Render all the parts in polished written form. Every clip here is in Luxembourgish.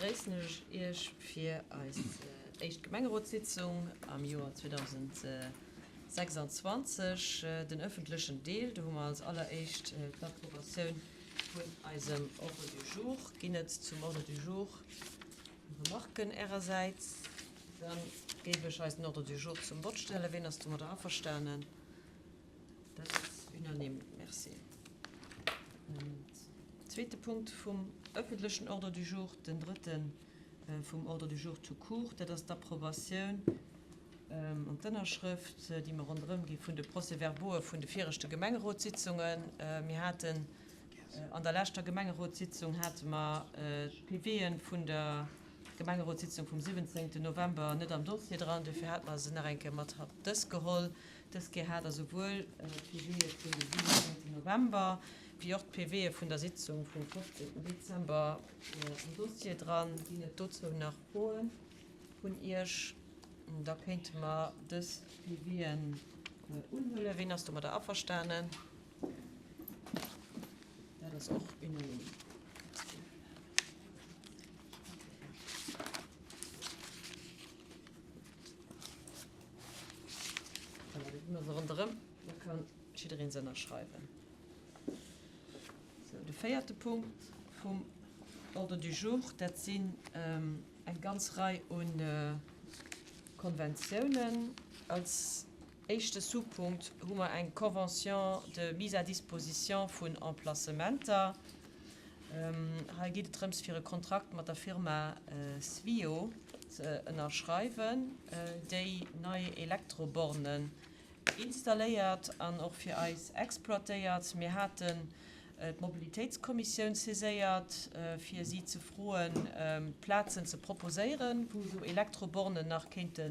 begréissen ech Iech fir eis éischt Gemengerotssitzung am Joer 2026. Den ëffentlechen Deel, do hu mer als alleréischt d'Approbatioun vun eisem Ordre du jour. Ginn et zum Ordre du jour Remarken Ärersäits? Da géif ech eisen Ordre du jour zum Vott stellen. Ween ass domadder averstanen? Dat ass unanime. Merci. Zweete Punkt vum öffentlechen Ordre du jour, den drëtte vum Ordre du jour tout court, dat ass d'Approbatioun an d'Ënnerschrëft, déi mer ronderëm gi vun de Procès-verbaue vun de viregte Gemengerotssitzungen. Mir haten an der leschter Gemengerotssitzung hate mer d'PVe vun der Gemengerotssitzung vum 17. November net am Dossier dran. Dofir hate mer se nach eng Kéier mat op dës geholl. Dës Kéier hat Der souwuel d'PVe vun dem 17. November wéi och d'PVe vun der Sitzung vum 15. Dezember am Dossier dran. Ginn et dozou nach Froe vun Iech? Da kéinte mer dës PVen unhuelen. Ween ass domadder averstanen? Dat ass och unanime. Voilà, da gi mer se ronderëm, da kann jiddereen se ënnerschreiwen. Sou, de véierte Punkt vum Ordre du jour, dat sinn eng ganz Rei u Konventiounen. Als éischte Sous-Punkt hu mer eng Convention de mise à disposition vun Emplacementer. Hei geet et drëms, fir e Kontrakt mat der Firma Svio ze ënnerschreiwen, déi nei Elektrobornen installéiert an och fir eis exploitéiert. Mir haten d'Mobilitéitskommissioun saiséiert, fir si ze froen, Plazen ze proposéieren, wou esou Elektrobornen nach kéinte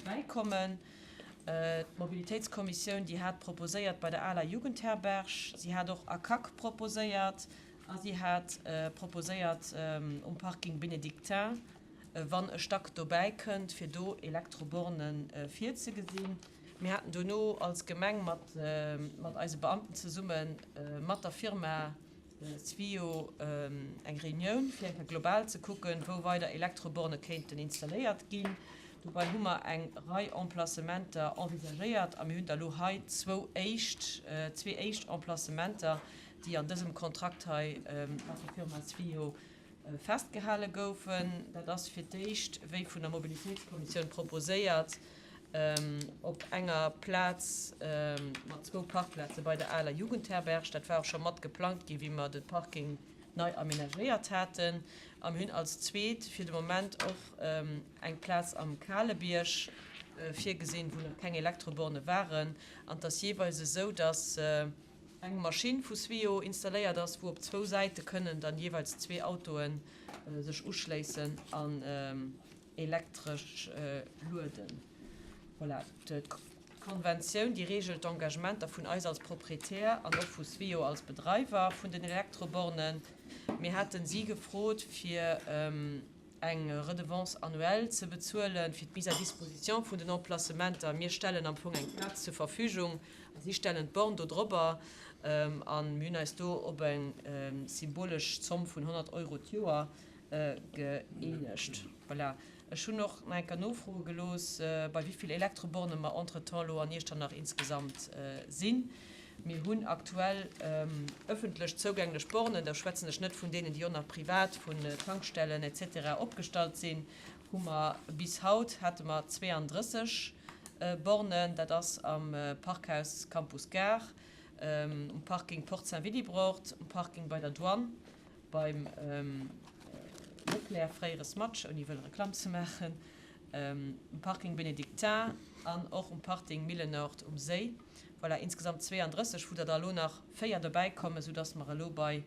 bäikommen. D'Mobilitéitskommissioun, déi hat proposéiert bei der aler Jugendherberg, si hat och ACAC proposéiert a si hat proposéiert um Parking Bénédictin, wann e Stack dobäi kënnt, fir do Elektroborne virzegesinn. Mir haten dono als Gemeng mat eise Beamten zesumme mat der Firma Svio eng Reunioun, fir eng Kéier global ze kucken, wou weider Elektroborne kéinten installéiert ginn. Dobei hu mer eng Rei Emplacementer envisagéiert a mir hunn der elo hei zwou éischt, zwee éischt Emplacementer, déi an dësem Kontrakt hei mat der Firma Svio festgehale goufen. Dat ass fir d'éischt, wéi vun der Mobilitéitskommissioun proposéiert, op enger Plaz mat zwou Parkplaze bei der aler Jugendherberg. Dat war och scho mat geplangt ginn, wéi mer de Parking nei amenagéiert haten. A mir hunn als zweet fir de Moment och eng Plaz am Kalebierg virgesinn, wou nach keng Elektroborne waren. An et ass jeeweils esou, dass eng Maschinn vu Svio installéiert ass, wou op zwou Säite kënnen dann jeeweils zwee Autoe sech uschléissen an elektresch lueden. Voilà, d'Konventioun, déi reegelt d'Engagementer vun eis als Proprietär an och vu Svio als Bedreiwer vun den Elektrobornen. Mir haten si gefrot, fir eng Redevance annuelle ze bezuelen, fir d'Mise à disposition vun den Emplacementer. Mir stellen am Fong eng Plaz zur Verfügung a si stellen d'Born do drobber. A mir hunn eis do op eng symbolesch Zomm vun 100 Euro d'Joer gëeenegt. Voilà. Ech hunn och nach eng Kéier nofroe gelooss, bei wéi vill Elektroborne mer entretemps elo an Iechternach insgesamt sinn. Mir hunn aktuell ëffentlech zougänglech Bornen, da schwätzen ech net vun deenen, déi och nach privat vun Tankstellen et cetera opgestallt sinn, hu mer bis haut hate mer 32 Bornen. Dat ass am Parkhaus Campus Gare, um Parking Porte Saint-Willibrord, um Parking bei der Douane, Beim Leclerc, fréiere Smatch, ouni wëlle Reklamm ze maachen, um Parking Bénédictin an och um Parting Millenord um Séi. Voilà, insgesamt 32, wou der da elo nach 4 dobäi kommen, soudass mer elo bei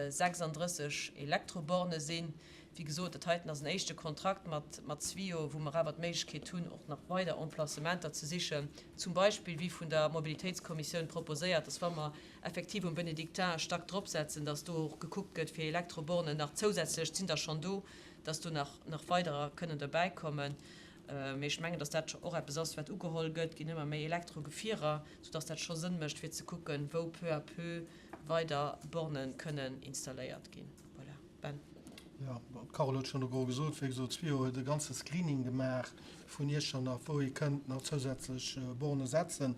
36 Elektroborne sinn. Wéi gesot, dat heiten ass en éischte Kontrakt mat Svio, wou mer awer d'Méiglechkeet hunn, och nach weider Emplacementer ze sichen, zum Beispill, wéi vun der Mobilitéitskommissioun proposéiert, dass wa mer effektiv um Benedictin e Stack drop setzen, dass do och gekuckt gëtt fir Elektrobornen nach zousätzlech, et sinn der schonn do, dass do nach nach weiderer kënnen dobäi kommen. Mee ech mengen, dass dat och eppes ass, wat ugeholl gëtt. Et ginn ëmmer méi Elektrogefierer, soudass dat scho Sënn mécht, fir ze kucken, wou peu à peu weider Borne kënnen installéiert ginn. Voilà. Ben. Jo. Jo, d'Carole huet schonn e gros gesot. Wéi gesot, d'SPIO huet e ganze Screening gemaach vun Iechternach, wou ee kënnt nach zousätzlech Borne setzen.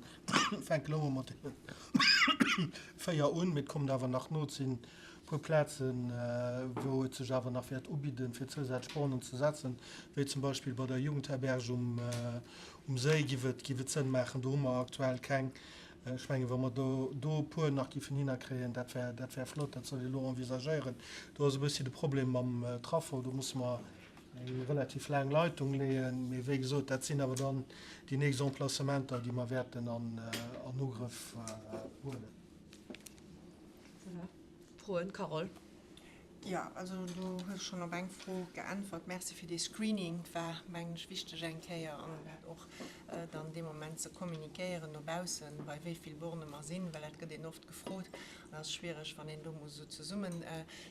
Fänke elo mol mat deene 4 un, mee et kommen awer nach no. Et sinn e puer Plazen, wou et sech awer nach wäert ubidden, fir zousätzlech Bornen ze setzen, wéi zum Beispill bei der Jugendherberg um Séi giff et, giff et Sënn maachen. Do hu mer aktuell keng. Ech mengen, wa mer do do e puer nach giffen hinnerkréien, dat wär, dat wär flott. Dat soll ee elo envisagéieren. Do ass e bëssi de Problem mam Traffo. Do musse mer eng relativ laang Leitung leeën. Mee wéi gesot, dat sinn awer dann déi nächst Emplacementer, déi mer wäerten an Ugrëff huelen. Voilà. Froen? Carole. Jo, also du hues schonn op eng Fro geäntwert. Merci fir dee Screening. Et war, mengen ech, wichteg eng Kéier an dat och dann dee Moment ze communiquéieren no baussen, bei wéi vill Borne mer sinn, well dat gëtt een oft gefrot an ass schwiereg, wann een do muss esou zesummen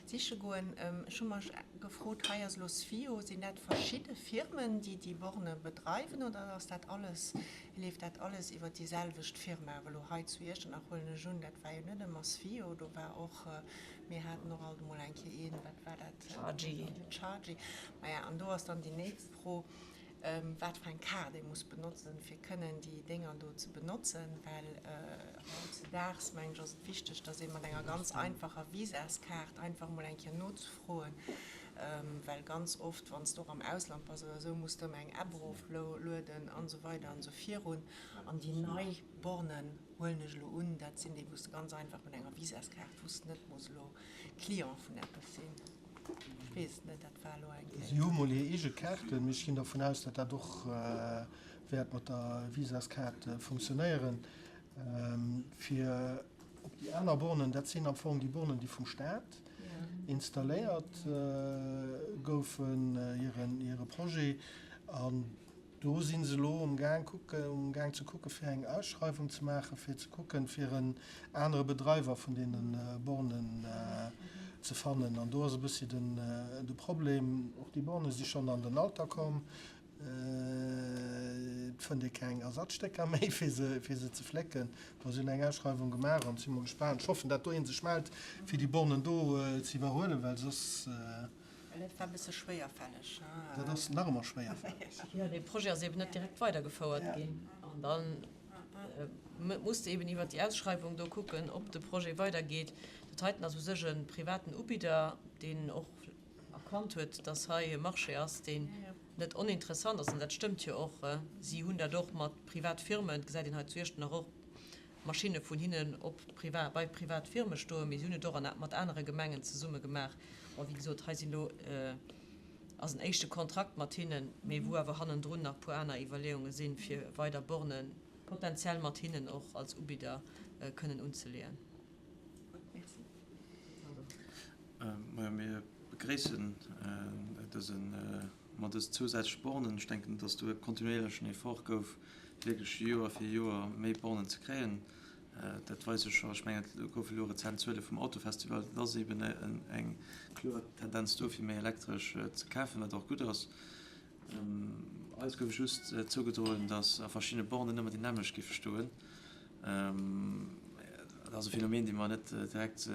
siche goen. Ech hu mech gefrot, hei ass elo Sphio, sinn dat verschidde Firmen, déi déi Borne bedreiwen oder ass dat alles, leeft dat alles iwwert déi selwecht Firma? Well elo hei zu Iechternach huelen ech un, dat war jo net ëmmer Sphio, do war och Mir haten och alt emol eng Kéier een, wat war dat? Chargy. Chargy. Maja, an do ass dann déi nächst Fro, wat fir eng Kaart ee muss benotzen, fir kënnen déi Dénger do ze benotzen. Well hautzedaags, mengen ech, ass et wichteg, dass ee mat enger ganz einfacher Visaskaart einfach emol eng Kéier nozefroen, well ganz oft, wann s de och am Ausland bass oder esou, muss de ëmmer eng App eroflueden an esou weider an esou virun. An déi nei Bornen Huelen ech elo un, dat sinn déi wou s de ganz einfach mat enger Visaskaart, wou s de net muss elo Client vun eppes sinn. Ech weess et net, dat war elo eng Kéier. Si hu mol hir eege Kaarten, mee ech ginn dervun aus, datt dat och wäert mat der Visaskaart funktionéieren. Fir op déi aner Bornen, dat sinn am Fong déi Bornen, déi vum Staat installéiert goufen, hire Projet. An Do si se elo um gaang ze kucken, fir eng Ausschreiwung ze maachen, fir ze kucken, fir en anere Bedreiwer vun deene Bornen ze fannen. An do ass e bëssi de Problem, och déi Borne si schonn an den Alter komm, et fënnt ee keng Ersatzstécker méi, fir se ze flécken. Bon, si hunn eng Ausschreiwung gemaach an si mol gespaant. Ech hoffen, dat do ee sech mellt, fir déi Bornen do ze iwwerhuelen, well soss. Well et war e bësse schwéierfälleg. Dat ass nach ëmmer schwéierfälleg. Jo, dee Projet ass eben net direkt weidergefouert ginn. An da muss de eben iwwert déi Ausschreiwung do kucken, ob de Projet weidergeet. Dat heiten ass u sech e privaten Ubidder, deen och erkannt huet, dass hei e Marché ass, deen net oninteressant ass. An dat stëmmt jo och. Si hunn dat och mat Privatfirmen, et gesäit een hei zu Iechternach och, Maschinne vun hinnen op bei privat Firme stoen, mee si hunn et och mat anere Gemengen zesumme gemaach. Bon, wéi gesot, hei sinn elo, ass en éischte Kontrakt mat hinnen, mee wou awer hannendrun nach e puer aner Iwwerleeunge sinn, fir weider Borne potenziell mat hinnen och als Ubidder kënnen unzeleeën. Gutt, merci. Majo, mir begréissen dësen. Ma dës zousätzlech Bornen, ech denken, dass do e kontinuéierlechen Effort gouf, wierklech Joer fir Joer méi Bornen ze kréien. Dat weist sech scho, ech mengen, et goufe elo rezent Zuele vum Autofestival, et ass eeben eng kloer Tendenz do, fir méi elektresch ze kafen, wat och gutt ass. Eis gouf just zougedroen, dass a verschiddene Bornen ëmmer déi nämmlecht géife stoen. Dat ass e Phänomen, dee mer net direkt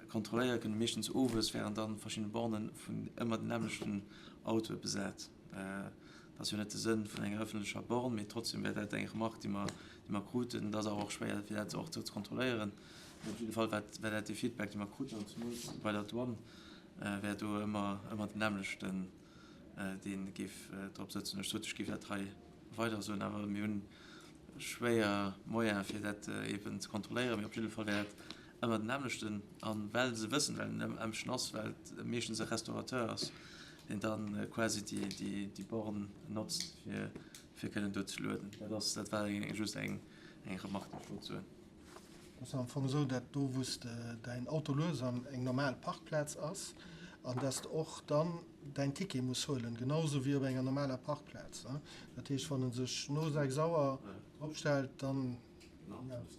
Kontrolléiere kënnen. Meeschtens owes wären dann verschidden Bornen vun ëmmer den nämmlechten Autoe besat. Dat ass jo net de Sënn vun enger ëffentlecher Born, mee trotzdem wär dat eng Remarque, déi mer, déi mer kruten. Et ass awer och schwéier fir dat och ze kontrolléieren. Mee op jidde Fall war war dat de Feedback, dee mer kruten. An zemools bei der Douane wär do ëmmer, ëmmer den nämmlechten, dee géif drop sëtzen. Ech sot, ech géif dat hei weider soen, awer mir hunn schwéier Moyen fir dat eben ze kontrolléieren. Mee op jidde Fall wär dat Ëmmer den nämmlechten, an well se wëssen, well en nämmlechten ass, well et meeschtens e Restaurateur ass, deen dann quasi déi Born notzt, fir kënnen do ze lueden. Dat ass, dat war just eng Remarque, déi ech wollt soen. Et ass am Fong esou, dat do, wou s de däin Auto lues an eng normal Parkplaz ass, an dass de och dann däin Ticket muss huelen, genau esou wéi op enger normaler Parkplaz. Dat heescht, wann e sech no 6 Auer dropstellt, dann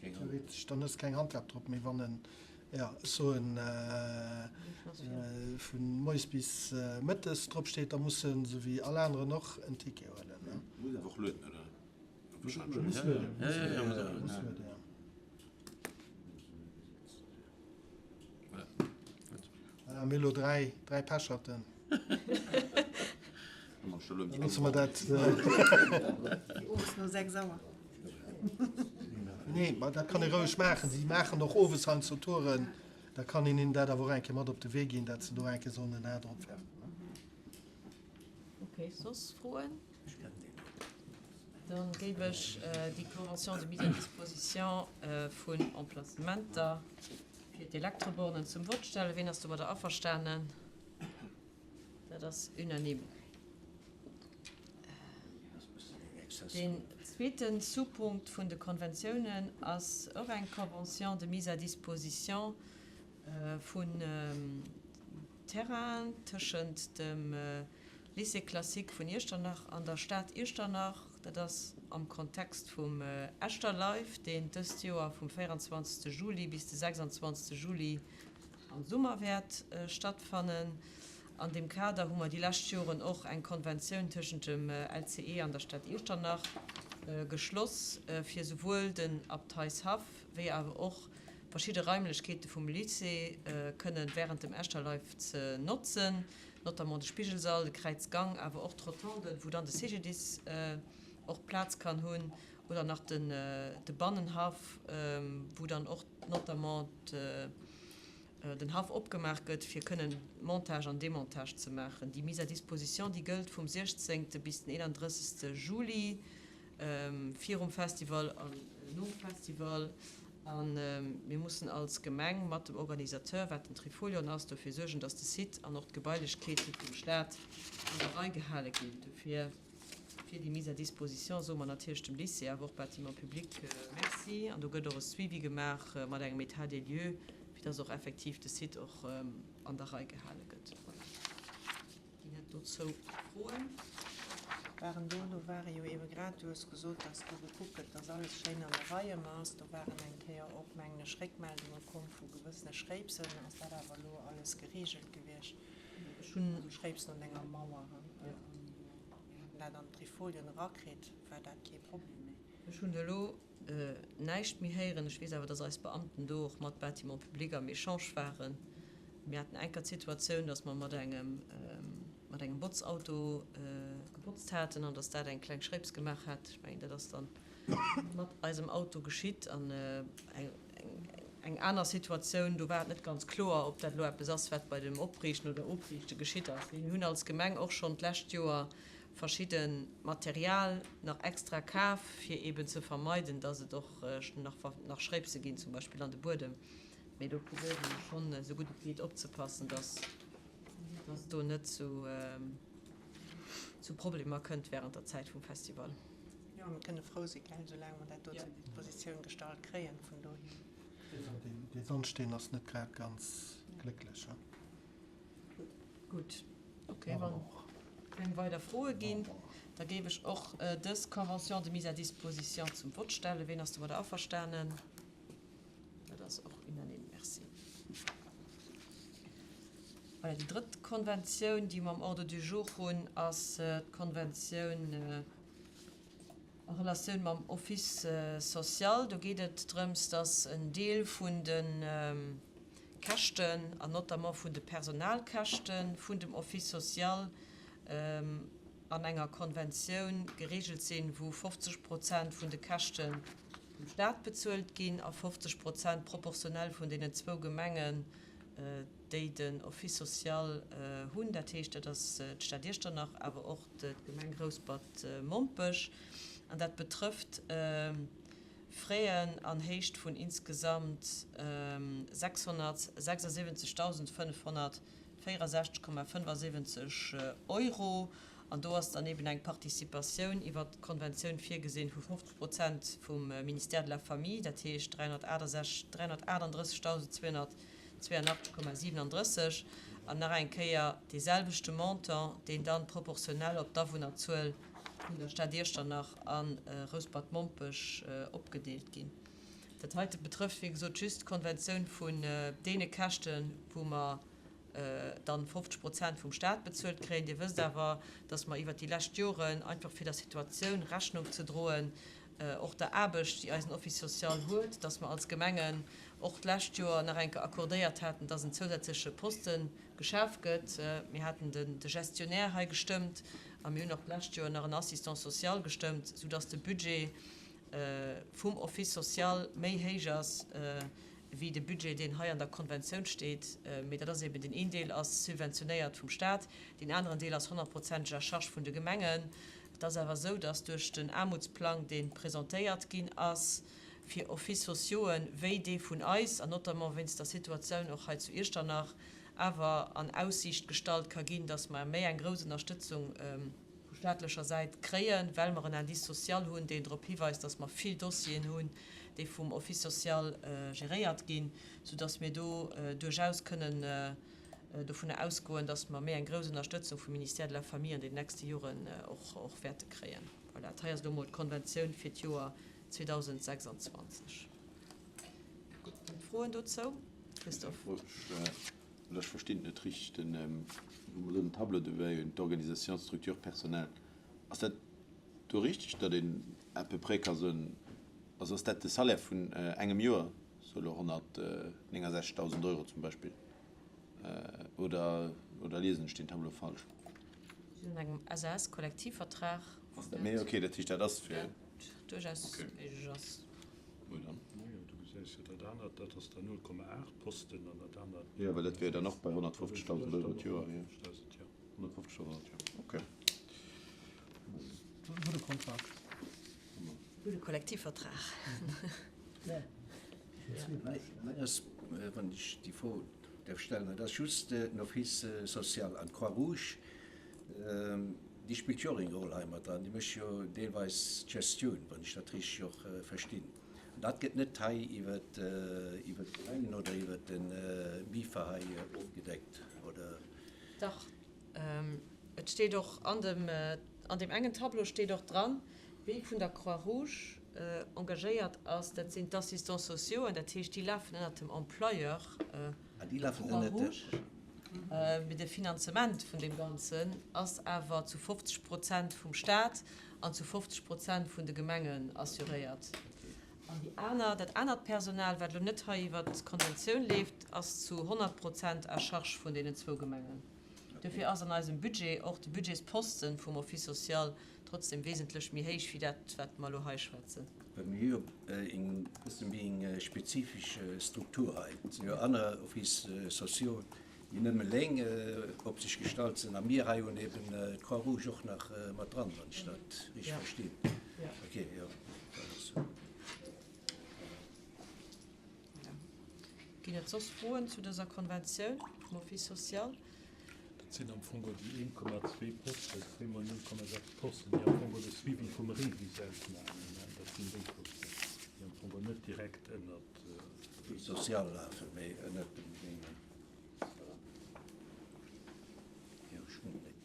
Theoretesch, dann hues de keng Handhab drop, mee wann en, jo, ech soen, vu moies bis mëttes drop steet, da muss en, esou wéi all aneren och, en Ticket huelen. Muss awer och lueden, oder? Muss lueden, muss lueden, jo. Voilà, mir hu lo 3, 3 Pecherten. Da loosse mer dat. Owes no 6 Auer. Nee, ma dat kann ee roueg maachen. Si maachen och owes heiansdo Touren. Da kann een hinnen dat awer och eng Kéier mat op de Wee ginn, dat se do eng Kéier sollen en A drop werfen. Okay, soss Froen? Dann géif ech déi Convention de mise à disposition vun Emplacementer fir d'Elektrobornen zum Vott stellen. Ween ass domadder averstanen? Dat ass unanime. Deen zweete Sous-Punkt vun de Konventiounen ass och eng Convention de mise à disposition vun Terrainen tëschent dem Lycée classique vun Iechternach an der Stad Iechternach. Dat ass am Kontext vum Echterlife, deen dëst Joer vum 24. Juli bis de 26. Juli am Summer wäert stattfannen. An deem Kader hu mer déi lescht Joren och eng Konventioun tëschent dem LCE an der Stad Iechternach geschloss, fir souwuel den Abteishaff wéi awer och verschidde Raimlechkeete vum Lycée kënnen während dem Echterlife ze notzen, notamment de Spigelsall, de Kräizgang, awer och d'Rotonden, wou dann de CGDIS och Plaz kann hunn, oder nach de Bannenhaff, wou dann och notamment den Haff opgemaach gëtt, fir kënnen Montage an Demontage ze maachen. Déi Mise à disposition, déi gëllt vum 16. bis den 31. Juli, virum Festival an nom Festival. A mir mussen als Gemeng mat dem Organisateur, wat den Trifolion ass, dofir suergen, datt de Site an och d'Gebailechkeete vum Staat an der Rei gehale ginn. Dofir fir déi Mise à disposition soe mer natierlech dem Lycée, awer och Bâtiments publics Merci. An do gëtt och e Suivi gemaach mat engem État des lieux, fir dass och effektiv de Site och an der Rei gehale gëtt. Voilà. Ginn et dozou Froen? Waren do, do ware jo eebe grad, du hues gesot, dass do gekuckt gëtt, dass alles schéin an der Rei ëmmer ass. Do waren eng Kéier och, mengen ech, Réckmeldunge komm vu gewëssene Schréipsen. Ass dat awer elo alles gereegelt gewiescht? Ech hunn. Also Schréipsen un enger Mauer, hu. Mir haten dat an d'Trifolien erakritt, war dat kee Problem méi. Ech hunn elo näischt méi héieren. Ech weess awer, dass eis Beamten do och mat Bâtiments publics am Echange waren. Mir haten eng Kéier d'Situatioun, dass mer mat engem, mat engem Botzauto gebotzt haten an dass dat eng kleng Schréips gemaach hat. Ech mengen, dat ass dann mat eisem Auto geschitt. An eng, eng aner Situatioun, do war et net ganz kloer, ob dat elo eppes ass, wat bei dem Opriichten oder Opriichte geschitt ass. Mir hunn als Gemeng och schonn d'lescht Joer verschidde Material nach extra kaf, fir eeben ze vermeiden, dass et och nach Schréipse ginn, zum Beispill an de Buedem. Mee do probéiere mer schonn, esou gutt et geet, opzepassen, dass et do net zu Problemer kënnt während der Zäit vum Festival. Jo, mir kënne frou si, gell, soulaang mer dat do zur Dispositioun gestallt kréien. Vun dohier. Dee Sandsteen ass net grad ganz glécklech, he? Gutt, okay, wann keng weider Froe ginn, da géif ech och dës Convention de mise à disposition zum Vott stellen. Ween ass domadder averstanen? Dat ass och unanime. Merci. Voilà, déi drëtt Konventioun, déi mer am Ordre du jour hunn, ass d'Konventioun a Relatioun mam Office social. Do geet et drëms, dass en Deel vun de Käschten, an notamment vun de Personalkäschte vun dem Office social an enger Konventioun geregelt sinn, wou 50 Prozent vun de Käschte vum Stat bezuelt ginn a 50 Prozent proportionell vun deenen zwou Gemengen, déi den Office social hunn. Dat heescht, dat ass d'Stad Iechternach, awer och d'Gemeng Rouspert-Mompech. An dat betrëfft Fräen an Héicht vun insgesamt 676.564,75 Euro. An do ass dann eben eng Participatioun iwwert d'Konventioun virgesinn vu 50 Prozent vum Ministère de la Famille, dat heescht 338.282,37, an nach eng Kéier dee selwechte Montant, deen dann proportionell op d'Awunnerzuel vun der Stad Iechternach a Rouspert-Mompech opgedeelt ginn. Dat heite betrëfft, wéi gesot, just d'Konventioun vun deene Käschten, wou mer dann 50 Prozent vum Stat bezuelt kréien. Dir wësst awer, dass mer iwwert déi lescht Joren, einfach fir der Situatioun Rechnung ze droen, och der Aarbecht, déi eisen Office social huet, dass mer als Gemengen och d'lescht Joer nach eng Kéier accordéiert haten, dass en zousätzleche Poste geschaf gëtt. Mir haten de Gestionnaire hei gestëmmt a mir hunn och d'lescht Joer nach en Assistant social gestëmmt, soudass de Budget vum Office social méi héich ass wéi de Budget, deen hei an der Konventioun steet. Mee dat ass eben, deen een Deel ass subventionéiert vum Stat, deen aneren Deel ass honnertprozenteg à charge vun de Gemengen. Et ass awer esou, dass duerch den Aarmutsplang, dee presentéiert ginn ass, fir Offices sociauxen wéi dee vun eis, an notamment wéinst der Situatioun och hei zu Iechternach, awer an Aussiicht gestallt ka ginn, dass mer méi eng grouss Ënnerstëtzung vu staatlecher Säit kréien, well mer en Indice social hunn, deen drop hiweist, dass mer vill Dossieren hunn, déi vum Office social geréiert ginn, soudass mir do duerchaus kënnen dovunner ausgoen, dass mer méi eng grouss Ënnerstëtzung vum Ministère de la Famille an den nächste Joren och wäerte kréien. Voilà, dat hei ass elo emol d'Konventioun fir d'Joer 2026. Gutt, ginn et Froen dozou? Christophe. Oder ech verstinn et net richteg, den, wou mer do den Tableau dobäi hunn, d'Organisation, d'Structure, personnel, ass dat do richteg, datt een à peu près ka soen, also ass dat de Salaire vun engem Joer, sou elo 169.000 Euro zum Beispill, oder, oder liesen ech deen Tableau falsch? Si hunn engem SAS-Kollektivvertrag. Ass dat, mee okay, dat heescht dat ass fir. Duerchaus méiglech ass. Moien dann. Moien, du gesäis jo dat anert, dat ass dann 0,8 Posten an dat anert. Jo, well dat wier dann och bei 150.000 Euro d'Joer, jo. 150.000 Euro d'Joer, okay. Gudde Kontrakt. Gudde Kollektivvertrag. Meng ass, wann ech déi Fro däerf stellen, dat ass just den Office social an d'Croix-Rouge, déi spillt jo och eng Roll hei mat dran. Déi mécht jo deelweis d'Gestioun, wann ech dat richteg och verstinn. An dat gëtt net hei iwwer d'Gemengen oder iwwer de MIFA hei ofgedeckt, oder? Dach, et steet och an dem, an deem engen Tableau steet och dran, wie vun der Croix-Rouge engagéiert ass. Dat sinn d'Assistants sociaux, dat heescht, déi lafen ënnert dem Employeur Croix-Rouge. Mee de Finanzement vun deem Ganzen ass awer zu 50 Prozent vum Staat an zu 50 Prozent vun de Gemengen assuréiert. An déi aner, dat anert Personal, wat elo net hei iwwert d'Konventioun leeft, ass zu 100 Prozent à charge vun deenen zwou Gemengen. Dofir ass an eisem Budget och de Budgetsposten vum Office social trotzdem wesentlech méi héich wéi dat, wat mer elo hei schwätzen. Well mir hu jo eng bësse méi eng spezifesch Struktur hei. Et sinn jo aner Offices sociaux, déi nëmme eleng op sech gestallt sinn. A mir hei hunn eben d'Croix-Rouge och nach mat dran, wann ech dat richteg verstinn. Ok, jo, dat ass esou. Ginn et soss Froen zu dëser Konventioun vum Office social? Dat sinn am Fong déi 1,2 Posten, zweemol 0,6 Posten, déi am Fong de Suivi vum REVIS ausmaachen. Dat sinn déi Posten, déi am Fong net direkt ënnert. Office social lafen, mee ënnert dem Déngen. Voilà. Jo, ech hunn et.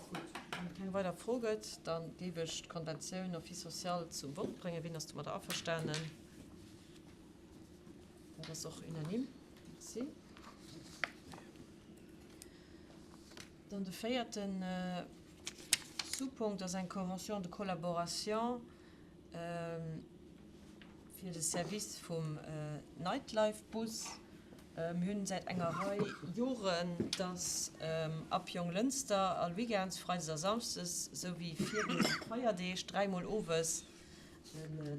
Gutt, wann et keng weider Fro gëtt, da géif ech d'Konventioun Office social zum Vott bréngen. Wien ass domadder averstanen? Dat ass och unanime. Merci. Dann de véierte Sous-Punkt ass eng Convention de collaboration fir de Service vum Nightlife-Bus. Mir hunn säit enger Rei Joren, dass ab Jonglënster all Weekends, Freides a Samsdes, souwéi virun de Feierdeeg dräimol owes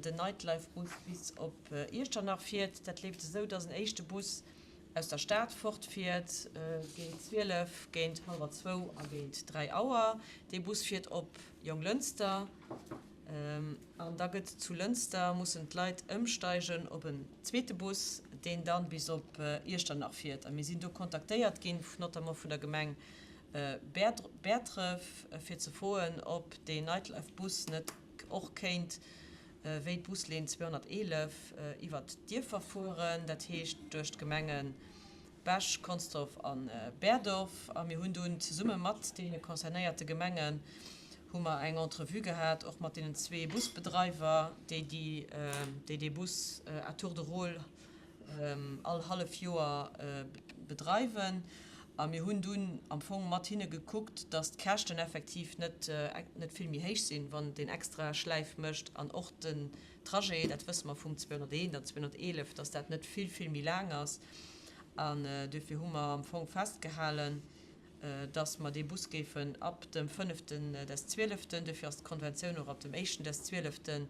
den Nightlife-Bus bis op Iechternach fiert. Dat leeft esou, dass en éischte Bus aus der Stad fortfiert géint 12, géint hallwer zwou a géint 3 Auer. Dee Bus fiert op Jonglënster an da gëtt zu Lënster, mussen d'Leit ëmsteigen op en zweete Bus, deen dann bis op Iechternach fiert. A mir sinn do kontaktéiert ginn, notamment vun der Gemeng Bäertref, fir ze froen, ob deen Nightlife-Bus net och kéint wéi d'Buslinn 211 iwwert d'Dierfer fueren, dat heescht duerch d'Gemenge Bech, Consdorf a Berdorf. A mir hunn dunn zesumme mat deene concernéierte Gemengen hu mer eng Entrevue gehat, och mat deenen zwee Busbedreiwer, déi déi dee Bus à tour de rôle all hallef Joer bedreiwen. A mir hunn dunn am Fong mat hinne gekuckt, dass d'Käschten effektiv net net vill méi héich sinn, wann deen extra Schläif mécht an och den Trajet, dat wësse mer vum 201 an 211, dass dat net vill, vill méi laang ass. An duerfir hu mer am Fong festgehalen, dass mer dee Bus géifen ab dem fënneften des zwieleften, duerfir ass d'Konventioun och ab dem éischten des zwieleften,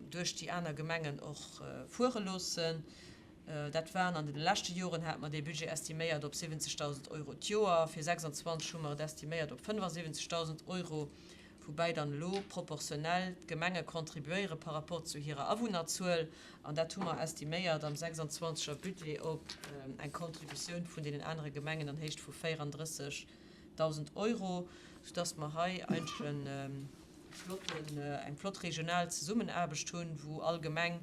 duerch déi aner Gemengen och fuere loossen. Dat waren an deene leschte Joren hate mer dee Budget estiméiert op 70.000 Euro d'Joer. Fir 26 hu mer et estiméiert op 75.000 Euro, woubäi dann elo proportionell d'Gemenge contribuéiere par rapport zu hirer Awunnerzuel. An dat hu mer estiméiert am 26 er Budget op eng Contributioun vun deenen anere Gemengen an Héicht vu 34.000 Euro, soudass mer hei eigentlech e flotten, eng flott regional Zesummenaarbecht hunn, wou all Gemeng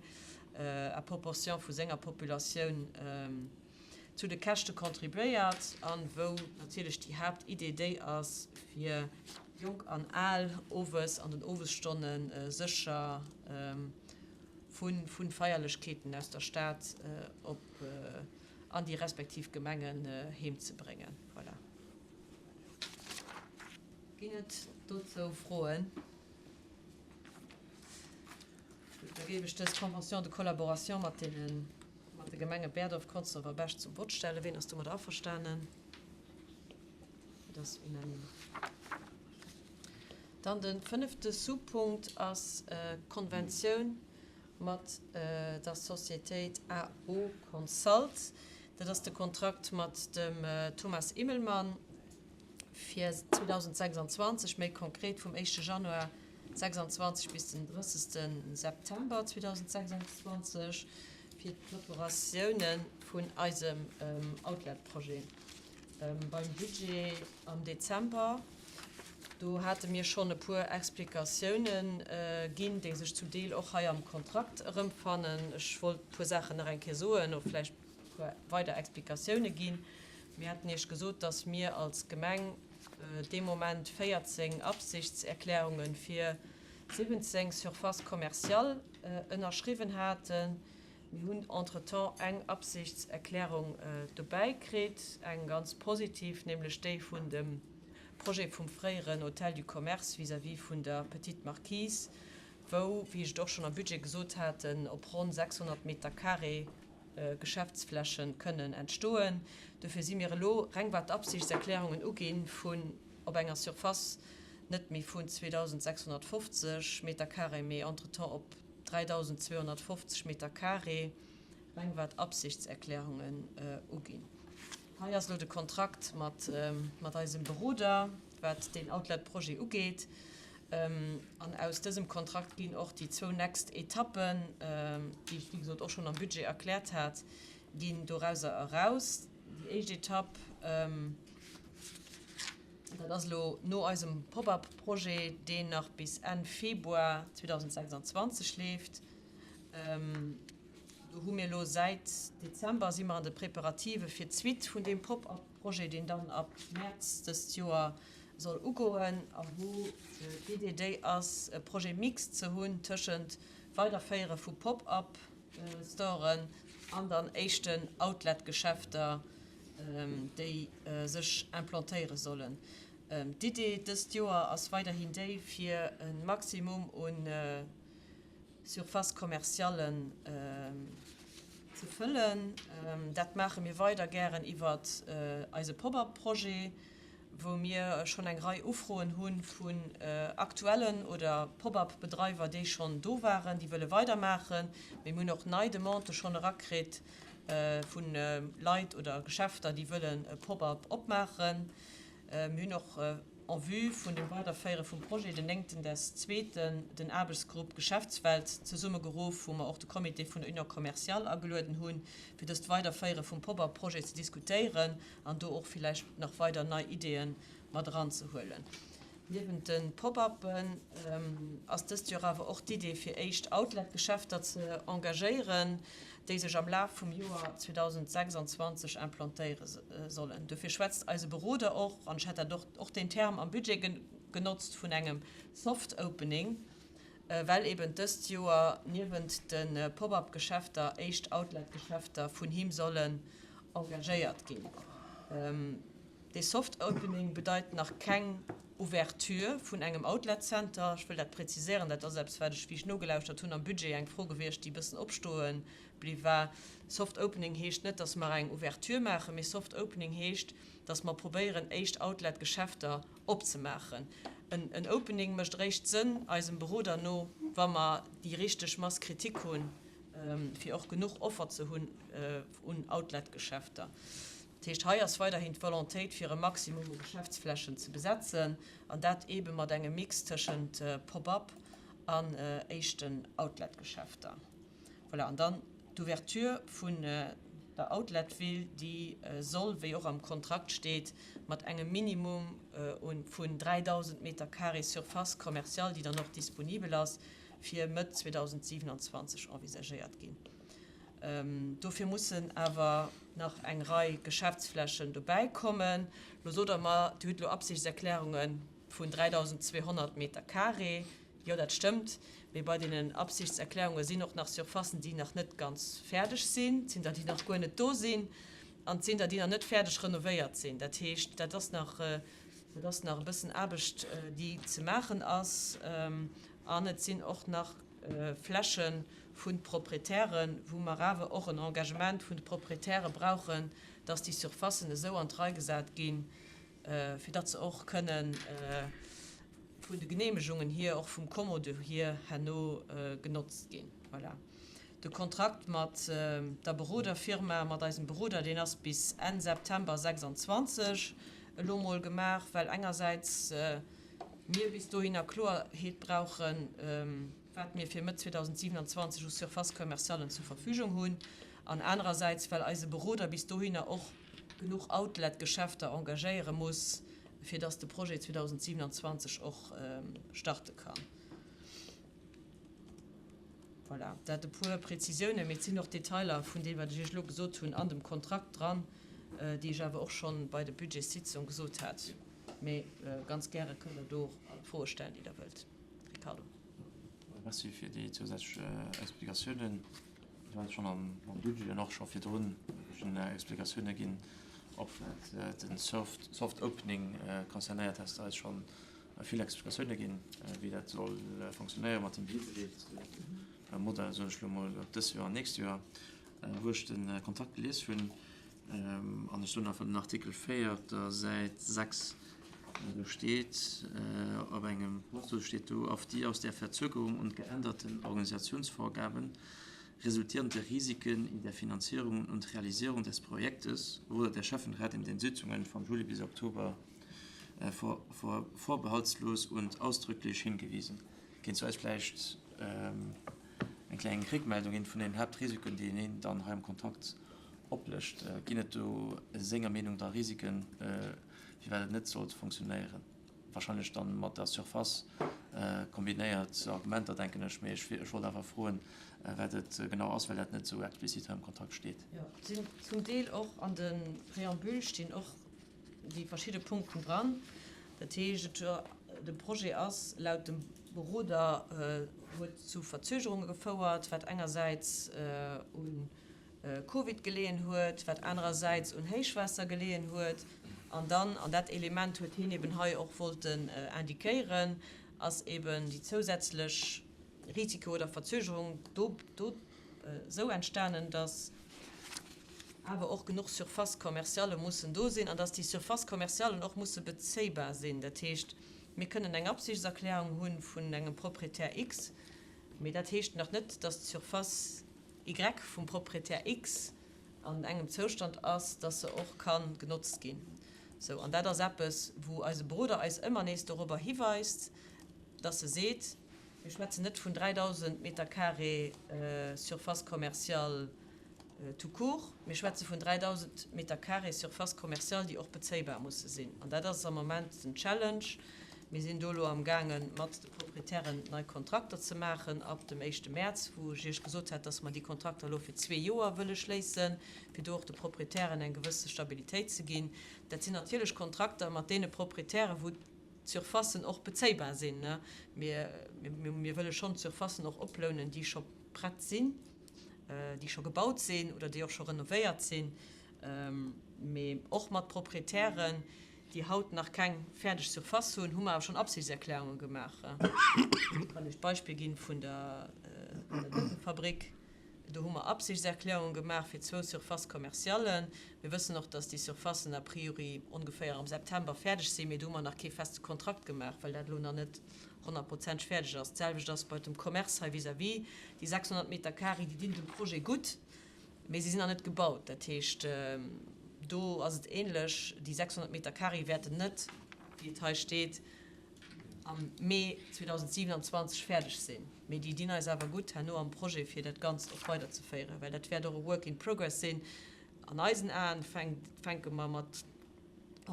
à proportion vu senger Populatioun zu de Käschte contribuéiert an wou natierlech déi Haaptidee déi ass, fir Jonk an Al owes an den Owesstonne sécher vu Feierlechkeeten aus der Stad op an déi respektiv Gemengen heem ze bréngen. Voilà. Ginn et dozou Froen? Gutt, da géif ech dës Convention de collaboration mat deene, mat de Gemenge Berdorf, Consdorf a Bech zum Vott stellen. Ween ass domat averstanen? Dat ass unanime. Dann de fënnefte Sous-Punkt ass d'Konventioun mat der Sociétéit AO Consult. Dat ass de Kontrakt mat dem Thomas Immelmann fir 2026, méi konkret vum éischte Januar 26 bis den 30 September 2026, fir d'Preparatioune vun eisem Outlet-Projet. Beim Budget am Dezember, do hate mir schonn e puer Explikatiounen ginn, déi sech zum Deel och hei am Kontrakt erëmfannen. Ech wollt e puer Saachen nach eng Kéier soen oder vläicht e puer weider Explikatioune ginn. Mir haten Iech gesot, dass mir als Gemeng dee Moment 14 Absichtserklärunge fir 17 Surfaces commerciales ënnerschriwwen haten. Mir hunn entretemps eng Absichtserklärung dobäi kritt, eng ganz positiv, nämlech déi vun dem Projet vum fréieren Hôtel du Commerce vis-à-vis vun der Petite Marquise, wou, wéi ech et och schonn am Budget gesot haten, op ronn 600 Meter carré Geschäftsfläche kënnen entstoen. Dofir si mir elo, reng wat d'Absichtserklärungen uginn, vun op enger Surface net méi vun 2.650 Meter carré, mee entretemps op 3.250 Meter carré, reng wat Absichtserklärungen uginn. Hei ass elo de Kontrakt mat eisem Beroder, wat deen Outlet-Projet ugeet. An aus dësem Kontrakt ginn och déi zwou next Etappen, déi ech wéi gesot och schonn am Budget erkläert hat, ginn dorauser eraus. Déi éischt Etapp, dat ass elo no eisem Pop-up-Projet, deen nach bis Enn Februar 2026 leeft. Do hu mir elo säit Dezember si mer an de Preparative fir d'Suite vun deem Pop-up-Projet, deen dann ab Mäerz dëst Joer soll ugoen a wou d'Idee déi ass, e Projet mixte ze hunn tëschent Weiderféiere vu Pop-up-Storen an dann éischten Outlet-Geschäfter, déi sech implantéiere sollen. D'Idee dëst Joer ass weiderhin déi, fir e Maximum un Surfaces commerciallen ze fëllen. Dat maache mir weider gären iwwer eise Pop-up-Projet, wou mir schonn eng Rei Ufroen hu vun aktuellen oder Pop-up-Bedreiwer, déi schonn do waren, déi wëlle weidermaachen. Mee mir hunn och nei Demandë schonn erakritt vu Leit oder Geschäfter, déi wëllen e Pop-up opmaachen. Mir hunn och en vue vun dem Weiderféiere vum Projet den néngten des zweeten den Aarbechtsgrupp Geschäftswelt zesummegeruff, wou mer och de Comité vun der Union commerciale agelueden hunn, fir dëst Weiderféiere vum Pop-up-Projet ze diskutéieren an do och villäicht nach weider nei Ideeë mat eranzehuelen. Niewent de Pop-uppen ass dëst Joer awer och d'Idee fir éischt Outlet-Geschäfter ze engagéieren, déi sech am Laf vum Joer 2026 implantéiere sollen. Dofir schwätzt eise Beroder och, an ech hätt dat och och deen Term am Budget genotzt, vun engem Soft Opening, well eben dëst Joer niewent de Pop-up-Geschäfter éischt Outlet-Geschäfter vun him sollen engagéiert ginn. Dee Soft Opening bedeit nach keng Ouverture vun engem Outlet Center. Ech wëll dat präziséieren, dat ass eppes, wat ech, wéi ech nogelauschtert hunn, am Budget eng Fro gewiescht, déi e bëssen opstoe bliww war. Soft Opening heescht net, dass mer eng Ouverture maachen, mee Soft Opening heescht, dass mer probéieren, éischt Outlet-Geschäfter opzemaachen. En Opening mécht eréischt Sënn, eisem Beroder no, wa mer déi richteg Masse critique hunn, fir och genuch Offer ze hunn un Outlet-Geschäfter. Dat heescht, hei ass weiderhin d'Volontéit, fir e Maximum u Geschäftsflächen ze besetzen, an dat eebe mat engem Mix tëschent Pop-up an éischten Outlet-Geschäfter. Voilà, an dann d'Ouverture vun der Outlet-Ville, déi soll, wéi och am Kontrakt steet, mat engem Minimum vun 3.000 Meter carré Surface commerciale, déi dann och disponibel ass, fir Mëtt 2027 envisagéiert ginn. Dofir mussen awer nach eng Rei Geschäftsflächen dobäikommen. Lo sot Der mer, Dir hutt elo Absichtserklärunge vun 3.200 Meter carré. Jo, dat stëmmt. Mee bei deenen Absichtserklärunge sinn och nach Surfacen, déi nach net ganz fäerdeg sinn. Et sinn der, déi nach guer net do sinn. An et sinn der, déi nach net fäerdeg renovéiert sinn. Dat heescht, dat ass nach, dat ass nach e bëssen Aarbecht, déi ze maachen ass. An et sinn och nach Fläche vu Proprietären, wou mer awer och en Engagement vun de Proprietäre brauchen, dass déi Surfacen esou an d'Rei gesat ginn, fir datt se och kënnen vun de Genehmegungen hier, och vum Commodo hier herno genotzt ginn. Voilà. De Kontrakt mat der Beroderfirma, mat eisem Beroder, deen ass bis Enn September 26 elo mol gemaach, well engersäits mir bis dohinner Kloerheet brauchen, wat mir fir Mëtt 2027 u Surface-commerciallen zur Verfügung hunn, an anerersäits, well eise Beroder bis dohinner och genuch Outlet-Geschäfter engagéiere muss, fir dass de Projet 2027 och starte kann. Voilà, dat e puer Prezisiounen, mee et sinn och Detailer vun deem, wat ech Iech elo gesot hunn, an dem Kontrakt dran, déi ech awer och scho bei der Budgetssitzung gesot hat. Mee ganz gäre kënnt Der do och all d'Froe stellen, déi Der wëllt. Ricardo. Merci fir déi zousätzlech Explikatiounen. Ech hat schonn am Budget an och scho virdrun verschidden Explikatioune ginn, och wat de Soft Opening concernéiert, has de eis scho vill Explikatioune ginn, wéi dat soll fonctionnéiere mat dem Hybrid-Modell, soen ech elo mol, op dëst Joer an d'nächst Joer. Wou ech de Kontrakt gelies hunn, an ech soen einfach den Artikel 4 op der Säit 6, do steet op engem Post, steet do, Auf die aus der Verzögerung und geänderten Organisationsvorgaben resultierende Risiken in der Finanzierung und Realisierung des Projektes wurde der Schäffenrat in den Sitzungen von Juli bis Oktober vorbehaltslos und ausdrücklich hingewiesen. Kéints du eis vläicht eng kleng Réckmeldung ginn vun den Haaptrisiken, déi een dann hei am Kontrakt oplëscht? Ginn et do senger Meenung da Risiken, firwat et net sollt funktionéieren? Wahrscheinlech dann mat der Surface kombinéiert Argumenter, denken ech, mee ech wollt awer froen, wat et genau ass, well dat net esou explizit hei am Kontrakt steet. Jo, et sinn zum Deel och an de Préambule stinn och déi verschidde Punkten dran. Dat heescht, et, de Projet ass laut dem Beroder huet zu Verzögerunge gefouert, wat engersäits un Covid geleeën huet, wat anerersäits un Héichwaasser geleeën huet, an dann, an dat Element huet hien eben hei och wollten indiquéieren, ass eben déi zousätzlech Risiko oder Verzögerung do do esou entstanen, dass awer och genuch Surfaces commerciales mussen do sinn an dass déi Surfaces commerciales och musse bezéibar sinn. Dat heescht, mir kënnen eng Absichtserklärung hu vun engem Proprietär X, mee dat heescht nach net, dass d'Surface Y vum Proprietär X an engem Zoustand ass, dass se och ka genotzt ginn. Sou, an dat ass eppes, wou eise Beroder eis ëmmer nees dorobber hiweist, dass e seet, Mir schwätzen net vun 3.000 Meter carré Surface commerciale tout court, mir schwätze vun 3.000 Meter carré Surface commerciale, déi och bezéibar musse sinn. An dat ass am Moment den Challenge. Mir sinn do elo amgaangen, mat de Proprietären nei Kontrakter ze maachen ab dem éischte Mäerz, wou ech Iech gesot hat, dass mer déi Kontrakter elo fir zwee Joer wëlle schléissen, fir do och de Proprietären eng gewësse Stabilitéit ze ginn. Dat sinn natierlech Kontrakter mat deene Proprietären, wou d'Surfacen och bezéibar sinn. Mir, mir wëlle schonn d'Surfacen och oplounen, déi scho prett sinn, déi scho gebaut sinn oder déi och scho renovéiert sinn. Mee och mat Proprietären, déi haut nach keng fäerdeg Surface hunn, hu mer awer schonn Absichtserklärunge gemaach. Ech kann Iech d'Beispill ginn vun der Dëppefabrik. Do hu mer Absichtserklärunge gemaach fir zwou Surfaces commerciallen. Mir wëssen och, dass déi Surfacen a priori ongeféier am September fäerdeg sinn, mee do hu mer nach kee feste Kontrakt gemaach, well dat elo nach net honnertprozenteg fäerdeg ass. D'selwecht ass bei dem Commerce hei vis-à-vis. Déi 600 Meter carré, déi dinn dem Projet gutt, mee si sinn nach net gebaut. Dat heescht, do ass et ähnlech. Déi 600 Meter carré wäerten net, wéi et hei steet, am Mee 2027 fäerdeg sinn, mee déi dinn eis awer gutt herno am Projet, fir dat Ganzt och weiderzeféieren, well dat wäert och e Work in progress sinn. An eisen Aen fänke mer mat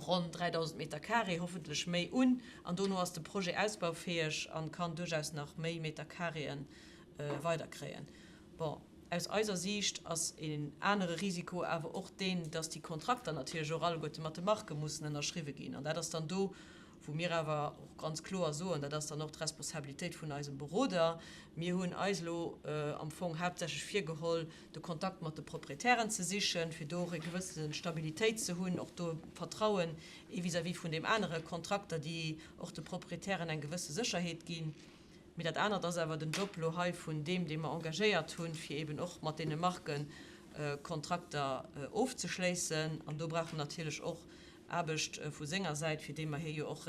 ronn 3.000 Meter carré, hoffentlech méi, un an dono ass de Projet ausbaufäeg an kann duerchaus nach méi Meter carréen weiderkréien. Bon, aus eiser Siicht ass een anere Risiko awer och deen, dass déi Kontrakter natierlech och alleguerte mat de Marke mussen ënnerschriwwe ginn an dat ass dann do, wou mir awer och ganz kloer soen, dat ass dann och d'Responsabilitéit vun eisem Beroder, mir hunn eis elo am Fong haaptsächlech virgeholl, de Kontakt mat de Proprietären ze sichen, fir do och eng gewësse Stabilitéit ze hunn, och do Vertrauen ee vis-à-vis vun deem anere, Kontrakter, déi och de Proprietären eng gewësse Sécherheet ginn. Mee dat anert ass awer den Job elo hei vun deem, dee mer engagéiert hunn, fir eeben och mat deene Marke Kontrakter ofzeschléissen. An do brauche mer natierlech och Aarbecht vu senger Säit, fir déi mer hie jo och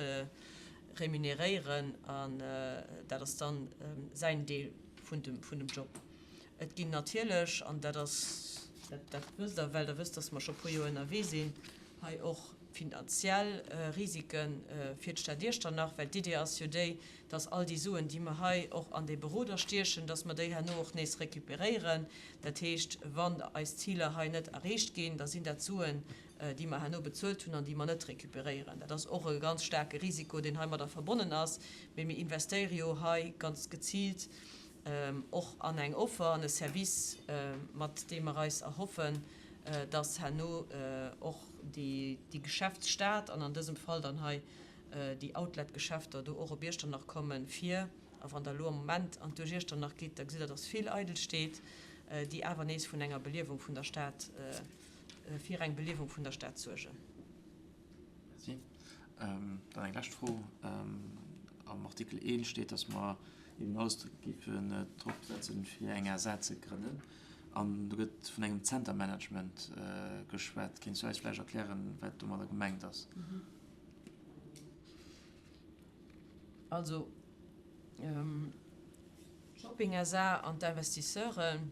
remuneréieren, an dat ass dann säin Deel vun dem Job. Et ginn natierlech, an dat ass, dat wësst Der, well Der wësst, dass mer scho e puer Joer ënnerwee sinn, hei och finanziell Risike fir d'Stad Iechternach, well d'Idee ass jo déi, dass all déi Suen, déi mer hei och an dee Beroder stiechen, dass mer déi herno och nees recuperéieren. Dat heescht, wann eis Ziler hei net erreecht ginn, da sinn dat Suen, déi mer herno bezuelt hunn an déi mer net recuperéieren. Dat ass och e ganz staarke Risiko, deen heimadder verbonnen ass. Mee mir investéiere jo hei ganz geziilt och an eng Offer, an e Service, mat deem mer eis erhoffen, dass herno och déi Geschäftsstad an an dësem Fall dann hei déi Outlet-Geschäfter do och op Iechternach kommen, fir, a wann Der elo am Moment an duerch Iechternach gitt, da gesitt Der, dass vill eidel steet, déi awer nees vun enger Beliewung vun der Stad fir eng Beliewung vun der Stad suergen. Merci. Dann eng lescht Fro. Am Artikel 1 steet, dass mer eben alles géifen drop setzen, fir eng SA ze grënnen. An do gëtt vun engem Center-Management geschwat. Kéints du eis vläicht erklären, wat domadder gemengt ass? Also, d'Shopping SA an d'Investisseuren,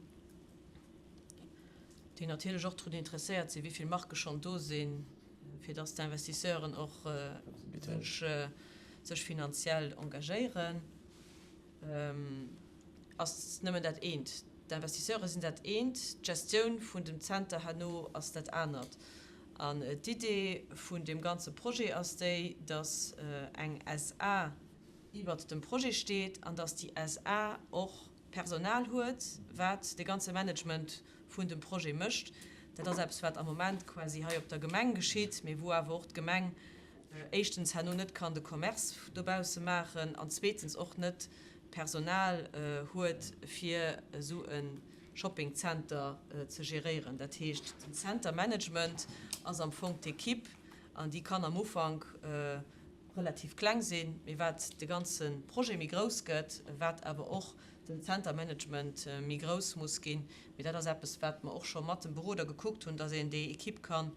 déi natierlech och drun interesséiert sinn, wéi vill Marke schonn do sinn, fir dass d'Investisseuren och sech finanziell engagéieren, ass nëmmen dat eent. D'Investisseure sinn dat eent, d'Gestioun vun dem Zenter herno ass dat anert. An d'Idee vun deem ganze Projet ass déi, dass eng SA iwwert dem Projet steet an dass déi SA och Personal huet, wat de ganze Management vun dem Projet mécht. Dat ass eppes, wat am Moment quasi hei op der Gemeng geschitt, mee wou awer och d'Gemeng éischtens herno net kann de Commerce dobausse maachen an zweetens och net d'Personal huet, fir esou e Shoppingcenter ze geréieren. Dat heescht, den Center Management ass am Fong d'Equipe an déi kann am Ufank relativ kleng sinn, mee wat de ganze Projet méi grouss gëtt, wat awer och den Center Management méi grouss muss ginn. Mee dat ass eppes, wat mer och scho mat dem Beroder gekuckt hunn, dass een déi Equipe ka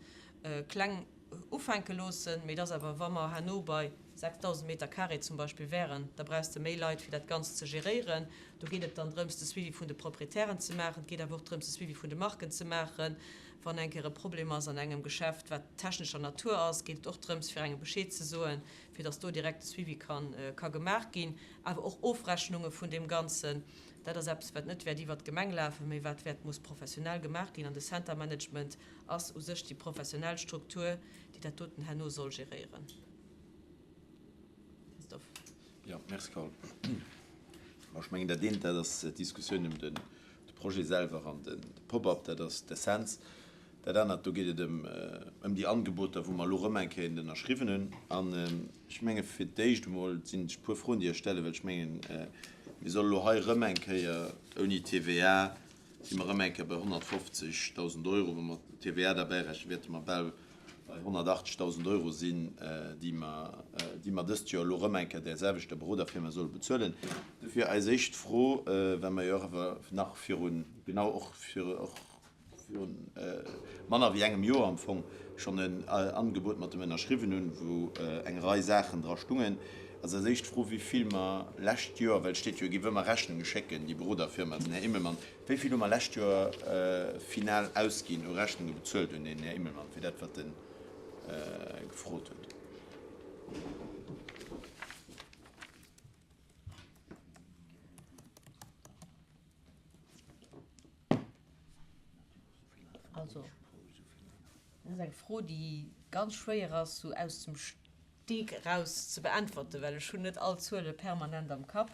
kleng ufänke loossen, mee dass awer, wa mer herno bei 6.000 Meter carré zum Beispill wären, da brauchs de méi Leit, fir dat Ganzt ze geréieren. Do geet et dann drëms, de Suivi vun de Proprietären ze maachen. Et geet awer och drëms, de Suivi vun de Marken ze maachen. Wann eng Kéier e Problem ass an engem Geschäft, wat technescher Natur ass, geet et och drëms, fir engem Bescheed ze soen, fir dass do direkt de Suivi ka gemaach ginn. Awer och Ofrechnunge vun deem Ganzen, dat ass eppes, wat net wäert iwwert d'Gemeng lafen, mee wat wäert muss professionell gemaach ginn. An de Center Management ass u sech déi professionell Struktur, déi dat doten herno soll geréieren. Christophe. Jo, merci Carole. Bon, ech mengen dat eent, dat ass d'Diskussioun ëm de Projet selwer an de Pop-up, dat ass d'Essenz. Dat anert, do geet et ëm ëm déi Angeboter, wou mer elo erëm eng Kéier ënnerschriwwen hunn. An ech menge fir d'éischt emol sinn et e puer Froen, déi ech stellen, well ech mengen, mir solle elo hei erëm eng Kéier ouni TVA. Si mer erëm eng Kéier bei 150.000 Euro. Wa mer d'TVA derbäirechnen, wäerte mer bal bei 180.000 Euro sinn, déi mer, déi mer dëst Joer elo erëm eng Kéier där selwechter Beroderfirma solle bezuelen. Dofir eis éischt Fro, well mer jo och awer nach virun, genau och fir, och virun manner wéi engem Joer am Fong schonn en Angebot mat dem ënnerschriwwen hunn, wou eng Rei Saachen dra stungen. Also als éischt Fro, wéi vill mer lescht Joer, well et steet jo, e géif ëmmer Rechnunge schécken, déi Beroderfirma, den Här Immelmann, wéi vill hu mer lescht Joer final ausginn u Rechnunge bezuelt un den Här Immelmann fir dat, wat en gefrot huet? Also, dat ass eng Fro, déi ganz schwéier ass, sou aus dem Steek eraus ze beäntwerten, well ech hunn net all Zuele permanent am Kapp.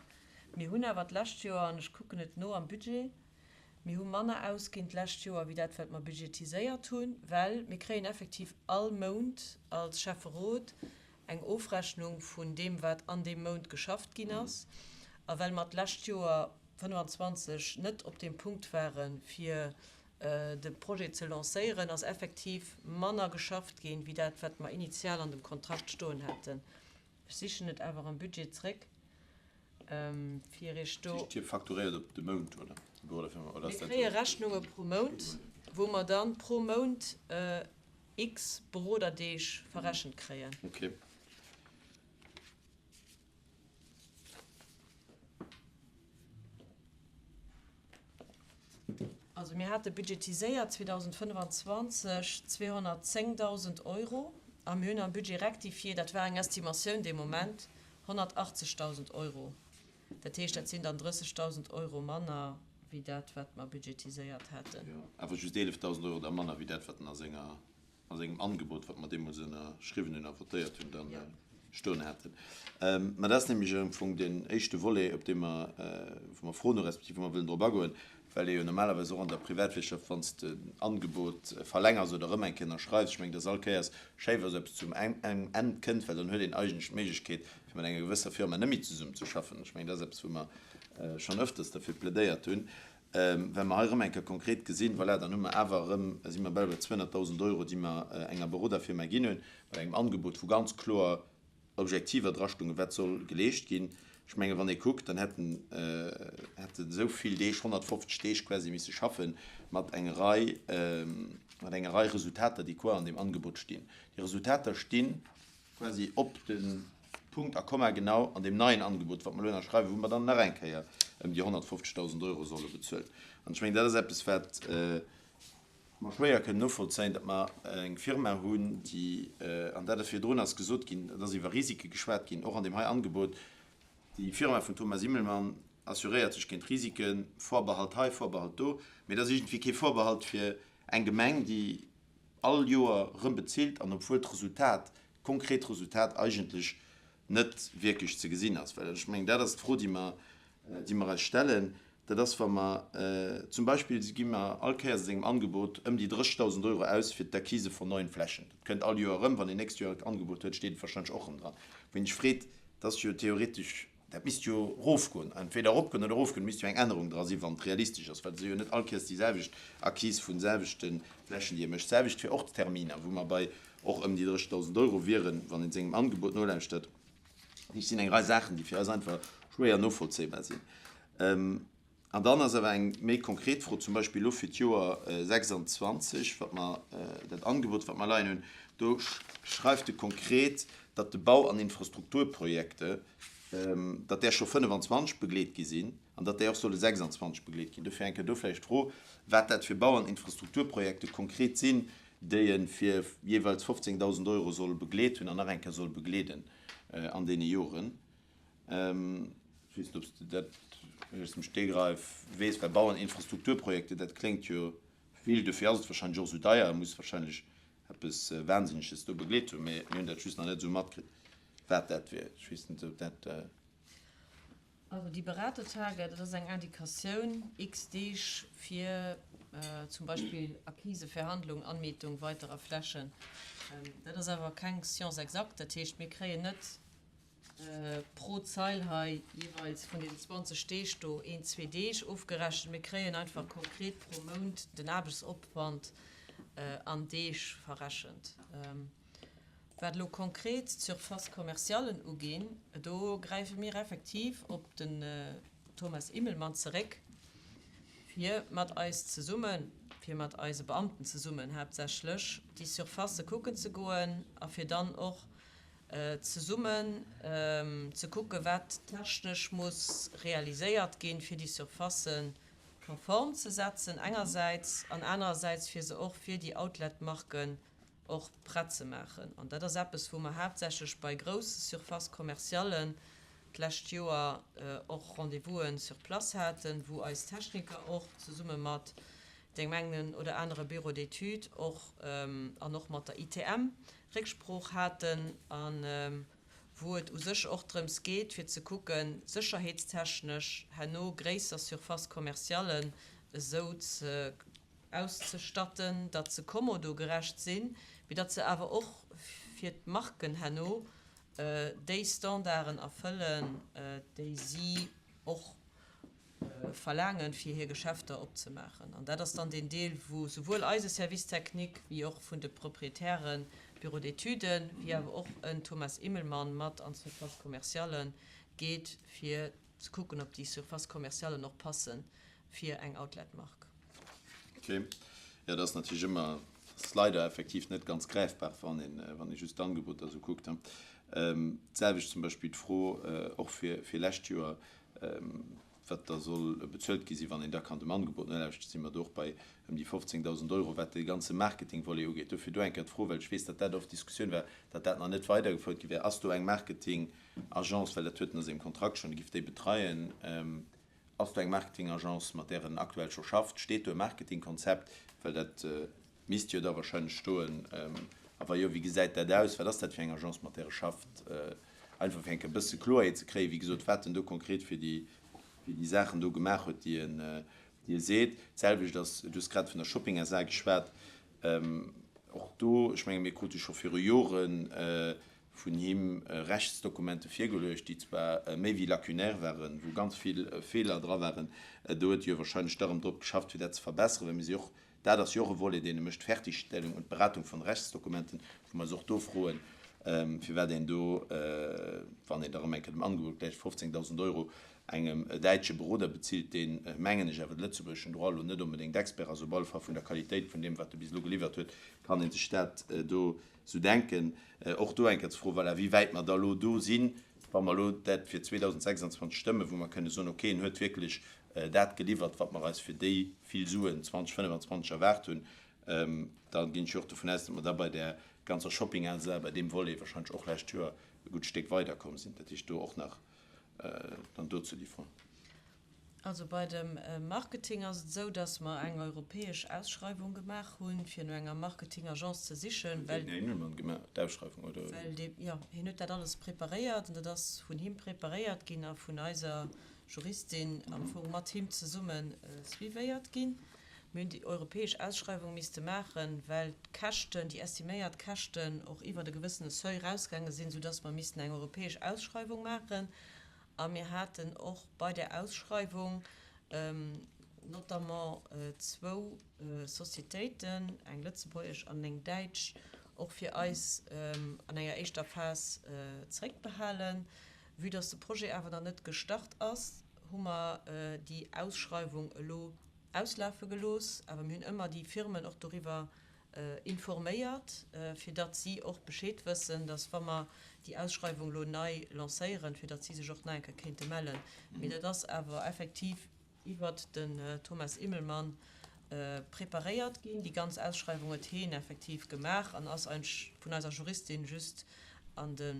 Mir hunn awer d'lescht Joer, an ech kucken et no am Budget, mir hu manner ausginn d'lescht Joer wéi dat, wat mer budgetiséiert hunn, well mir kréien effektiv all Mount als Schäfferot eng Ofrechnung vun deem, wat an deem Mount geschafft ginn ass. A well mer d'lescht Joer 25 net op deem Punkt waren, fir de Projet ze lancéieren, ass effektiv manner geschafft ginn, wéi dat, wat mer initial an dem Kontrakt stoen haten. Ech sichen et awer am Budget zréck, fir Iech do. Dat heescht, Dir facturéiert op de Mount, oder? Mir kréie Rechnunge pro Mount, wou mer dann pro Mount x Beroderdeeg verrechent kréien. Okay. Also mir hate budgetiséiert 2025 210.000 Euro a mir hunn am Budget rectifié, dat war eng Estimatioun dee Moment, 180.000 Euro. Dat heescht, dat sinn dann 30.000 Euro manner wéi dat, wat mer budgetiséiert haten. Jo, awer just 11.000 Euro da manner wéi dat, wat en a senger a sengem Angebot, wat mer deemools ënnerschriwwen hunn a votéiert hunn, da stoen haten. Mä dat ass nämlech am Fong deen éischte Volet, op dee mer, wou mer Froen hu respektiv wou mer wëllen drop agoen, well ee jo normalerweis och an der Privatwirtschaft, wann s de en Angebot verlängers oder erëm eng Kéier ënnerschreifs, ech mengen, dass all Kéiers schéi, wa sou eppes zum engem Enn kënnt, well dann huet een eigentlech d'Méiglechkeet, fir mat enger gewësser Firma net méi zesummenzeschaffen. Ech mengen, dat ass eppes, wou mer schonn ëfters derfir plädéiert hunn. Well mer hei erëm eng Kéier konkret gesinn, voilà, dann hu mer awer erëm, si mer bal bei 200.000 Euro, déi mer enger Beroderfirma ginn hunn, mat engem Angebot, wou ganz kloer Objektiver drastungen, wat soll geleescht ginn. Ech mengen, wann ee kuckt, dann hätten hätt en esou vill Deeg, 150 Deeg quasi misse schaffen, mat enger Rei, mat enger Rei Resultater, déi qua an deem Angebot stinn. Déi Resultater stinn quasi op de Punkt a Komma genau an deem neien Angebot, wat mer elo ënnerschreiwen, wou mer dann nach eng Kéier ëm déi 150.000 Euro solle bezuelen. An ech mengen, dat ass eppes, wat mer schwéier kënnen novollzéien, datt mer eng Firma hunn, déi, an dat ass virdrun ass gesot ginn, et ass iwwer Risike geschwat ginn, och an deem hei Angebot, déi Firma vun Thomas Immelmann assuréiert sech géint Risiken, Vorbehalt hei, Vorbehalt do, mee et ass iergendwéi kee Vorbehalt fir eng Gemeng, déi all Joer erëm bezilt an obwuel d'Resultat, d'konkret Resultat eigentlech net wierklech ze gesinn ass. Well ech mengen, dat ass d'Fro, déi mer, déi mer eis stellen, dat ass, wa mer zum Beispill, si gi mer all Kéiers a sengem Angebot ëm déi 30.000 Euro aus fir d'Acquise von neuen Flächen. Dat kënnt all Joer erëm. Wann een nächst Joer d'Angebot huet, steet et wahrscheinlech och erëm dran. Wou een sech freet, dat ass jo theoretesch, Dat misst jo erofgoen, entweder eropgoen oder erofgoen, et misst jo eng Ännerung dra sinn, wann et realistesch ass, well et si jo net all Kéiers déi selwecht Acquise vun selwechte Flächen, déi ee mécht. D'selwecht fir och d'Terminer, wou mer bei och ëm déi 30.000 Euro wieren, wann een sengem Angebot nolauschtert. Dat heescht, et sinn eng Rei Saachen, déi fir eis einfach schwéier novollzéibar sinn. An dann ass awer eng méi konkret Fro, zum Beispill elo fir d'Joer 26, wat mer, dat Angebot, wat mer leien hunn, do schreift e konkret, datt de Bau an Infrastrukturprojekte, datt där scho 25 begleet gi sinn an datt där och solle 26 begleet ginn. Dofir eng Kéier do vläicht d'Fro, wat dat fir Bau an Infrastrukturprojekte konkret sinn, déi e fir jeeweils 15.000 Euro soll begleet hunn an nach eng Kéier soll begleeden an deene Joren. Ech weess net, ob s de dat aus dem Stegreif weess, well Bauerninfrastrukturprojekte, dat kléngt jo vill, dofir ass et warscheinlech och esou deier, e muss warscheinlech eppes Wahnsinneges do begleet hunn, mee mir hunn dat just nach net esou matkritt, wat dat wier. Ech weess net, ob dat. Also déi Beratertage, dat ass eng Indikatioun, x Deeg fir zum Beispill Acquise, Verhandlung, Anmietung weiterer Flächen. Dat ass awer keng Science exacte, dat heescht, mir kréien net. pro Zeil hei jeeweils vun den 20 Deeg do een, zwee Deeg ofgerechent. Mir kréien einfach konkret pro Mount den Aarbechtsopwand an Deeg verrechent. Wat elo konkret d'Surfaces commerciallen uginn, do gräife mir effektiv op den Thomas Immelmann zeréck, fir mat eis zesummen, fir mat eise Beamten zesummen haaptsächlech, déi Surfacë kucken ze goen a fir dann och zesummen ze kucken, wat technesch muss realiséiert ginn, fir déi Surfacen konform ze setzen engersäits an anerersäits fir se och fir déi Outlet-Marken och prett ze maachen. An dat ass eppes, wou mer haaptsächlech bei grousse Surfaces commerciallen d'lescht Joer och Rendez-vousen sur place haten, wou eis Techniker och zesumme mat deem engen oder anere Bureau d'études och an och mat der ITM Récksprooch haten a wou et u sech och drëms geet, fir ze kucken, sécherheetstechnesch herno gréisser Surfaces commerciallen esou ze auszestatten, datt se kommodogerecht sinn, mee datt se awer och fir d'Marken herno déi Standarden erfëllen, déi si och verlaangen, fir hir Geschäfter opzemaachen. An dat ass dann deen Deel, wou souwuel eise Service technique wéi och vun de Proprietären, Bureau d'études, wéi awer och en Thomas Immelmann mat an d'Surfaces commerciales geet, fir ze kucken, ob déi Surfaces commerciallen och passen fir eng Outlet-Mark. Ok, jo dat ass natierlech ëmmer, dat ass leider effektiv net ganz gräifbar, wann een, wann ee just d'Angeboter esou kuckt. D'selwecht zum Beispill d'Fro och fir, fir lescht Joer, wat da soll bezuelt gi sinn, wann een da kann dem Angebot nolauschten, si mer do och bei ëm déi 15.000 Euro, wat dee ganze Marketing-Volet ugeet. Dofir do eng Kéier d'Fro, well ech weess, datt dat oft d'Diskussioun war, datt dat nach net weidergefouert gi wär, Ass do eng Marketing-Agence, well dat huet en a sengem Kontrakt schonn, déi giff déi betreien, Ass do eng Marketing-Agence, mat där en aktuell scho schafft? Steet do e Marketing-Konzept? Well dat misst jo da wahrscheinlech stoen. A wa jo, wéi gesäit dat aus? Wat ass dat fir eng Agence, mat där e schafft? Einfach fir eng Kéier e bësse Kloerheet ze kréien, wéi gesot, wat en do konkret fir déi, fir déi Saachen do gemaach huet, déi en, déi e seet. D'selwecht ass, du hues grad vun der Shopping SA geschwat, och do, ech menge mir krute scho viru Joren vun him Rechtsdokumente virgeluecht, déi zwar méi wéi lacunaire waren, wou ganz vill Feeler dra waren. Do huet e jo wahrscheinlech da rëm drop geschafft, fir dat ze verbesseren, well mir si och, dat ass jo och e Volet, deen e mécht, d'Fertigstellung und d'Beratung von Rechtsdokumenten, wou mer eis och do froen, firwat een do, wann een da rëm eng Kéier dem Angebot gläicht, 15.000 Euro engem däitsche Beroder bezilt, deen, mengen ech, awer de lëtzebuergeschen Droit elo net onbedéngt Expert ass, op alle Fall vun der Qualitéit vun deem, wat e bis elo geliwwert huet, kann ee sech dat do Sou denken. Och do eng Kéier ze froen, voilà, wéi wäit mer da elo do sinn, wa mer elo dat fir 2026 stëmmen, wou mer kënne soen, okay, en huet wierklech dat geliwwert, wat mer eis fir déi vill Suen 2025 erwaart hunn. Da ginn ech jo och dovun aus, datt mer da bei där ganzer Shopping-SA, bei deem Volet wahrscheinlech och lescht Joer e gutt Stéck weiderkomm sinn. Dat heescht, do och nach dann dozou déi Fro. Also bei dem Marketing ass et esou, dass mer eng europäesch Ausschreiwung gemaach hunn, fir no enger Marketing-Agence ze sichen, well. Huet den Här Immelmann gemaach, d'Ausschreiwung, oder? Well dee, jo, hien huet dat alles preparéiert an dat ass vun him preparéiert ginn a vun eiser Juristin am Fong mat him zesumme suivéiert ginn. Mir hunn déi europäesch Ausschreiwung misste maachen, well d'Käschten, déi estiméiert Käschten och iwwert e gewëssene Seuil erausgaange sinn, soudass mer missten eng europäesch Ausschreiwung maachen. A mir haten och bei där Ausschreiwung notamment zwou Societéiten, eng lëtzebuergesch an eng däitsch, och fir eis an enger éischter Phas zeréckbehalen. Vue dass de Projet awer nach net gestart ass, hu mer déi Ausschreiwung elo auslafe gelooss. Awer mir hunn ëmmer déi Firmen och doriwwer informéiert, fir datt si och Bescheed wëssen, datt wa mer déi Ausschreiwung elo nei lancéieren, fir datt si sech och nach eng Kéier kéinte mellen. Mee dat ass awer effektiv iwwert den Thomas Immelmann preparéiert ginn. Déi ganz Ausschreiwung huet heen effektiv gemaach an ass eigentlech vun eiser Juristin just an de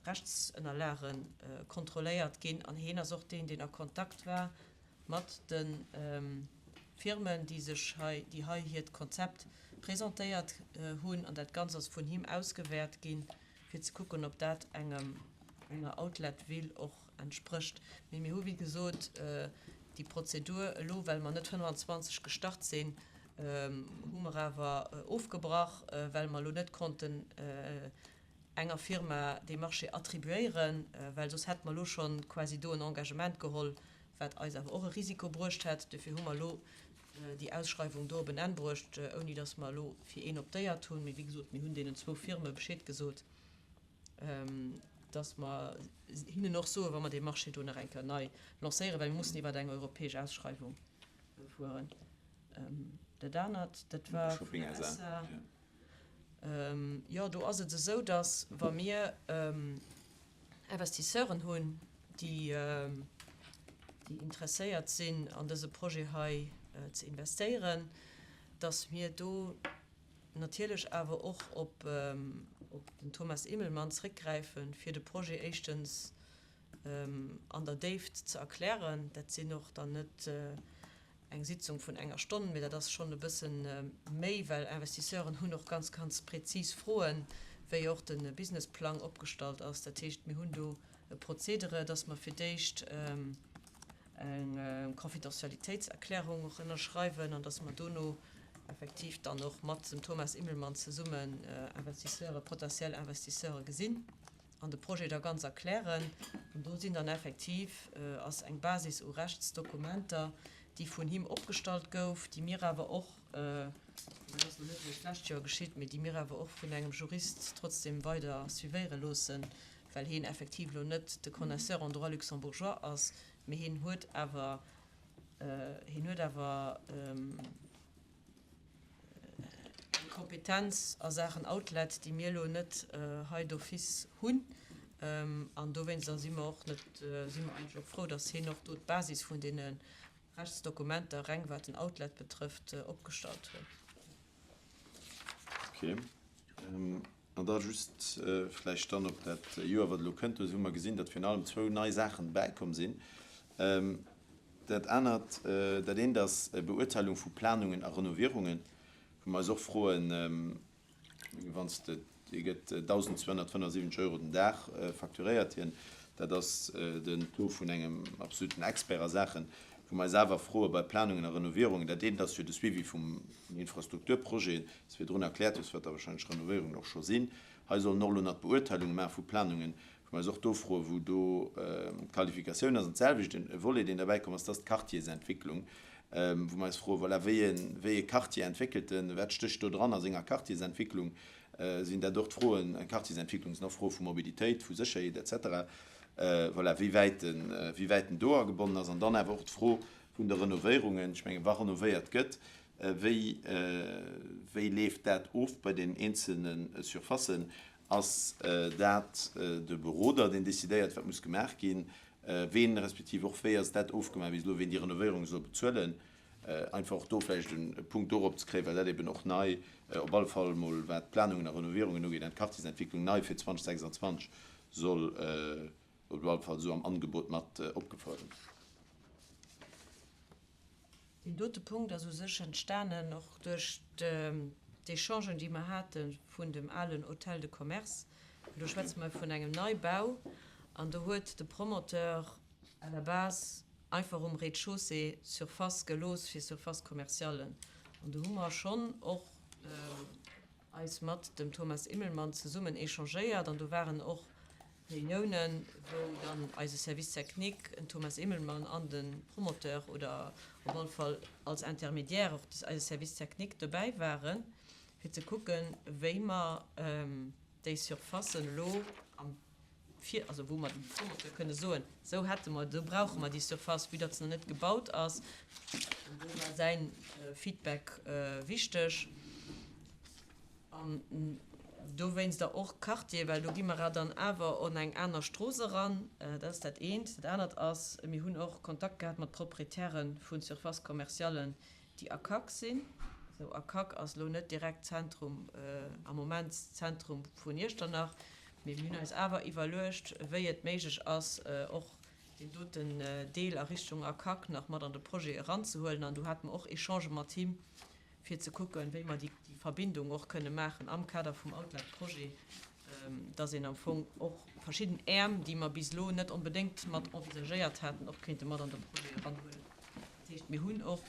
Rechtsënnerlage kontrolléiert ginn. An heen ass och deen, deen a Kontakt war mat de Firmen, déi sech hei, déi hei hiert Konzept presentéiert hunn, an dat Ganzt ass vun him ausgewäert ginn, fir ze kucken, ob dat engem, enger Outlet Ville och entsprécht. Mee mir hu wéi gesot déi Prozedur elo, well mer net 25 gestart sinn, hu mer awer ofgebrach, well mer elo net konnten. enger Firma dee Marché attribuéieren, well soss hätte mer elo scho quasi do en Engagement geholl, wat eis awer och e Risiko bruecht hätt. Dofir hu mer elo déi Ausschreiwung do op en Enn bruecht, ouni datt mer elo fir een optéiert hunn. Mee wéi gesot, mir hunn deenen zwou Firme Bescheed gesot, datt mer hinnen och soen, wa mer dee Marché do nach eng Kéier nei lancéieren, well mir mussen iwwer eng europäesch Ausschreiwung fueren. Dat anert, dat war vun der ESSA. Jo, do ass et esou, datt wa mir Investisseuren hunn, déi interesséiert sinn, an dëse Projet hei ze investéieren, datt mir do natierlech awer och op den Thomas Immelmann zréckgräifen, fir de Projet éischtens an der Déift ze erklären. Dat sinn och dann net eng Sitzung vun enger Stonn, mee dat ass schonn e bësse méi, well Investisseuren hunn och ganz, ganz prezis Froen, wéi och de Businessplang opgestallt ass. Dat heescht, mir hunn do e Prozedere, dass mer fir d'éischt eng Confidentialitéitserklärung och ënnerschreiwen an dass mer dono effektiv dann och mat dem Thomas Immelmann zesummen Investisseure, potentiell Investisseure gesinn. an de Projet da ganz erklären. An do sinn dann effektiv, ass eng Basis u Rechtsdokumenter, déi vun him opgestallt gouf, déi mir awer och, dat ass elo net eréischt d'lescht Joer geschitt, mee déi mir awer och vun engem Jurist trotzdem weider suivéiere loossen, well hien effektiv elo net de Connaisseur en droit luxembourgeois ass, mee hien huet awer, hien huet awer, Eng Kompetenz a Saachen Outlet, déi mir elo net hei d'office hunn. An dowéinster si mer och net, si mer eigentlech och frou, datt hien och do d'Basis vun deene Rechtsdokumenter, reng wat den Outlet betrëfft, opgestallt huet. Okay. An da just vläicht dann op dat Joer, wat elo kënnt. Do hu mer gesinn, datt virun allem zwou nei Saachen bäikomm sinn. Dat anert, dat eent ass Beurteilung vu Planungen a Renovierungen, wou mer eis och froen, wann s de, dee gëtt 1.275 Euro den Dag facturéiert hien, dat ass den Taux vun engem absoluten Expert a Saachen, wou mer eis awer froe bei Planungen a Renovierungen, dat eent ass jo de Suivi vum Infrastrukturprojet, s de virdrun erkläert hues, wat da wahrscheinlech Renovéierungen och scho sinn. Hei sollen och elo nach d'Beurteilunge maache vu Planungen, wou mer eis och do froen, wou do d'Qualifikatioun ass. An d'selwecht e Volet, deen derbäi komm ass, dat ass d'Quartiersentwicklung, wou mer eis froen, voilà, wéi e, wéi e Quartier entwéckelt en, wat stécht do dran a senger Quartiersentwicklung? Sinn dat och d'Froen, Quartiersentwicklung sinn och Froe vu Mobilitéit, vu Sécherheet et cetera, voilà, wéi wäit en, wéi wäit en do agebonnen ass. An dann awer och d'Fro vun de Renovéierungen. Ech mengen, wa renovéiert gëtt, wéi, wéi leeft dat of bei den eenzelne Surfacen? Ass dat de Beroder, deen decidéiert, wat muss gemaach ginn? Ween, respektiv och wéi ass dat ofgemaach bis elo, ween déi Renovéierung soll bezuelen? Einfach och do vläicht e Punkt dorop ze kréien, well dat eben och nei, op alle Fall emol wat d'Planungen a Renovéierungen ugeet an d'Quartiersentwicklung nei fir 2026 soll op alle Fall esou am Angebot mat opgefouert ginn. Deen dote Punkt ass u sech entstanen och duerch d'Echangen, déi mer hate vun dem alen Hôtel de Commerce. Do schwätze mer vun engem Neibau an do huet de Promoteur à la base einfach um Rez-de-chaussée Surface gelooss fir Surfaces commerciallen. An do hu mer schonn och eis mat dem Thomas Immelmann zesummen échangéiert an do waren och Reuniounen, wou dann eise Service technique, den Thomas Immelmann an de Promoteur oder op alle Fall als Intermédiaire och eise Service technique dobäi waren, fir ze kucken, wéi mer déi Surfacen elo am Vir, also wou mer dem Promoteur kënne soen, esou hätte mer, esou brauche mer déi Surface, vue datt se nach net gebaut ass. An do war säi Feedback wichteg. An dowéinster och Quartier, well do gi mer dann awer an eng aner Strooss eran. Dat ass dat eent. Dat anert ass, mir hunn och Kontakt gehat mat Proprietäre vu Surfaces commerciallen, déi ACAC sinn. Sou, ACAC ass elo net direkt Zentrum, am Moment Zentrum vun Iechternach, mee mir hunn eis awer iwwerluecht, wéi et méiglech ass, och deen doten Deel a Richtung ACAC nach mat an de Projet eranzehuelen. An do hate mer och Echangë mat him, fir ze kucken, wéi mer déi Verbindung och kënne maachen am Kader vum Outlet-Projet, dass een am Fong och verschidden Äerm, déi mer bis elo net onbedéngt mat envisagéiert haten, och kéinte mat an de Projet eranhuelen. Dat heescht, mir hunn och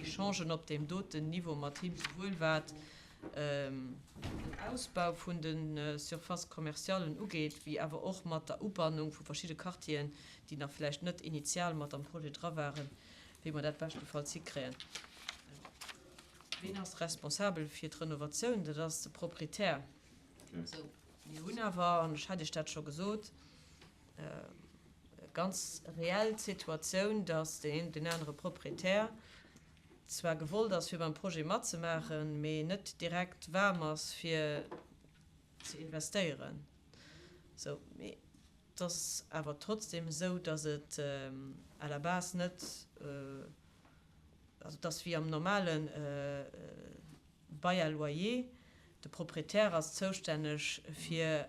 Echangen op deem doten Niveau mat him, souwuel wat. den Ausbau vun de Surfaces commercialen ugeet, wéi awer och mat der Ubannung vu verschidde Quartieren, déi nach vläicht net initial mat am Projet dra waren, wéi mer dat beschtefalls hikréien. Ween ass responsabel fir d'Renovatioun? Dat ass de Proprietär. Sou, mir hunn awer, an ech hat Iech dat scho gesot, ganz reell d'Situatioun, datt deen een oder deen anere Proprietär zwar gewollt ass, fir beim Projet matzemaachen, mee net direkt waarm ass, fir ze investéieren. Sou, mee et ass awer trotzdem esou, datt et à la base net, also et ass wéi am normale Bail à loyer, de Proprietär ass zoustänneg fir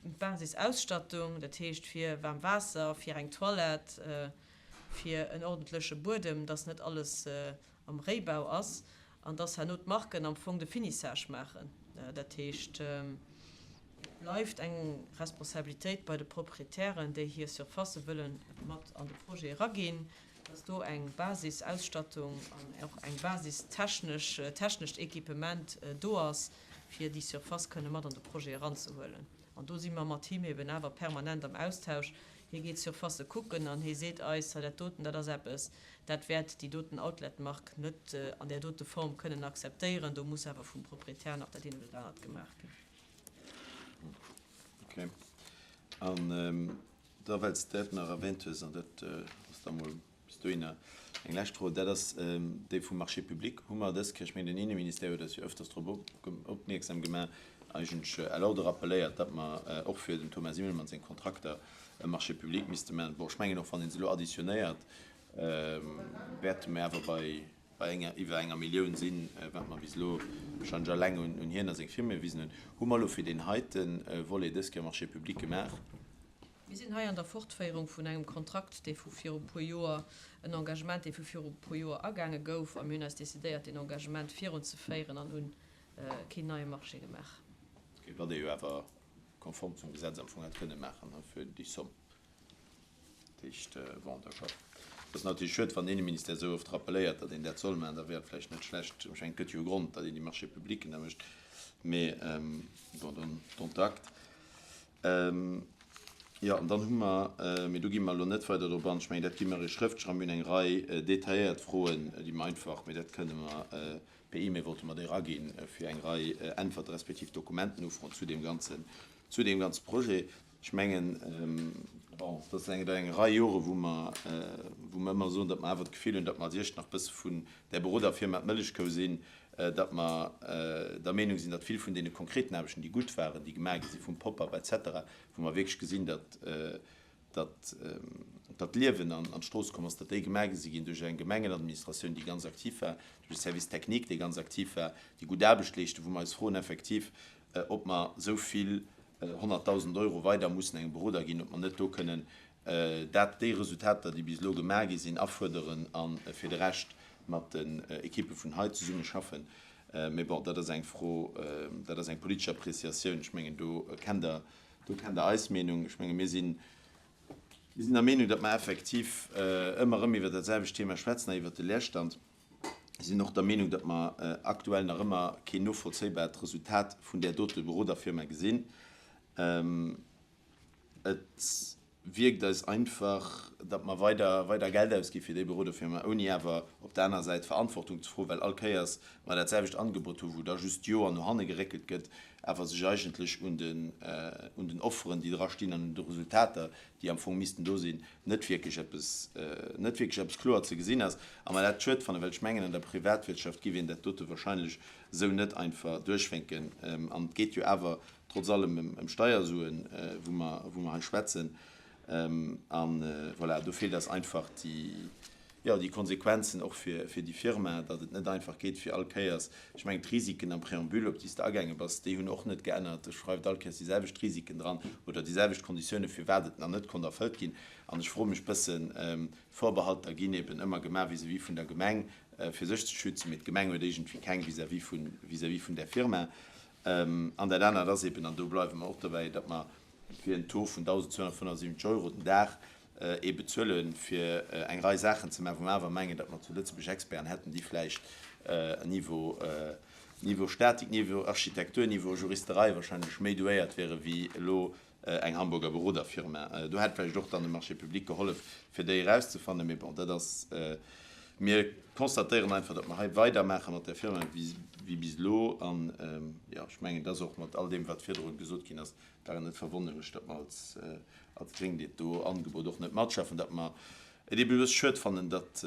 d'Basisausstattung, dat heescht fir waarm Waasser, fir eng Toilette, fir en ordentleche Buedem, dass net alles am Réibau ass an dass herno d'Marken am Fong de Finissage maachen. Dat heescht, et bleift eng Responsabilitéit bei de Proprietären, déi hir Surfacë wëlle mat an de Projet eraginn, dass do eng Basisausstattung an och eng basistechnesch, technescht Equipement do ass, fir déi Surface kënne mat an de Projet eranzehuelen. An do si mer mat him eben awer permanent am Austausch. Hie geet d'Surfacë kucken an hie seet eis, hei dat doten, dat ass eppes, dat wäert déi doten Outlet-Mark net an där dote Form kënnen akzeptéieren, do muss awer vum Proprietär nach dat eent oder dat anert gemaach ginn. Okay. An da, well s de dat nach erwähnt hues, an dat ass da mol Bis dohinner eng lescht Fro, dat ass déi vum Marché public. Hu mer dës Kéier, ech mengen den Inneministère huet eis jo öfters drop opmierksam gemaach, eigentlech à l'ordre rappelléiert, datt mer och fir dem Thomas Immelmann seng Kontrakter e Marché public misste maachen. Bon, ech mengen och wann ee se elo additionéiert, wäerte mer awer bei bei enger iwwer enger Millioun sinn, wat mer bis elo wahrscheinlech alleng un hien a seng Firma iwwerwisen hunn. Hu mer elo fir deen heite Volet dës Kéier Marché public gemaach? Mir sinn hei an der Fortféierung vun engem Kontrakt, dee vu viru puer Joer, en Engagement, dee vu viru puer Joer agaange gouf, a mir hunn eis decidéiert, deen Engagement virunzeféieren an hu keen neie Marché gemaach. Ok, wat ee jo awer konform zum Gesetz am Fong hätt kënne maachen fir déi Somm. Dat heescht, bon, d'accord. Et ass natierlech schued, wann den Inneministère esou oft rappelléiert, datt een dat soll maachen, da wär et vläicht net schlecht, ech mengen, et gëtt jo e Grond, datt een déi Marchés publics da mécht, mee bon, dann dont acte. Jo, an dann hu mer, mee do gi mer elo net weider drop an, ech mengen, dat gi mer Iech schrëftlech eran, mir hunn eng Rei detailléiert Froen, déi mer einfach, mee dat kënne mer per E-Mail wollte mer déi eraginn, fir eng Rei Äntwerte respektiv Dokumenten ufroen zu deem ganzen, zu deem ganze Projet. Ech mengen, bon, dat ass eng eng Rei Jore wou mer, wou mer ëmmer soen, datt mer awer d'Gefill hunn, datt mer als Iechternach e bësse vun där Beroderfirma d'Mëllechkou sinn, datt mer der Meenung sinn, datt vill vun deene konkreten Aarbechten, déi gutt waren, déi gemaach gi si vum Pop-up et cetera, wou mer wierklech gesinn, datt datt datt Liewen an d'Strooss komm ass, datt déi gemaach gi si ginn duerch eng Gemengenadministratioun, déi ganz aktiv war, duerch e Service technique, dee ganz aktiv war, déi gutt Aarbecht leeschten, wou mer eis froen effektiv, ob mer esou vill 100.000 Euro weider mussen engem Beroder ginn, ob mer net do kënnen dat, déi Resultater, déi bis elo gemaach gi sinn, afuerderen a fir de Rescht mat den Ekippe vun hei zesumme schaffen. Mee bon, dat ass eng Fro, dat ass eng politesch Appréciatioun. Ech mengen, do kennt Der, do kennt Der eis Meenung. Ech menge mir sinn, mir sinn der Meenung, datt mer effektiv ëmmer erëm iwwert dat selwecht Thema schwätzen a iwwert de Leerstand. Mir sinn och der Meenung, datt mer aktuell nach ëmmer keen novollzéibaart Resultat vun där dote Beroderfirma gesinn. Et wierkt eis einfach, datt mer weider, weider Geld ausgi fir déi Beroderfirma, ouni awer op der anerer Säit Verantwortung ze froen, well all Kéiers mer dat selwecht Angebot hu wou da just d'Joer no hanne geréckelt gëtt, awer sech eigentlech un den, un den Offeren, déi dra stinn an un de Resultater, déi am Fong missten do sinn, net wierklech eppes, net wierklech eppes kloer ze gesinn ass. A mer dat schued fannen, well ech mengen, an der Privatwirtschaft giff een dat dote wahrscheinlech esou net einfach duerchwénken. An et geet jo awer trotz allem ëm Steiersuen, wou mer, wou mer hei schwätzen. A voilà, do feelt eis einfach déi, jo, déi Konsequenzen och fir, fir déi Firma, datt et net einfach geet, fir all Kéiers, ech mengen, d'Risiken am Préambule, op déi s de agaange bass, déi hunn och net geännert. E schreift all Kéiers déi selwecht Risiken dran oder déi selwecht Konditiounen, firwat et nach net konnt erfëllt ginn. An ech froe mech bëssen, d'Vorbehalter ginn eben ëmmer gemaach vis-à-vis vun der Gemeng, fir sech ze schützen, mee d'Gemeng huet iergendwéi keng vis-à-vis vun, vis-à-vis vun där Firma. An dat anert ass eben, an do bleiwe mer och dobäi, datt mer fir en Taux vun 1.275 Euro den Dag ee bezuelen, fir eng Rei Saachen ze maachen, wou mer awer mengen, datt mer zu Lëtzebuerg Experten hätten, déi vläicht en Niveau. Niveau Statik, Niveau Architektur, Niveau Juristerei wahrscheinlech méi douéiert wiere wéi elo eng Hamburger Beroderfirma. Do hätt vläicht och dann de Marché public gehollef, fir déi erauszefannen. Mee bon, dat ass, mir constatéieren einfach, datt mer hei weidermaache mat där Firma wéi bis elo. An, jo, ech mengen, et ass och mat all deem, wat virdrun gesot ginn ass, dach net verwonnerlech, datt mer als, als Gréng dat do Angebot och net matschaffen, datt mer et eebe just schued fannen, datt,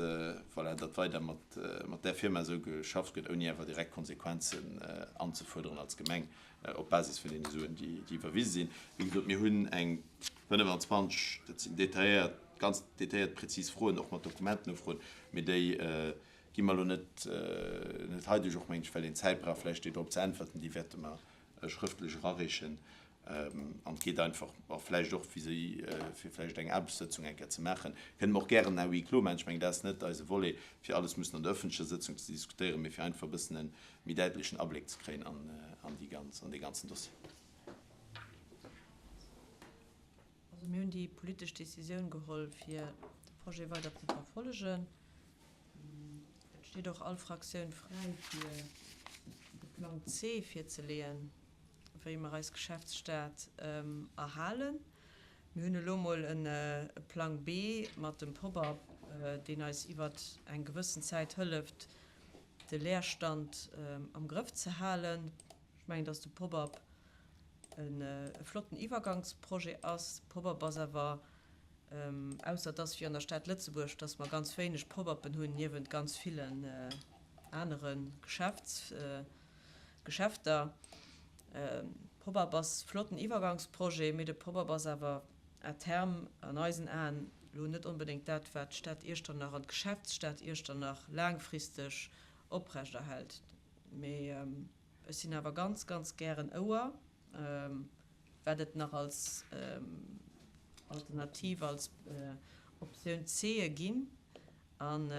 voilà, datt weider mat, mat där Firma esou geschafft gëtt, ouni awer direkt Konsequenzen anzefuerderen als Gemeng. Op Basis vun deene Suen, déi iwwerwise sinn. Wéi gesot, mir hunn eng 25, dat sinn detailléiert, ganz detailléiert, prezis Froen, och mat Dokumentenufroen, mee déi gi mer elo net, net hei duerch, och mengen ech, well een Zäit brauch vläicht déi drop ze äntwerten. Déi wäerte mer schrëftlech erareechen. An et geet einfach, a vläicht och fir si, fir vläicht eng Aarbechtssëtzung eng Kéier ze maachen, kënne mer och gären à huis clos maachen. Ech mengen, dat ass net eise Volet, fir alles mussen an der öffentlecher Sëtzung ze diskutéieren, mee fir einfach e bëssen e méi däitlechen Abléck ze kréien an déi ganz, an dee ganzen Dossier. Also mir hunn déi politesch Décisioun geholl, fir de Projet weider ze verfollegen. Et steet och all Fraktioun fräi, fir de Plang C virzeleeën, wéi mer eis Geschäftsstad erhalen. Mir hunn elo mol e Plang B mat dem Pop-up, deen eis iwwert eng gewëssen Zäit hëlleft, de Leerstand am Grëff ze halen. Ech mengen, dass de Pop-up e flotten Iwwergangsprojet ass. Pop-up ass awer, ausser dass wéi an der Stad Lëtzebuerg, dass mer ganz wéineg Pop-uppen hunn, niewent ganz villen anere Geschäfts, Geschäfter. Pop-up ass flotten Iwwergangsprojet, mee de Pop-up ass awer à terme an eisen Aen elo net onbedéngt dat, wat d'Stad Iechternach an d'Geschäftsstad Iechternach laangfristeg oprechterhält. Mee ech sinn awer ganz, ganz gären ouer, wat et nach als Alternativ, als Optioun C ginn. An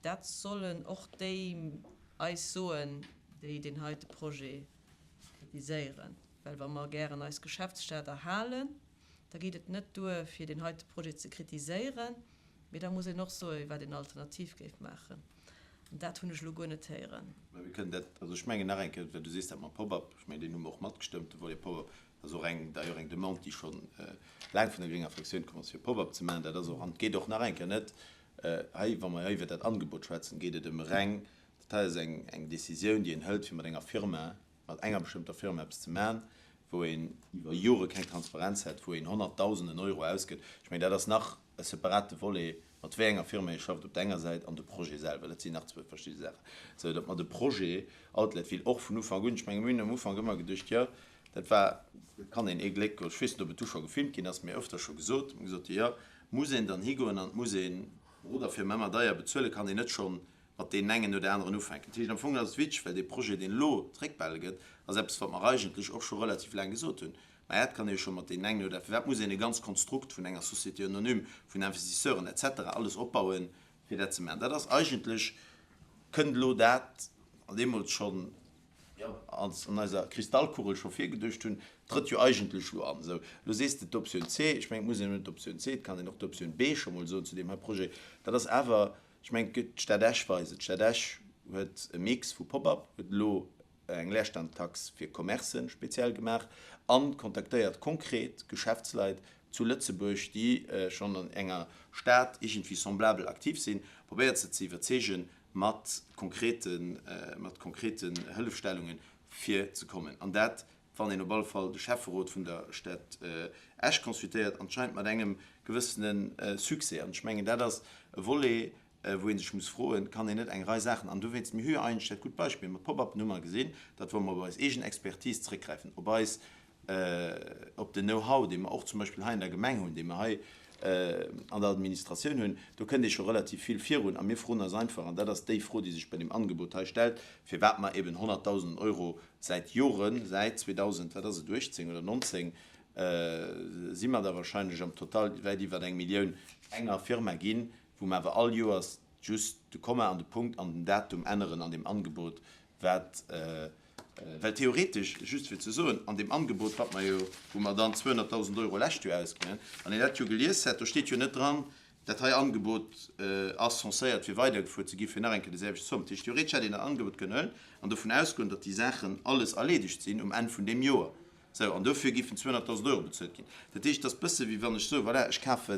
dat sollen och déi eis soen, déi deen heite Projet kritiséieren. Well wa mer gären eis Geschäftsstad erhalen, da geet et net duer, fir deen heite Projet ze kritiséieren, mee da muss een och soen, wat een alternativ géif maachen. An dat hunn ech elo guer net héieren. Mä mir kënnen dat, also ech mengen nach eng Kéier, well du sees dat mam Pop-up, ech mengen, deen hu mer och matgestëmmt, de Volet Pop-up, dat ass och eng, d'ailleurs eng Demande, déi scho laang vun der grénger Fraktioun komm ass, fir Pop-up ze maachen. Dat ass och, an et geet och nach eng Kéier net hei, wa mer hei iwwert dat Angebot schwätzen, geet et ëm reng, dat hei ass eng, eng Décisioun, déi een hëlt, fir mat enger Firma, mat enger bestëmmter Firma eppes ze maachen, wou een iwwer Jore keng Transparenz hätt, wou een Honnertdausenden Euro ausgëtt. Ech mengen, dat ass nach e separate Volet, mat wéi enger Firma ee schafft op der enger Säit an de Projet selwer. Dat sinn nach zwou verschidde Saachen. Sou datt mer de Projet Outlet-Ville och vun Ufank un, ech menge mir hunn am Ufank ëmmer geduecht, jo, dat war, dat kann een ee Gléck, ech weess net, ob et du scho gefilmt ginn ass, mee öfter scho gesot, mir gesot, jo, muss een dann higoen an et muss een Beroderfirma ëmmer deier bezuelen, kann een net schonn mat deenen engen oder aneren ufänken. Dat heescht, am Fong ass et witzeg, well dee Projet, deen elo zréckbehale gëtt, ass eppes, wat mer eigentlech och scho relativ laang gesot hunn. Mä et kann ee jo scho mat deenen engen oder, firwat muss een e ganz Konstrukt vun enger Société anonyme, vun Investisseuren et cetera alles opbauen, fir dat ze maachen? Dat ass eigentlech, kënnt elo dat deemools schonn, jo, als an eiser Kristallkugel scho virgeduecht hunn, trëtt jo eigentlech elo an. Esou, elo sees de d'Optioun C, ech mengen, et muss een net d'Optioun C, et kann een och d'Optioun B scho mol soen zu deem hei Projet. Dat ass awer, Ech mengen, et gëtt d'Stad Esch weisen. D'Stad Esch huet e Mix vu Pop-up, huet elo eng Leerstandtax fir Commercen speziell gemaach a kontaktéiert konkret Geschäftsleit zu Lëtzebuerg, déi schonn an enger Stad iergendwéi semblabel aktiv sinn, probéiert se ze iwwerzeegen, mat konkreten, mat konkreten Hëllefstellungen fir ze kommen. An dat wann een op alle Fall de Schäfferot vun der Stad Esch consultéiert, anscheinend mat engem gewëssene Succès. An ech mengen, dat ass e Volet, wou ee sech muss froen, Kann een net eng Rei Saachen, an dowéinst, mir hu jo eigentlech dat gutt Beispill mat Pop-upen hu mer gesinn, datt wa mer op eis eegen Expertise zréckgräifen, op eis op den Know-how, dee mer och zum Beispill hei an der Gemeng hunn, dee mer hei an der Administratioun hunn, do kënnt ee scho relativ vill virun. A mir froen eis einfach, an dat ass déi Fro, déi sech bei deem Angebot hei stellt, firwat mer eben Honnertdausenden Euro säit Joren, säit 2000, wat ass et, 18 oder 19, si mer da wahrscheinlech am Total wäit iwwer eng Millioun enger Firma ginn, wou mer awer all Joers just de Komma an de Punkt an den Datum änneren an deem Angebot, wat Well theoretesch, just fir ze soen, an deem Angebot, wat mer jo, wou mer dann 200.000 Euro lescht Joer ausginn hunn, wann een dat jo gelies hätt, do steet jo net dran, Dat hei Angebot ass censéiert fir weidergefuer ze gi fir nach eng Kéier déi selwecht Zomm. Dat heescht, theoretesch hätt een dat Angebot kënnen huelen an dovun ausgoen, datt déi Saachen alles erleedegt sinn um Enn vun deem Joer. Sou, an dofir géifen 200.000 Euro bezuelt ginn. Dat heescht, et ass bësse wéi wann ech soe, voilà, ech kafe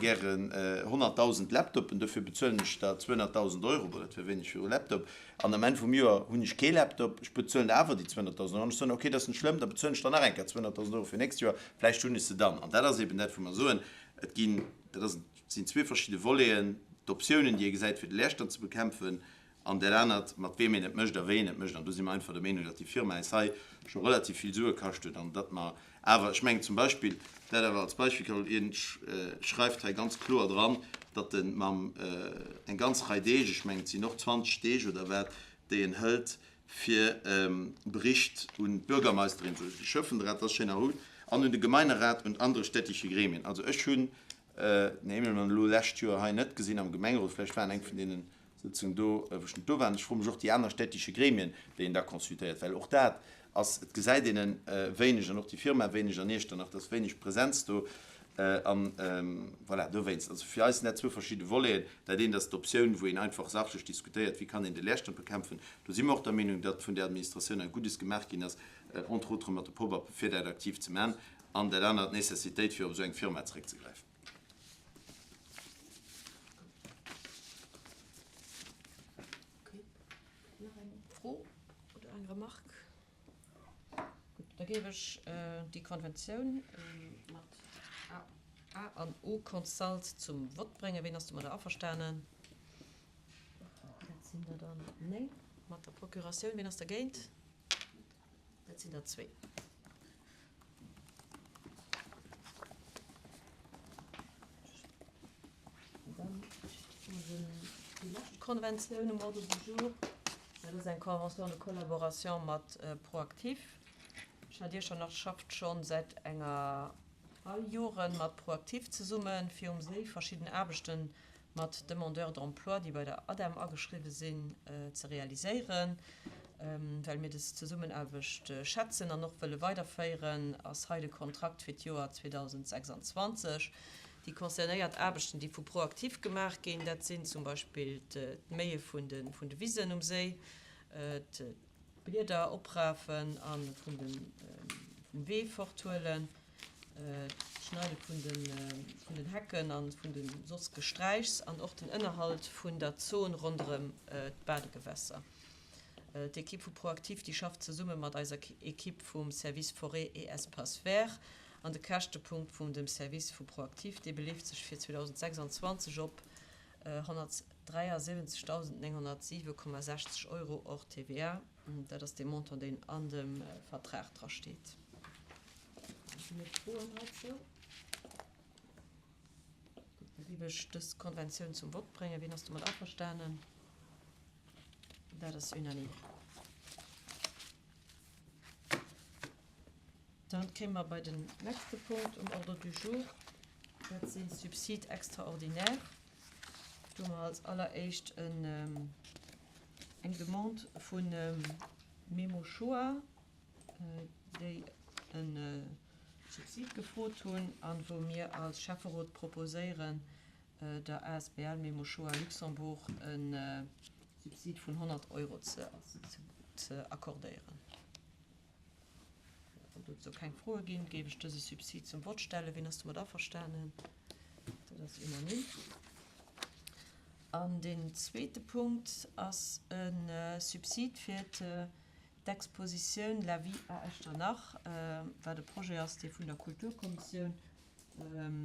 gären 100.000 Laptopen, dofir bezuelen ech der 200.000 Euro, bon, dat wär wéineg fir e Laptop, an am Enn vum Joer hunn ech kee Laptop, ech bezuelen der awer déi 200.000 Euro an ech soen, okay, dat ass net schlëmm, da bezuelen ech der nach eng Kéier 200.000 Euro fir nächst Joer, vläicht hunn ech se dann. An dat ass eben dat, wou mer soen, et ginn, dat ass, sinn zwee verschidde Voleten, d'Optiounen, déi ee gesäit, fir de Leerstand ze bekämpfen, an dat anert, mat weem een et mécht a wéi een et mécht. An do si mer einfach der Meenung, datt déi Firma eis hei scho relativ vill Sue kascht huet an datt mer awer, ech mengen zum Beispill, dat awer als Beispill, Carole, hien schreift hei ganz kloer dran, datt e mam eng ganz Rei Deeg, ech mengen et sinn och 20 Deeg oder wat, déi en hëlt, fir e Bericht un d'Bürgermeisterin, sou de Schöffenrat, das ist schön erholt, an un de Gemeinerat und andere städtische Gremien. Also ech hunn den Emmelmann elo lescht Joer hei net gesinn am Gemengerot, vläicht war en eng vun deenen Sëtzung do, wou ech net do war. An ech froe mech och déi aner städtische Gremien, déi een da consultéiert, well och dat ass, et gesäit een e wéineg an och déi Firma wéineg an Iechternach, et ass wéineg Präsenz do. An voilà, dowéinst, also fir eis sinn dat zwou verschidde Voleten. Dat eent ass d'Optioun, wou een einfach sachlech diskutéiert, wéi kann een de Leerstand bekämpfen. Do si mer och der Meenung, datt vun der Administratioun hei Guddes gemaach ginn ass, entre autres mat de Pop-uppe fir dat aktiv ze maachen. An dat anert, d'Nécessitéit, fir op esou eng Firma zeréckzegräifen. Okay. Nach eng Fro oder eng Remarque? Gutt, da géif ech déi Konventioun mat A an O Consult zum Vott bréngen. Ween ass domadder averstanen? Dat sinn der dann 9 mat der Procuratioun. Ween ass dergéint? Dat sinn der zwéi. Dann déi lescht Konventioun um Ordre du jour. Dat ass eng Convention de collaboration mat ProActif. D'Stad Iechternach schafft scho säit enger Rei Jore mat ProActif zesummen, fir um Séi verschidden Aarbechten mat Demandeurs d'emploi, déi bei der ADEM ageschriwwe sinn, ze realiséieren. Well mir des Zesummenaarbecht schätzen an och wëlle weiderféieren, ass hei de Kontrakt fir d'Joer 2026. Déi concernéiert Aarbechten, déi vu ProActif gemaach ginn, dat sinn zum Beispill d'Méie vun de Wisen um Séi, d'Blieder oprafen a vum Wee forthuelen, d'Schneide vun den Hecken a vun de soss Gesträichs an och den Ënnerhalt vun der Zon ronderëm d'Badegewässer. D'Ekipp vu ProActif, déi schafft zesumme mat eiser Ekipp vum Service Forêts et Espaces Verts an de Käschtepunkt vum dem Service vu ProActif, dee beleeft sech fir 2026 op 173.907,60 Euro hors TVA. Dat ass dee Montant, deen an dem Vertrag dra steet. Sinn et Froen heizou? Gutt, da géif ech dës Konventioun zum Vott bréngen. Wien ass domat averstanen? Dat ass unanime. Dann kéime mer bei den nächste Punkt um Ordre du jour. Dat sinn d'Subsides extraordinaires. Do hu mer als alleréischt eng Demande vun Memo Schoa, déi e Subsid gefrot hunn a wou mir als Schäfferot proposéieren, der asbl Memo Shoah Luxembourg e Subsid vun 100 Euro ze accordéieren. Wann dozou keng Froe ginn, géif ech dëse Subsid zum Vott stellen. Wien ass domat averstanen? Dat ass unanime. An deen zweete Punkt ass e Subsid fir d'Expositioun La vie à Echternach, wat e Projet ass, dee vun der Kulturkommissioun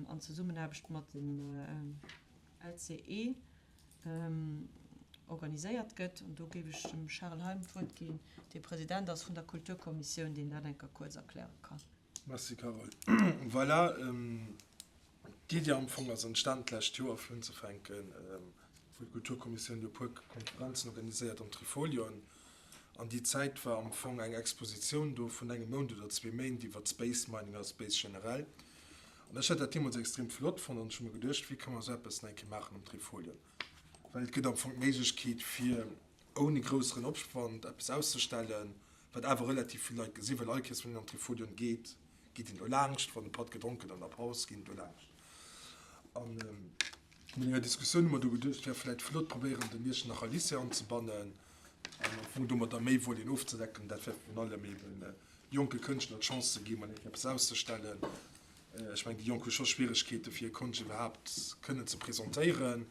an Zesummenaarbecht mat dem LCE organiséiert gëtt. An do géif ech dem Charel Heim d'Wuert ginn, dee President ass vun der Kulturkommissioun, deen dat eng Kéier kuerz erkläre kann. Merci Carole. Voilà, d'Iddi am Fong ass entstan d'lescht Joer, fir unzefänken, wou d'Kulturkommissioun jo e puer Konferenzen organiséiert am Trifolion. An déi Zäit war am Fong eng Expositioun do vun engem Mount oder zwee Méint iwwer Space Mining a Space generell. An ech hat dat deemools extrem flott fonnt an ech hu mer geduecht, wéi ka mer esou eppes nach eng Kéier maachen um Trifolion? Well et gëtt am Fong d'Méiglechkeet fir ouni grousseren Opwand eppes auszestellen, wat awer relativ vill Leit gesinn, well all Kéiers wann een am Trifolion geet, geet een do laanscht, wann e Patt gedronk gëtt an der Paus, geet een do laanscht. An. No enger Diskussioun hu mer du geduecht, et wär vläit flott, probéieren den Iechternacher Lycée anzebannen an am Fong domadder méi Voleten ofzedecken. Dat wär virun allem eben jonke Kënschtler d'Chance ze ginn, mol eng Kéier eppes auszestellen. Ech mengen, déi Jonk hu scho Schwieregkeeten, fir hir Konscht iwwerhaapt kënnen ze presentéieren.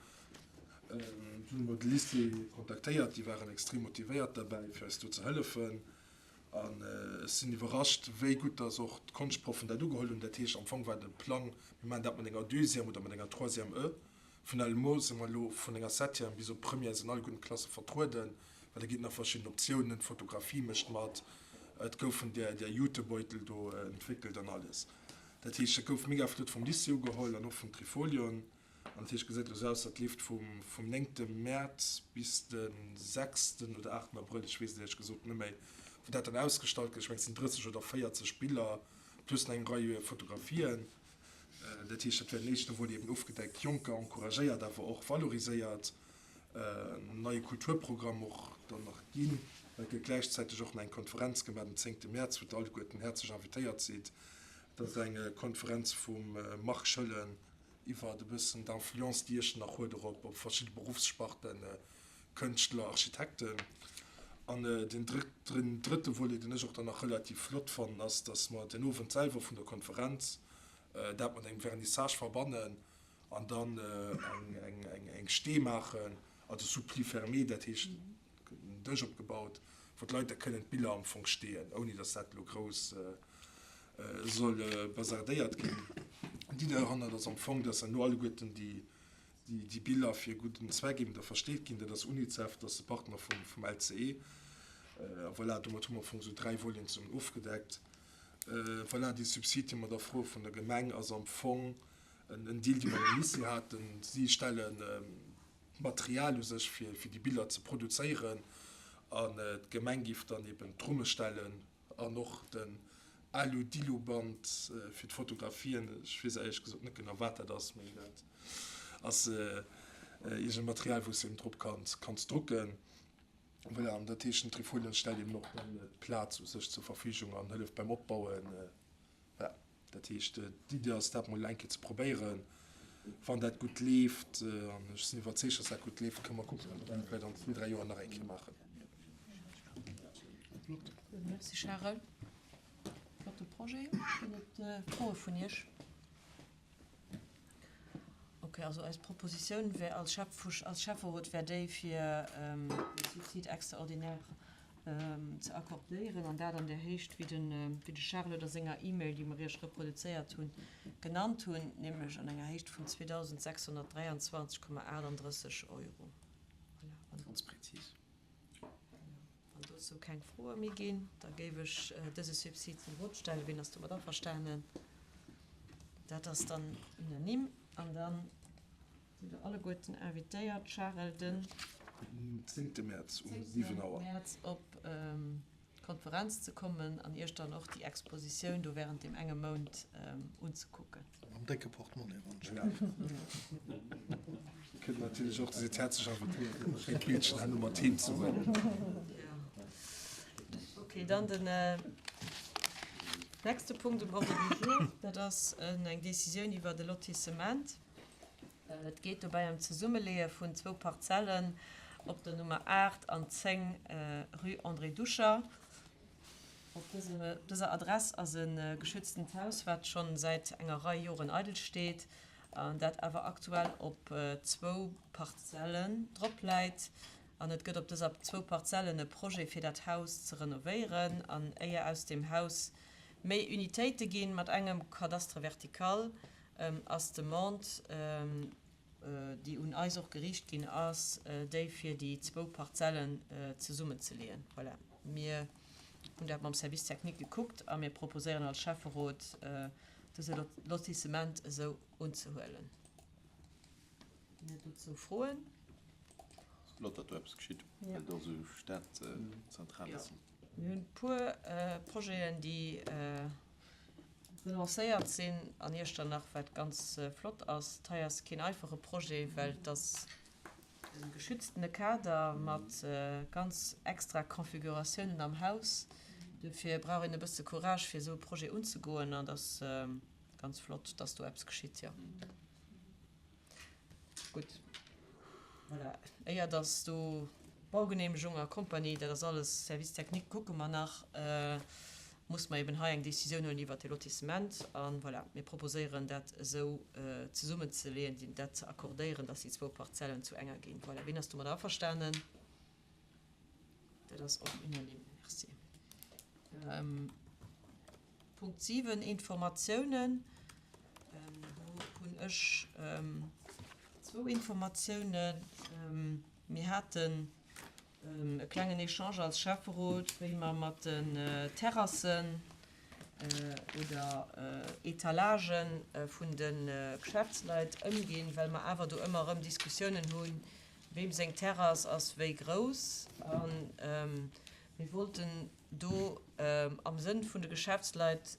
Du hu mer de Lycée kontaktéiert, déi waren extrem motivéiert derbäi, fir eis do ze hëllefen. An ech sinn iwwerrascht, wéi gutt dass och d'Konschtproffen dat ugeholl hunn. Dat heescht, am Fong war de Plang, mir maachen dat mat enger Deuxième oder mat enger Troisième E. Finalement si mer elo vun enger Septième bis op Première sinn alleguerten d'Klasse vertrueden, well da ginn et nach verschidden Optiounen, d'Fotografie mécht mat, et goufen där där Jutebeutel do entwéckelt an alles. Dat heescht, dat gouf mega flott vum Lycée ugeholl an och vum Trifolion. An dat heescht, gesäit elo esou aus, dat leeft vum vum néngte Mäerz bis de sechsten oder aachten Abrëll, ech weess et éierlech gesot net méi, wou dat dann ausgestallt gëtt. Ech mengen, et sinn 30 oder 40 Biller plus nach eng Rei Fotografien. Dat heescht, dat wär den éischte Volet eben ofgedeckt, Jonker encouragéiert, awer och valoriséiert, en neie Kulturprogramm och dann nach ginn. Et gëtt gläichzäiteg och nach eng Konferenz gemaach den zéngte Mäerz, wou Der alleguerten häerzlech invitéiert sidd. Dat ass eng Konferenz vum Marc Schoellen iwwert e bëssen d'Influence, déi Iechternach huet och op verschidde Beruffssparten, Kënschtler, Architekten. An deen drëtte Volet, deen ech och dann nach relativ flott fannen, ass, dass mer den Owend selwer vun der Konferenz dat mat engem Vernissage verbannen an dann eng Stee maachen, also sous pli fermé, dat heescht en Dësch opgebaut, wou d'Leit da kënnen d'Biller am Fong steeën, ouni dass dat elo grouss soll bazardéiert ginn. D'Iddi dohannert ass am Fong, dass herno alleguerten déi Biller fir e gudden Zweck eben da versteet ginn. Dat ass UNICEF, dat ass de Partner vum LCE. A voilà, domat hu mer am Fong esou 3 Voleten zesummen ofgedeckt. Voilà, dee Subsid, dee mer da froe vun der Gemeng, ass am Fong en Deal, dee mer mam Lycée haten. Si stellen d'Material u sech, fir déi Biller ze produzéieren, an d'Gemeng géif dann eben d'Rumme stellen An och den Alu-Dilu-Band fir d'Fotografien, ech weess éierlech gesot net genau wat dat ass, mee dat ass iergend Material wou s de eben drop kanns drucken. Voilà, an dat heescht den Trifolion stellt eben och dann d'Plaz u sech zur Verfügung an hëlleft beim Opbauen. Voilà, dat heescht d'Iddi ass dat mol eng Kéier ze probéieren. Wann dat gutt leeft, an ech sinn iwwerzeegt, dass dat gutt leeft, kënne mer kucken, ob mer dat vläicht an zwee, dräi Joer nach eng Kéier maachen. Merci Charel. Flotte Projet. Ginn et Froe vun Iech? Ok, also eis Propositioun wär als Schäfferot wär déi fir de Subside extraordinaire ze accordéieren, an dat an där Héicht, wéi de Charel et a senger E-Mail, déi mer Iech reproduzéiert hunn, genannt hunn, nämlech an enger Héicht vun 2.623,38 Euro. Voilà. Ganz präzis. Wann dozou keng Froe méi ginn, da géif ech dëse Subsid zum Vott stellen. Wien ass domat averstanen? Dat ass dann unanime. An da sidd Der alleguerten invitéiert, Charel, den. Zéngte Mäerz um 7 Auer. Mäerz op d'Konferenz ze kommen an Iech dann och déi Expositioun do während deem enge Mount unzekucken. Mam décke Portemonnaie wann ech Kënnt natierlech och, Dir sidd häerzlech invitéiert, e schéint Bildchen herno mat heem ze huelen. Ok, dann den nächste Punkt um Ordre du jour, dat ass eng Décisioun iwwert e Lotissement. Et geet dobäi ëm d'Zesummeleeë vun zwou Parzellen op der Nummer 8 an 10 Rue André Duscher. Op dëser Adress ass e geschütztent Haus, wat schonn säit enger Rei Joren eidel steet an dat awer aktuell op zwou Parzellen drop läit. An et gëtt op dëser zwou Parzellen e Projet fir dat Haus ze renovéieren an éier aus deem Haus méi Unitéite ginn mat engem Cadastre vertical, ass d'Demande, déi un eis och geriicht ginn ass, déi fir déi zwou Parzellen zesummenzeleeën. Voilà, mir hunn dat mam Service technique gekuckt a mir proposéieren als Schäfferot, dëse Lotissement esou unzehuelen. Ginn et dozou Froen? Flott, datt do eppes geschitt, well do esou stadzentral ass. Mir hunn e puer Projeten, déi relancéiert sinn an Iechternach, wat ganz flott ass. Hei ass keen einfache Projet, well et ass e geschütztene Kader mat ganz extra Configuratiounen am Haus. Dofir brauch een e bësse Courage, fir esou e Projet unzegoen an et ass ganz flott, dass do eppes geschitt, jo. Gutt. Voilà. Éier dass do Baugeneemegung a Compagnie, dat ass alles Service technique, kucke mer nach, muss mer eben hei eng Décisioun huelen iwwert de Lotissement. A voilà, mir proposéieren dat esou zesummenzeleeën, dat ze accordéieren, dass déi zwou Parzellen zu enger ginn. Voilà, wien ass domadder averstanen? Dat ass och unanime. Merci. Punkt 7, Informatiounen. Do hunn ech zwou Informatiounen. Mir haten e klengen Echange als Schäfferot, wéi mer mat den Terrassen oder Etalagë vun de Geschäftsleit ëmginn, well mer awer do ëmmer erëm Diskussiounen hunn, weem seng Terrass ass wéi grouss. A mir wollten do am Sënn vun de Geschäftsleit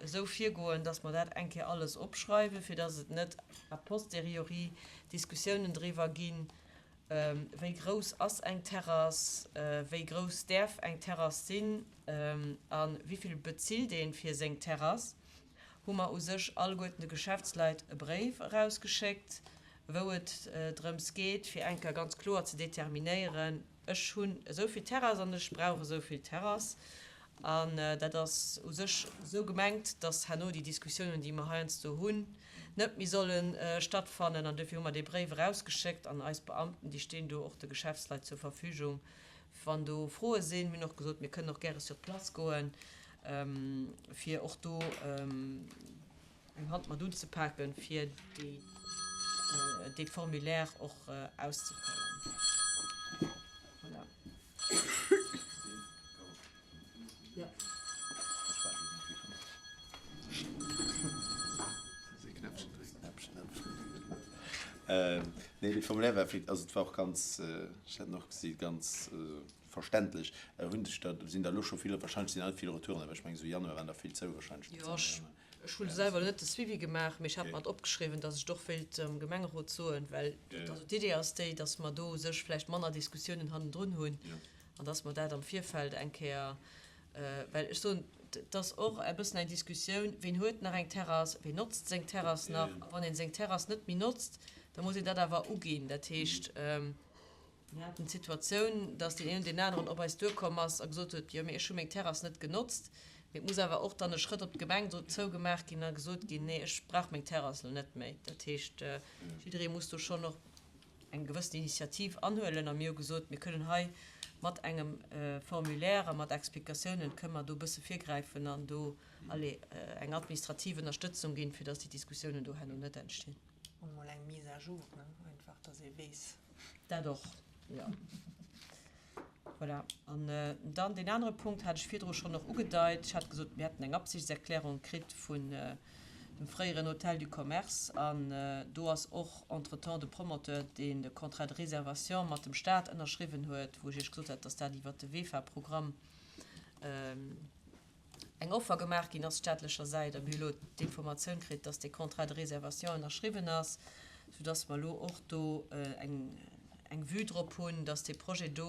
esou virgoen, dass mer dat eng Kéier alles opschreiwen, fir dass et net a posteriori Diskussiounen driwwer ginn, wéi grouss ass eng Terrass, wéi grouss däerf eng Terrass sinn a wéi vill bezilt ee fir seng Terrass, hu mer u sech alleguerten de Geschäftsleit e Bréif erausgeschéckt, wou et drëms geet, fir eng Kéier ganz kloer ze determinéieren, Ech hunn esou vill Terrass an ech brauch esou vill Terrass. An dat ass u sech esou gemengt, dass herno déi Diskussiounen, déi mer heiansdo hunn, net méi solle stattfannen. An dofir hu mer dee Bréif erausgeschéckt an eis Beamten, déi stinn do och de Geschäftsleit zur Verfügung, wann do Froe sinn. Mir hunn och gesot, mir kënnen och gäre sur place goen, fir och do eng Hand mat unzepaken, fir dee Formulaire och auszefëllen. Voilà. Jo. Nee, dee Formulaire war vläicht, also et war och ganz, ech hat en och gesi, ganz verständlech. Hunn sech der, sinn der elo scho vill, wahrscheinlech sinn nach net vill Retouren, awer ech mengen esou Januar waren der vill zou wahrscheinlech. Jo, Ech hunn selwer net de Suivi gemaach, mee ech hat mer et opgeschriwwen, dass ech et och wéilt dem Gemengerot soen, well also d'Idee ass déi, dass mer do u sech vläicht manner Diskussiounen hannendrun hunn an dass mer dat am Virfeld eng Kéier, well ech soen, et ass och e bëssen eng Diskussioun, ween huet nach eng Terrass, ween notzt seng Terrass nach? A wann ee seng Terrass net méi notzt, da muss een dat awer uginn. Dat heescht, Mir haten d'Situatioun, dass deen een oder deen aneren op eis duerkomm ass a gesot huet, jo mee ech hu meng Terrass net genotzt. Mee et muss awer och dann e Schrëtt op d'Gemeng zou gemaach ginn a gesot ginn, nee ech brauch meng Terrass elo net méi. Dat heescht, jidderee muss do schonn och eng gewëssen Initiativ anhuelen. A mir hu gesot, mir kënnen hei mat engem Formulaire a mat Explikatiounen kënnen mer do e bësse virgräifen an do, allez, eng administrativ Ënnerstëtzung ginn, fir dass déi Diskussiounen do herno net entstinn. An mol eng Mise à jour, ne? Einfach, dass ee weess. Dat och, jo. Voilà. An dann deen anere Punkt hat ech virdru schonn och ugedeit. Ech hat gesot, mir hätten eng Absichtserklärung kritt vun dem fréieren Hôtel du Commerce. An do ass och entretemps de Promoteur, deen de Contrat de réservation mat dem Stat ënnerschriwwen huet, wou ech Iech gesot hat, dass dat iwwert de VEFA-Programm eng Offer gemaach ginn ass staatlecher Säit a mir hu lo d'Informatioun kritt, dass dee Contrat de réservation ënnerschriwwen ass, soudass mer elo och do eng eng Vue drop hunn, dass dee Projet do,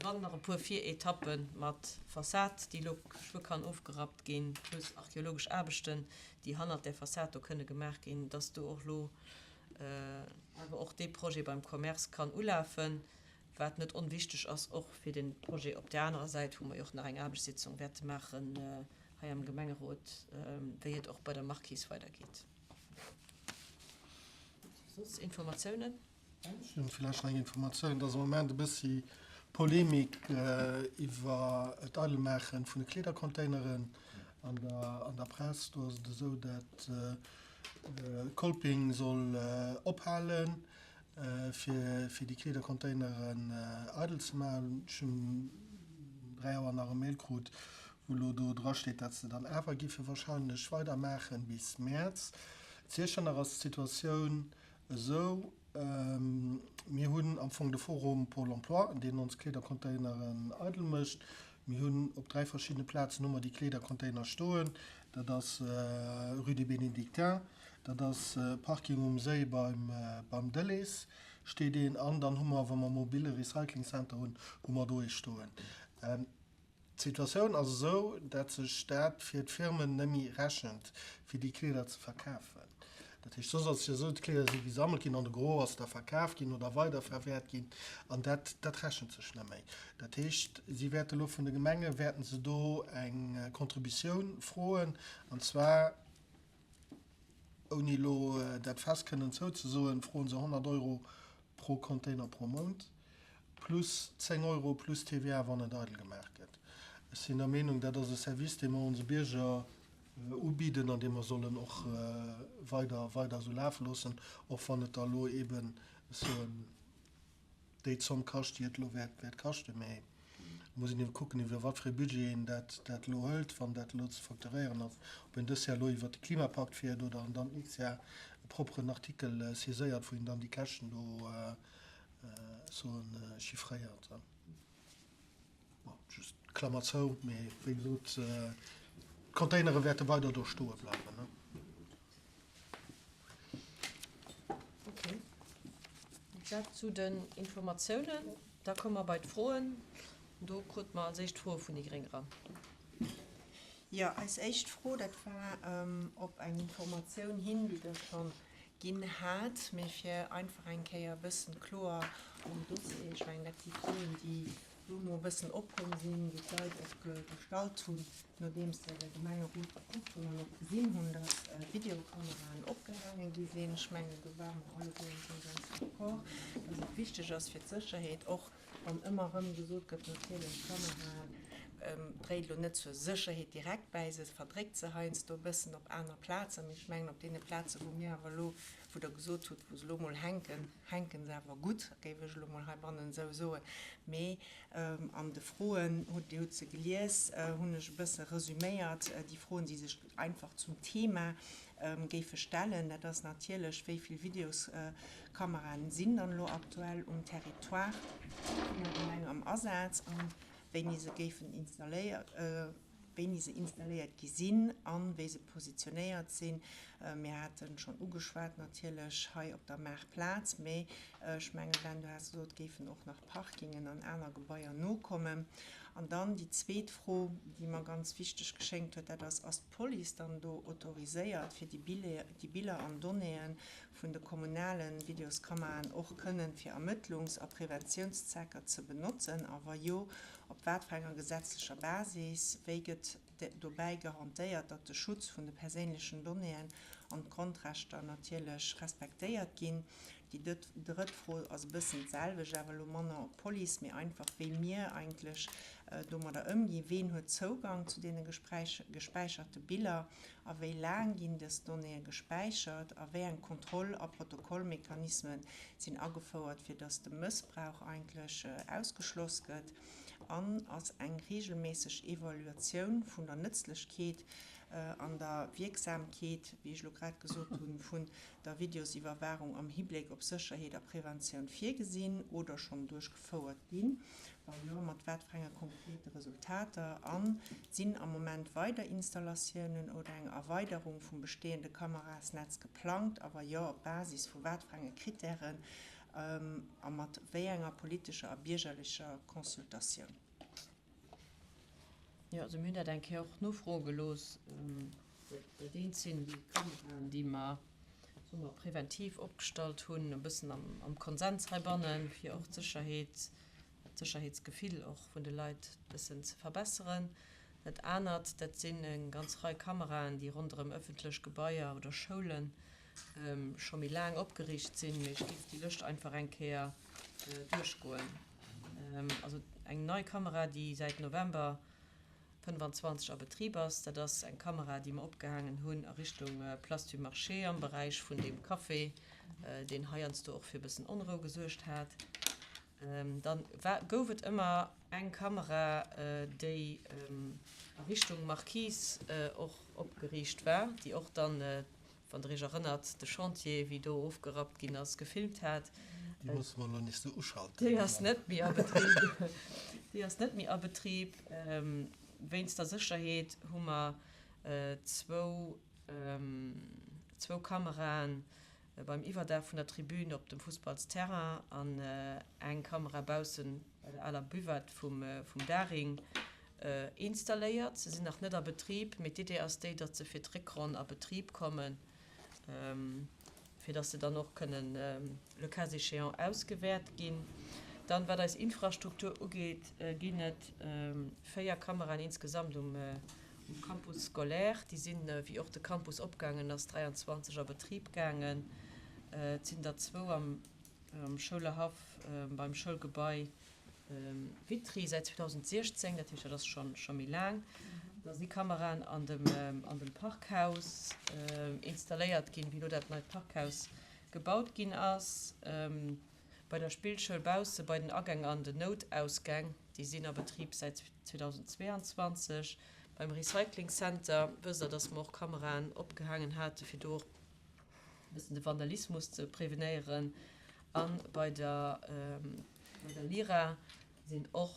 wann nach e puer Viretappe mat Fassad, déi elo geschwë kann ofgerappt ginn, plus archeologesch Aarbechten, déi hannert där Fassad do kënne gemaach ginn, dass do och elo awer och dee Projet beim Commerce kann ulafen. Wat net onwichtig ass, och fir de Projet op där anerer Säit, wou mer jo och nach eng Aarbechtssitzung wäerte maachen hei am Gemengerot, wéi et och bei der Marquise weidergeet. Soss Informatiounen? Ech hunn vläicht nach eng Informatioun, dass am Moment e bëssi Polemik iwwer d'Eidelmaache vun de Kleedercontaineren an der Press. Do ass et esou, dat Kolping soll ophalen, fir déi Kleedercontaineren eidel ze maachen. Ech hunn um 3 Auer nach e Mail krut, wou elo do dra steet, dat se dann awer giffe wahrscheinlech weidermaachen bis Mäerz. Zu Iechternach ass d'Situatioun esou, mir hunn am Fong de Forum Pôle Emploi, deen ons Kleedercontaineren eidel mécht. Mir hunn op 3 verschiddene Plazen hu mer déi Kleedercontainer stoen. Dat ass Rue des Bénédictins, dat ass Parking um Séi beim Delhaize steet een an dann hu mer, wa mer mobile Recycling Center hunn, hu mer do ee stoen. D'Situatioun ass esou, dat sech dat fir d'Firmen net méi rechent, fir déi Kleeder ze verkafen. Dat heescht, soss ass et jo esou, d'Kleeder si gesammelt ginn an de Gros ass da verkaf ginn oder weiderverwäert ginn an dat, dat rechent sech net méi. Dat heescht, si wäerte elo vun de Gemenge wäerten se do eng Contributioun froen an zwar, ouni elo dat fest kënnen zouzesoen, froen se 100 Euro pro Container pro Mount plus 10 Euro plus TVA, wann et eidel gemaach gëtt. Ech sinn der Meenung, dat ass e Service, dee mer onse Bierger ubidden an dee mer sollen och weider, weider esou lafe loossen, och wann et da elo eeben, ech soen, déi Zomm kascht, déi et elo wäert, wäert kaschten. Mä et muss een ebe kucken, iwwer wat fir e Budget een dat, dat elo hëlt, wann dat elo ze facturéieren ass, ob een dës Jar elo iwwert de Klimapakt fiert oder an dann d'nächst Jar e propperen Artikel saiséiert, wou een dann déi Käschten do, ech soen, chiffréiert. Bon, just Klammer zou, mee wéi gesot, d'Containere wäerte weider do stoe bleiwen. Okay. Dat zu den Informatiounen. Da komme mer bei d'Froen. Do krute mer als éischt Froe vun déi Gréng eran. Jo, eis éischt Fro, dat war op eng Informatioun hin, déi Der scho ginn hat, mee fir einfach eng Kéier e bëssen kloer am Dossier, ech mengen, dat si Froen, déi elo mol e bëssen opkomm sinn, déi d'Leit och gestallt hunn, nodeems se de Gemengerot gekuckt hunn an och gesinn hunn, dass Videokameraen opgehaange gi sinn. Ech mengen, do ware mer alleguerten ganz d'accord, dass et wichteg ass fir d'Sécherheet, och wann ëmmer erëm gesot gëtt, natierlech, d'Kameraen dréit elo net zur Sécherheet direkt bäi, se verdréckt se heiansdo e bëssen op aner Plazen, mee ech mengen, op deene Plazen, wou mir awer elo, wou Der gesot hutt, wou se elo mol hänken, hänke se awer gutt, géif ech elo mol heibannen esou soen. Mee an de Froen, hutt, Dir hutt se gelies, hunn ech e bësse resüméiert, déi Froen, déi sech einfach zum Thema géife stellen. Dat ass natierlech, Wéi vill Videoskameraen sinn dann elo aktuell um Territoire vun der Gemeng am Asaz a wéini se géifen installéiert, wéini se installéiert gi sinn a wéi se positionéiert sinn. Mir hate schonn ugeschwat natierlech hei op der Maartplaz, mee ech mengen, Ben, du has gesot, et géifen och nach Parkingen an aner Gebaier nokommen. An dann déi zweet Fro, déi mer ganz wichteg geschéngt huet, dat ass, Ass d'Police dann do autoriséiert, fir déi Biller an Donnéeë vun de kommunale Videoskameraen och kënnen fir Ermëttlungs a Preventiounszwecker ze benotzen? A wa jo, op wat fir enger gesetzlecher Basis? Wéi gëtt dobäi garantéiert, datt de Schutz vun de perséinlechen Donnéeën an d'Grondrechter natierlech respektéiert ginn? Déi drëtt Fro ass e bëssen d'selwecht, awer elo manner op d'Police, mee einfach, wéi mir eigentlech domadder ëmginn. Ween huet Zougang zu deene gespäicherte Biller a wéi laang ginn dës Donnéeë gespäichert? A wéi eng Kontroll a Protokollmechanisme sinn agefouert, fir datt de Mëssbrauch eigentlech ausgeschloss gëtt? An ass eng reegelméisseg Evaluatioun vun der Nëtzlechkeet an der Wierksamkeet, wéi ech elo grad gesot hunn, vun der Videosiwwerwaachung am Hibléck op Sécherheet a Preventioun virgesinn oder schonn duerchgefouert ginn? Wa jo, mat wat fir enge konkrete Resultater? A sinn am Moment weider Installatiounen oder eng Erweiderung vum bestehende Kamerasnetz geplangt? A wa jo, op Basis vu wat fir enge Krittären a mat wéi enger politescher a biergerlecher Consultatioun? Jo, also mir hunn dat eng Kéier och nofroe gelooss. Dat eent sinn déi Kameraen, déi mer, soe mer, preventiv opgestallt hunn, e bëssen am Konsens heibannen, fir och d'Sécherheet, d'Sécherheetsgefill och vun de Leit e bëssen ze verbesseren. Dat anert, dat sinn eng ganz Rei Kameraen, déi ronderëm ëffentlech Gebaier oder Schoule scho méi laang opgeriicht sinn. Mee ech géif déi Lëscht einfach eng Kéier duerchgoen. Also eng nei Kamera, déi säit November 25 a Betrib ass, dat ass eng Kamera, déi mer opgehaangen hunn a Richtung Place du Marché am Beräich vun deem Café, deen heiansdo och fir e bëssen Onrou gesuergt hat. Dann war, gouf et ëmmer eng Kamera, déi a Richtung Marquise och opgeriicht war, déi och dann, wann Der Iech erënnert, de Chantier, wéi do ofgerappt ginn ass, gefilmt hat. Déi musse mer elo nees do uschalten. Déi ass net méi a Betrib. Déi ass net méi a Betrib. Wéinst der Sécherheet hu mer zwou, zwou Kameraen beim Iwwerdaach vun der Tribün op dem Fussballsterrain an eng Kamera baussen bei der aler Buvette vum Daring installéiert. Se sinn nach net a Betrib, mee d'Idee ass déi, datt se fir d'Réckronn a Betrib kommen. fir dass se dann och kënnen le cas échéant ausgewäert ginn. Dann, wat eis Infrastruktur ugeet, ginn et 4 Kameraen insgesamt um Campus scolaire. Déi sinn, wéi och de Campus opgaangen ass, 23 a Betrib gaangen. Et sinn der zwou am Schoulehaff beim Schoulgebai Vitry säit 2016, dat heescht, dat ass scho méi laang. Da si Kameraen an dem, an dem Parkhaus installéiert ginn, wéi elo dat neit Parkhaus gebaut ginn ass. Bei der Spillschoul bausse bei den Agäng an den Noutausgäng, déi sinn a Betrib säit 2022. Beim Recycling Center wësst Der, dass mer och Kameraen opgehaangen hate fir do och e bëssen de Vandalismus ze prevenéieren. A bei der Bei der Lyra sinn och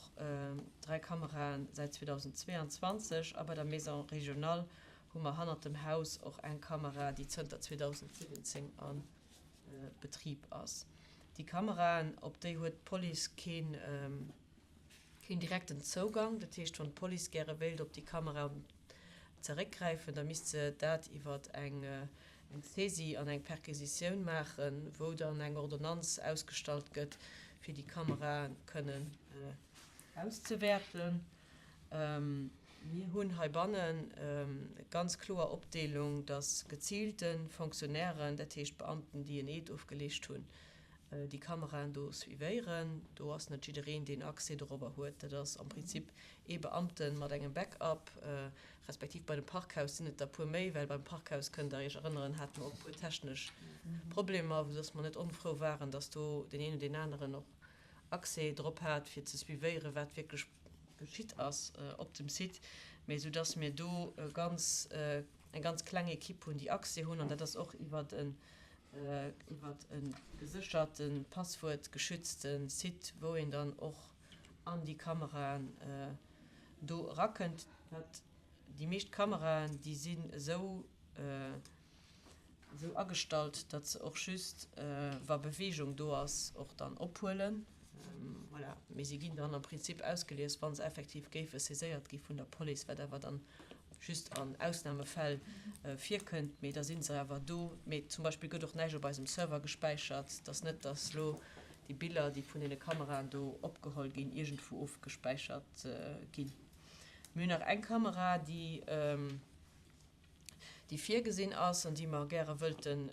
3 Kameraen säit 2022 a bei der Maison régionale hu mer hannert dem Haus och eng Kamera, déi zënter 2017 a Betrib ass. Déi Kameraen, op déi huet d'Police keen direkten Zougang. Dat heescht, wann d'Police gäre wéilt op déi Kameraen zeréckgräifen, da misst se dat iwwer eng Saisie an eng Perquisitioun maachen, wou dann eng Ordonnanz ausgestallt gëtt, fir déi Kamerae kënnen auszewäerten. Mir hunn heibannen ganz kloer Opdeelung, dass geziilte Fonctionnairen, dat heescht Beamten, déi en Eed ofgeleescht hunn, déi Kameraen do suivéieren. Do ass net jiddereen, deen Accès dorobber huet. Dat ass am Prinzip ee Beamte mat engem Backup, respektiv bei dem Parkhaus sinn et der puer méi, well beim Parkhaus, kënnt Der Iech erënneren, hate mer och e puer technesch Problemer, soudass mer net onfrou waren, dass do deen een oder deen aneren och Accès drop hat, fir ze suivéieren, wat wierklech geschitt ass op dem Site. Mee soudass mir do ganz, eng ganz kleng Ekipp hunn, déi Accès hunn, an dat ass och iwwert en iwwert e gesécherte Passwuert geschützte Site, wou een dann och an déi Kameraen do erakënnt. Dat, déi meescht Kameraen, déi sinn esou esou agestallt, datt se och just, wa Beweegung do ass, och dann ophuelen. Voilà. Mee si ginn dann am Prinzip ausgelies, wa se effektiv géife saiséiert gi vun der Police, wat awer dann just an Ausnamefäll virkënnt. Mee da si se awer do. Mee zum Beispill gëtt och näischt op eisem Server gespäichert. Et ass net, datt elo déi Biller, déi vun deene Kameraen do opgeholl ginn, iergendwou ofgespäichert ginn. Mir hunn nach eng Kamera, déi. déi virgesinn ass an déi mer gäre wëllten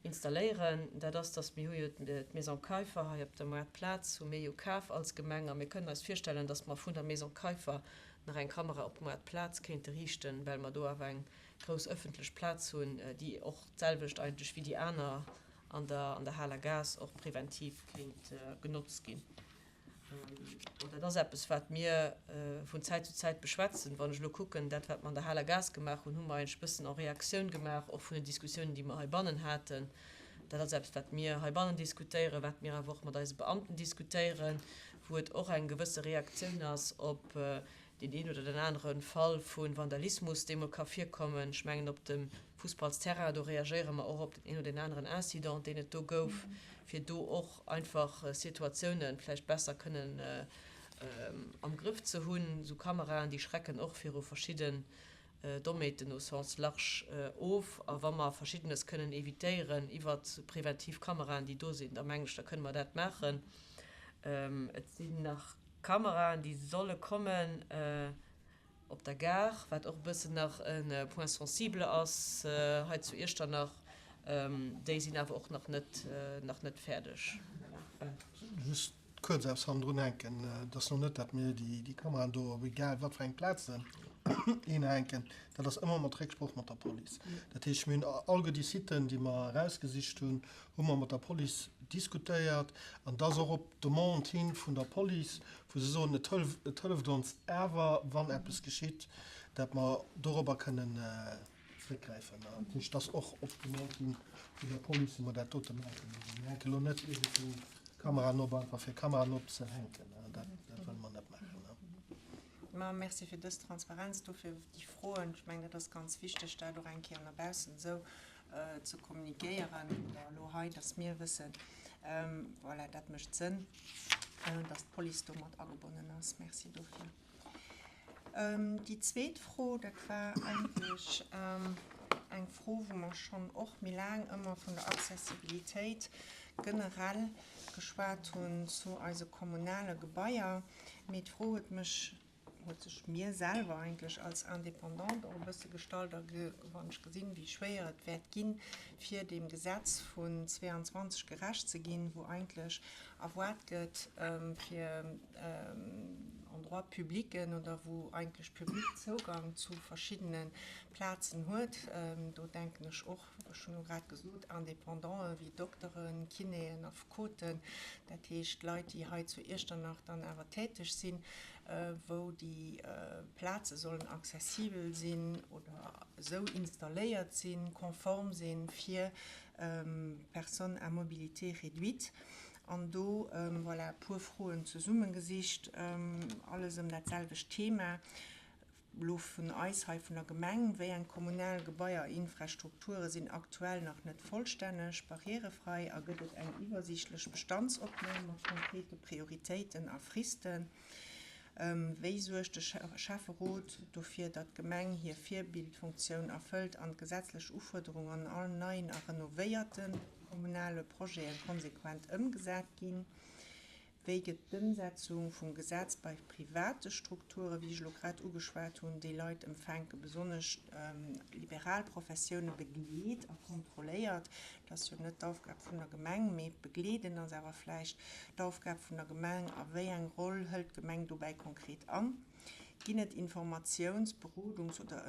installéieren, dat ass, dass mir hu jo d'Maison Kaiffer hei op der Moartplaz hu mir jo kaf als Gemeng a mir kënnen eis virstellen, dass mer vun der Maison Kaiffer nach eng Kamera op d'Moartplaz kéinte riichten, well mer do awer eng grouss ëffentlech Plaz hunn, déi och d'selwecht eigentlech wéi déi aner an der an der Haler Gaass och preventiv kéint genotzt ginn. Dat ass eppes, wat mir vun Zäit zu Zäit beschwätzen. Wann ech elo kucken, dat, wat mer an der Haler Gaass gemaach hunn, hu mer eigentlech e bëssen en Reaktioun gemaach och vun den Diskussiounen, déi mer heibannen haten. Dat ass eppes, wat mir heibannen diskutéieren, wat mir awer och mat eise Beamten diskutéieren, wou et och eng gewësse Reaktioun ass op deen een oder den anere Fall vu Vandalismus, dee mol ka virkommen. Ech mengen, op dem Fussballsterrain, do reagéiere mer och op den een oder den aneren Incident, deen et do gouf, fir do och einfach Situatiounen vläicht besser kënnen am Grëff ze hunn. Esou Kameraen, déi schrecken och viru verschidden Dommheeten au sens large of. A wa mer Verschiddenes kënnen evitéieren iwwer preventiv Kameraen, déi do sinn, da mengen ech, da kënne mer dat maachen. Et sinn nach Kameraen, déi solle kommen op der Gare, wat och e bëssen nach e Point sensible ass hei zu Iechternach. Déi sinn awer och nach net, nach net fäerdeg. Just kuerz eppes hannendrun hänken, Et ass lo net, datt mir déi Kameraen do op egal wat fir eng Plazen hinhänken. Dat ass ëmmer mat Récksprooch mat der Police. Dat heescht, mir hunn alleguer déi Siten, déi mer erausgesicht hunn, hu mer mat der Police diskutéiert an et ass och op Demande hi vun der Police, wou se soen, et hëlleft ons awer, wann eppes geschitt, dat mer dorobber kënnen zréckgräifen. Dat heescht, et ass och op Demande hi vun der Police, wou mer dat dote maachen. Also mir hänke lo net iergendwou Kameraen op, einfach fir Kameraen opzehänken. Dat wëlle mer net maachen. Ma merci fir dës Transparenz do, fir déi Froen. Ech mengen, dat ass ganz wichteg, dat och eng Kéier no baussen esou ze kommunikéieren oder elo hei, dass mir wëssen, voilà, dat mécht Sënn, dass d'Police do mat agebonnen ass. Merci dofir. Déi zweet Fro, dat war eigentlech. eng Fro, wou mer schonn och méi laang ëmmer vun der Accessibilitéit generell geschwat hunn zu eise kommunale Gebaier. Mee d'Fro huet mech, huet sech mir selwer eigentlech als Indépendante och e bësse gestallt a wann ech gesinn, wéi schwéier et wäert ginn, fir deem Gesetz vun 22 gerecht ze ginn, wou eigentlech erwaart gëtt, fir Endroits publics oder wou eigentlech public Zougang zu verschiddene Plazen huet. Do denken ech och, ech hunn elo grad gesot, Indépendanten wéi Dokteren, Kinéen, Affekoten, dat heescht Leit, déi hei zu Iechternach dann awer täteg sinn, wou déi Plaze sollen accessibel sinn oder esou installéiert sinn, konform sinn fir Personnes à mobilité réduite. An do, voilà, e puer Froen zesummegesicht, alles ëm dat selwecht Thema. Elo vun eis hei vun der Gemeng, Wéi eng kommunal Gebaier a Infrastrukture sinn aktuell nach net vollstänneg barrierefrei a gëtt et eng iwwersiichtlech Bestandsopnam mat konkrete Prioritéiten a Fristen? Wéi suergt de Schäfferot dofir, datt d'Gemeng hir Virbildfunktioun erfëllt an d'gesetzlech Ufuerderungen an allen neien a renovéierte kommunale Projete konsequent ëmgesat ginn? Wéi gëtt d'Ëmsetzung vum Gesetz bei private Strukturen, wéi ech elo grad ugeschwat hunn, déi Leit empfänken, besonnesch liberal Professioune begleet a kontrolléiert? Dat ass jo net d'Aufgab vun der Gemeng, mee begleeden ass awer vläicht d'Aufgab vun der Gemeng. A wéi eng Roll hëlt d'Gemeng dobäi konkret an? Ginn et Informatiouns-, Berodungs oder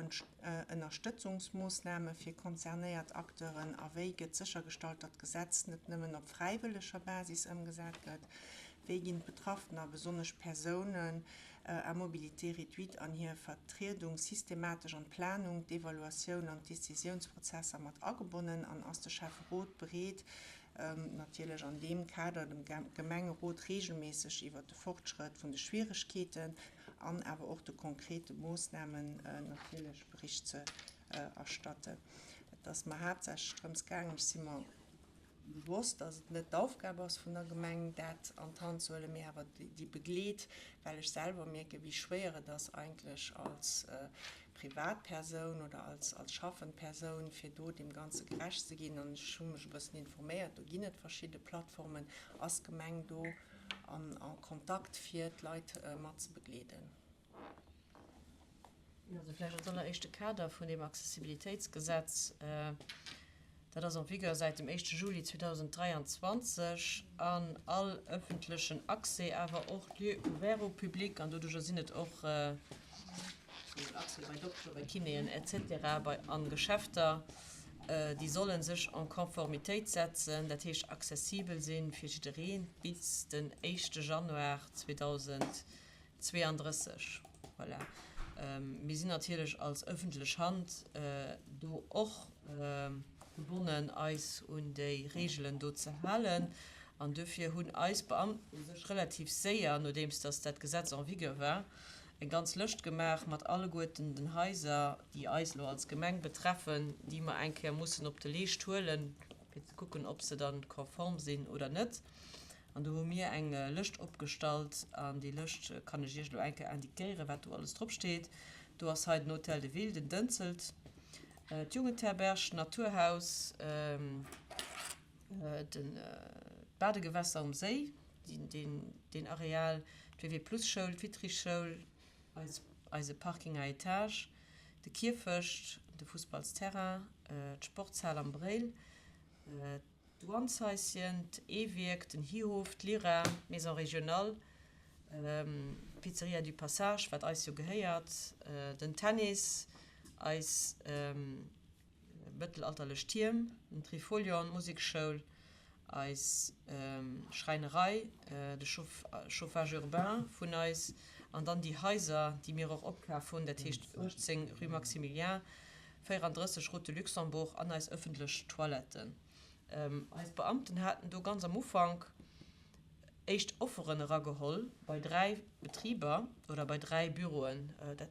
Ënnerstëtzungsmoossname fir concernéiert Acteuren? A wéi gëtt séchergestallt, datt d'Gesetz net nëmmen op fräiwëlleger Basis ëmgesat gëtt? Wéi ginn d'Betraffener, besonnesch Persounen à mobilité réduite, an hir Vertriedung systematesch an d'Planung, d'Evaluatioun an d'Decisiounsprozesser mat agebonnen? An ass de Schäfferot bereet, natierlech an deem Kader dem Gemengerot reegelméisseg iwwert de Fortschrëtt vun de Schwieregkeeten an awer och de konkrete Moossnamen natierlech Bericht ze erstatten. Et ass mer haaptsächlech drëms gaangen, ech si mer bewosst, dass et net d'Aufgab ass vun der Gemeng, dat an d'Hand ze huelen, mee awer déi begleet, well ech selwer mierken, wéi schwéier et ass eigentlech als Privatpersoun oder als als schaffend Persoun, fir do deem Ganze gerecht ze ginn. An ech hu mech e bëssen informéiert, do ginn et verschidde Plattformen. Ass d'Gemeng do an en Kontakt, fir d'Leit mat ze begleeden? Also vläicht als alleréischt de Kader vun deem Accessibilitéitsgesetz. Dat ass en vigueur säit dem éischte Juli 2023 an all öffentlechen Accès, awer och Lieux ouverts au public, an doduerjer sinn et och Accès bei Doktere, bei Kinéen et cetera, bei an Geschäfter, déi solle sech en Conformitéit setzen, dat heescht accessibel sinn fir jiddereen bis den éischte Januar 2023. 32, Voilà. Mir sinn natierlech als öffentlech Hand do och gebonnen, eis un déi Regeln do ze halen. An duerfir hunn eis Beamten u sech relativ séier, nodeems dass dat Gesetz en vigueur war, eng ganz Lëscht gemaach mat alleguerten den Haiser, déi eis elo als Gemeng betreffen, déi mer eng Kéier mussen op de Leescht huelen, fir ze kucken, ob se dann konform sinn oder net. An do hu mir eng Lëscht opgestallt, an déi Lëscht kann ech Iech elo eng Kéier indiquéieren, wat do alles drop steet. Do ass hei den Hôtel de Ville, den Dënzelt, d'Jugendherberg, d'Naturhaus, d'Badegewässer um Séi, deen Areal, d'WW-Plus-Schoul, d'Witrich-Schoul, eise Parking à étages, de Kierfecht, de Fussballsterrain, d'Sportshal am Bréil, D'Douaneshaischen, d'E-Wierk, den Hihof, d'Lyra, d'Maison régionale, d'Pizzeria du Passage, wat eis jo gehéiert, den Tennis, eis mëttelalterlech Tierm, den Trifolion, d'Musekschoul, eis Schräinerei, de Chauffage urbain vun eis an dann déi Haiser, déi mir och opkaf hunn, dat heescht 18 rue Maximilien, 34 route de Luxembourg an eis ëffentlech Toiletten. Eis Beamten haten do ganz am Ufank éischt Offeren erageholl bei 3 Betriber oder bei 3 Büroen, dat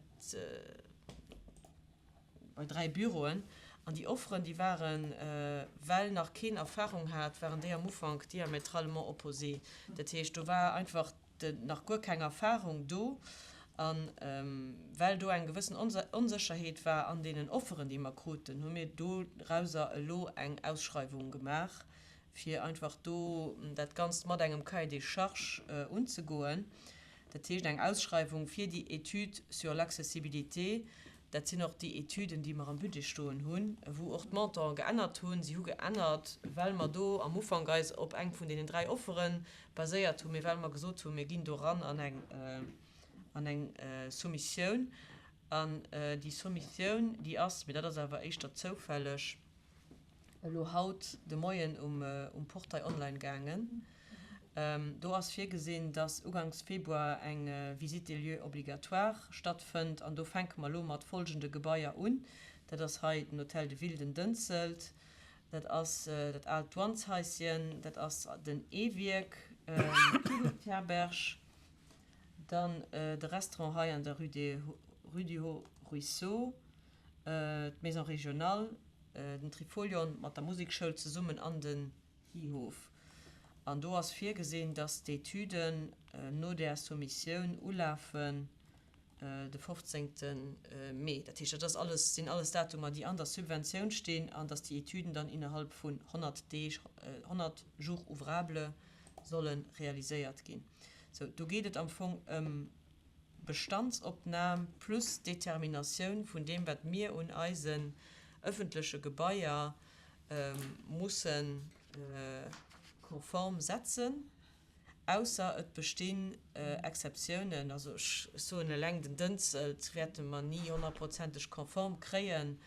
bei 3 Büroen. An déi Offeren, déi waren, well nach keen Erfahrung hat, waren déi am Ufank diamétralement opposé. Dat heescht, do war einfach nach guer keng Erfahrung do. A well do eng gewëssen Onsécherheet war an deenen Offeren, déi mer kruten, hu mir dorauser elo eng Ausschreiwung gemaach, fir einfach do dat Ganzt mat engem Cahier des charges unzegoen. Dat heescht eng Ausschreiwung fir déi Étude sur l'accessibilité. Dat sinn och déi Etüden, déi mer am Budget stoen hunn, wou och d'Montanten geännert hunn. Si hu geännert, well mer do am Ufank eis op eng vun deenen 3 Offere baséiert hunn, mee well mer gesot hunn, mir ginn do eran an eng, an eng Soumissioun. An déi Soumissioun, déi ass, mee dat ass awer éischter zoufälleg, elo haut de Moien um Portail online gaangen. Do ass virgesinn, dass uganks Februar eng Visite des lieux obligatoire stattfënnt. An do fänke mer elo mat folgende Gebaier un, Dat ass hei den Hôtel de Ville, den Dënzelt, dat ass dat aalt Douaneshaischen, dat ass den E-Wierk, d'Jugendherberg, dann de Restaurant hei an der Rue des Rue du Haut Ruisseau, d'Maison régionale, den Trifolion mat der Musekschoul zesummen an den Hihof. An do ass virgesinn, dass d'Etüden no där Soumissioun ulafen de 15. Mee. Dat heescht, dat ass alles, sinn alles Datumer, déi an der Subventioun stinn, an dass déi Etüden dann innerhalb vun 100 Deeg, 100 jours ouvrables, solle realiséiert ginn. Sou, do geet et am Fong ëm Bestandsopnam plus Determinatioun vun deem, wat mir un eisen ëffentleche Gebaier musse konform setzen, ausser et bestinn Exceptiounen. Also ech soen, eleng den Dënzelt wäerte mer ni honnertprozenteg konform kréien,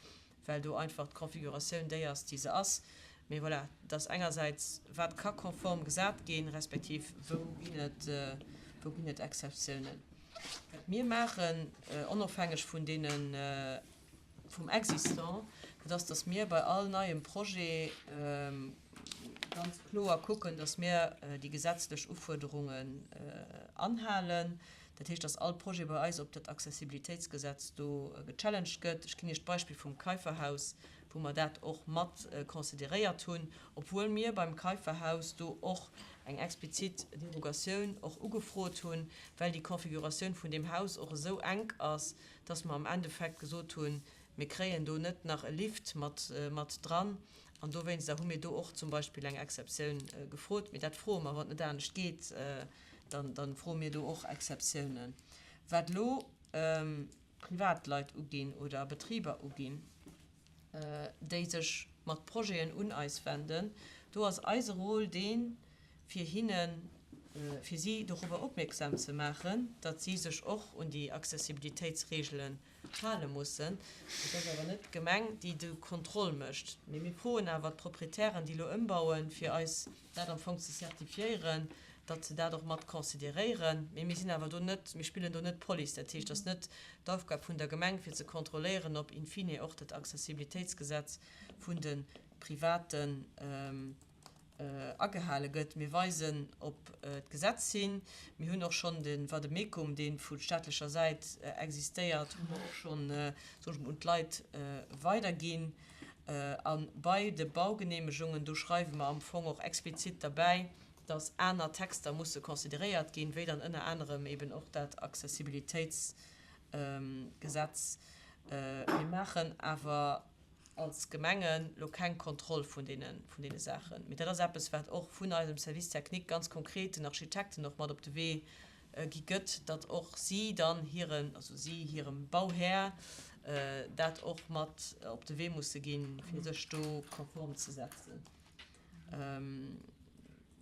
well do einfach d'Configuratioun déi ass, déi se ass. Mee voilà, et ass engersäits, wat ka konform gesat ginn, respektiv wou ginn et, wou ginn et Exceptiounen. Wat mir maachen, onofhängeg vun deenen, vum Existant, dat ass, dass mir bei all neiem Projet ganz kloer kucken, dass mir déi gesetzlech Ufuerderungen anhalen. Dat heescht, dass all Projet bei eis op dat Accessibilitéitsgesetz do gechallenged gëtt. Ech ginn Iech d'Beispill vum Keiferhaus, wou mer dat och mat consideréiert hunn, obwuel mir beim Keiferhaus do och eng explizit Derogatioun och ugefrot hunn, well déi Configuratioun vun deem Haus och esou enk ass, dass mer am Endeffekt gesot hunn, mir kréien do net nach e Lift mat mat dran. An dowéinster hu mir do och zum Beispill eng Exceptioun gefrot. Mee dat froe mer, wann et net anescht geet. Dann, dann froe mir do och Exceptiounen. Wat elo Privatleit uginn oder Betriber uginn, déi sech mat Projeten un eis wenden, do ass eise Rôle deen, fir hinnen, fir si dorobber opmierksam ze maachen, datt si sech och un déi Accessibilitéitsregelen hale mussen. Et ass awer net d'Gemeng, déi de Contrôle mécht. Mee mir froen awer d'Proprietären, déi elo ëmbauen, fir eis dat am Fong ze certifiéieren, datt se dat och mat consideréieren. Mee mir sinn awer do net, mir spillen do net Police. Dat heescht, et ass net d'Aufgab vun der Gemeng, fir ze kontrolléieren, ob in fine och dat Accessibilitéitsgesetz vun de Privaten agehale gëtt. Mir weisen op d'Gesetz hin. Mir hunn och schonn de Vademecum, dee vu staatlecher Säit existéiert, hu mer och schonn, soen ech mol, un d'Leit weiderginn. A bei de Baugenehmegungen, do schreiwe mer am Fong och explizit derbäi, dass aner Texter musse consideréiert ginn, wéi dann ënner anerem eben och dat Accessibilitéitsgesetz. Mir maachen awer als Gemengen elo keng Kontroll vun deene, vun deene Saachen. Mee dat ass eppes, wat och vun eisem Service technique ganz konkret den Architekten och mat op de Wee gi gëtt, datt och si dann hiren, also si hirem Bauhär dat och mat op de Wee musse ginn, fir sech do konform ze setzen.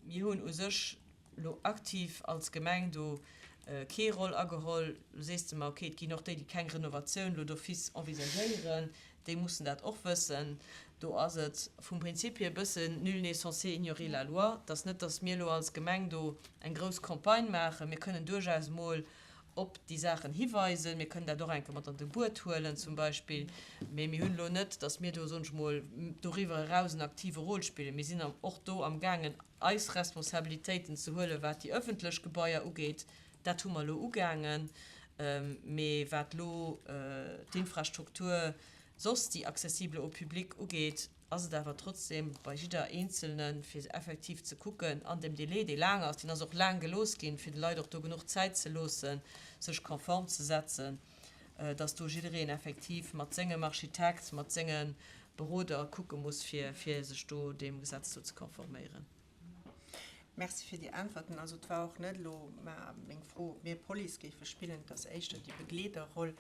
Mir hunn u sech elo aktiv als Gemeng do kee Roll ageholl. Lo sees de mer, okay, et ginn och déi, déi keng Renovatioun elo d'office envisagéieren, déi mussen dat och wëssen. Do ass et vum Prinzip hier e bëssen nul n'est censé ignorer la loi. Et ass net, datt mir elo als Gemeng do eng grouss Campagne maachen. Mir kënnen duerchaus emol op déi Saachen hiweisen. Mir kënnen dat och eng Kéier mat an de Buet huelen zum Beispill. Mee mir hunn elo net, datt mir do, soen ech mol, doriwwer eraus en aktive Rôle spillen. Mir sinn och do amgaangen, eis Responsabilitéiten ze huelen, wat déi öffentlech Gebaier ugeet. Dat hu mer elo ugaangen. Mee wat elo d'Infrastruktur soss, déi accessible au public ugeet. Ass et awer trotzdem bei jidder Eenzelne fir effektiv ze kucken an dem Délai, dee laang ass, deen ass och laang gelooss ginn, fir de Leit och do genuch Zäit ze loossen, sech konform ze setzen, dass do jiddereen effektiv mat sengem Architekt, mat senge Beroder kucke muss, fir sech do deem Gesetz do ze konforméieren. Merci fir déi Äntwerten. Also et war och net elo meng Fro, ob mir Police géife spillen. Et ass éischter déi Begleederroll,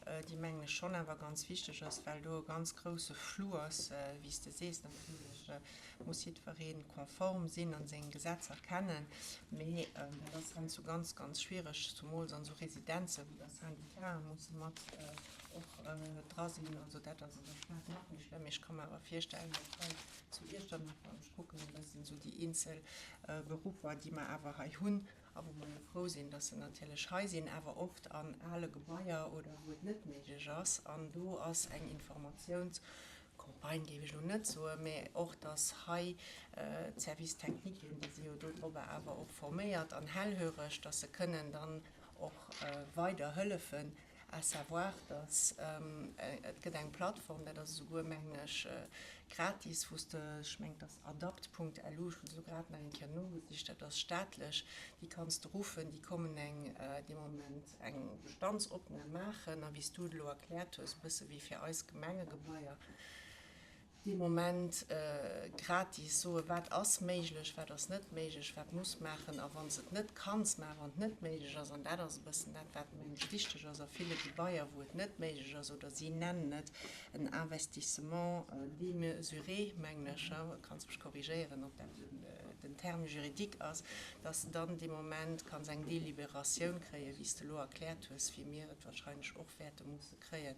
déi, mengen ech, schonn awer ganz wichteg ass, well do e ganz grouse Flou ass, wéi s de sees. Natierlech muss jiddweree konform sinn a seng Gesetzer kennen, mee dat ass heiansdo ganz, ganz schwiereg, zumools an esou Residenzen, wou da Syndicaten musse mat och dra sinn. Also dat ass an der Stad nach méi schlëmm. Mee ech ka mer awer virstellen, datt hei zu Iechternach, wann ech kucken e bëssen esou déi eenzel Beruffer, déi mer awer hei hunn a wou mer jo frou sinn, dass se natierlech hei sinn, awer oft an ale Gebaier oder wou et net méiglech ass. An do ass eng Informatiounscampagne, géif ech elo net soen, mä och, dass hei d'Services techniquen, déi si jo dodrobber awer och forméiert an hellhöreg, dass se kënnen dann och weider hëllefen, à savoir, dass et gëtt eng Plattform, dat ass esouguer, mengen ech, gratis, wou s de, ech mengen, et ass adapt.lu, ech hunn se elo grad nach eng Kéier nogesicht, dat ass staatlech, déi kanns de ruffen, déi kommen eng dee Moment eng Bestandsopnam maachen a wéi s du et elo erkläert hues, e bësse wéi fir eis Gemengegebaier, dee Moment gratis soen, wat ass méiglech, wat ass net méiglech, wat muss maachen a wann s et net kanns maachen, wann et net méiglech ass, an dat ass e bëssen dat, wat mengen ech wichteg ass a ville Gebaier, wou et net méiglech ass, oder si nennen et en Investissement démesuré, mengen ech, kanns mech korrigéieren, ob dat den Terme juridique ass, dass de dann dee Moment kanns eng Délibératioun kréien, wéi s de elo erkläert hues, wéi mir et wahrscheinlech och wäerte musse kréien.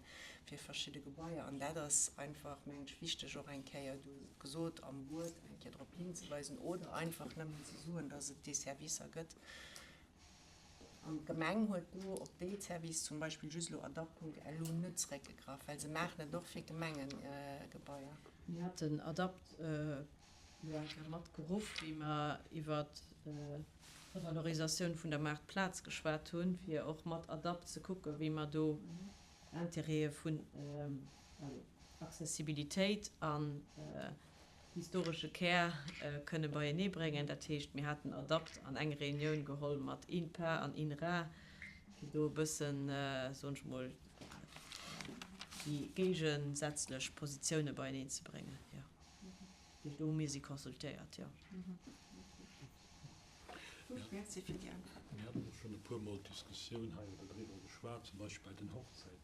fir verschidde Gebaier. An dat ass einfach, mengen ech, wichteg och eng Kéier, du hues et gesot, am Buet eng Kéier drop hinzeweisen oder einfach nëmmen ze soen, dass et déi Servicer gëtt. An d'Gemeng huet do op déi Service, zum Beispill just elo adapt.lu, net zréckgegraff, well se maachen et och fir Gemengegebaier. Mir haten Adapt elo eng Kéier mat geruff, wéi mer iwwert d'Revalorisatioun vun der Maartplaz geschwat hunn, fir och mat Adapt ze kucken, wéi mer do Intérêtë vun Accessibilitéit an historesche Kär kënne beienee bréngen. Dat heescht, mir haten Adapt an eng Reunioun geholl mat INPA an INRA, fir do e bëssen, soen ech mol, déi géigesätzlech Positioune beieneen ze bréngen. Jo. Dat heescht, do hu mir si consultéiert, jo. Gutt, Merci fir déi Äntwert. Mir haten och schonn e puermol d'Diskussioun hei oder driwwer geschwat, zum Beispill bei den Hochzäiten.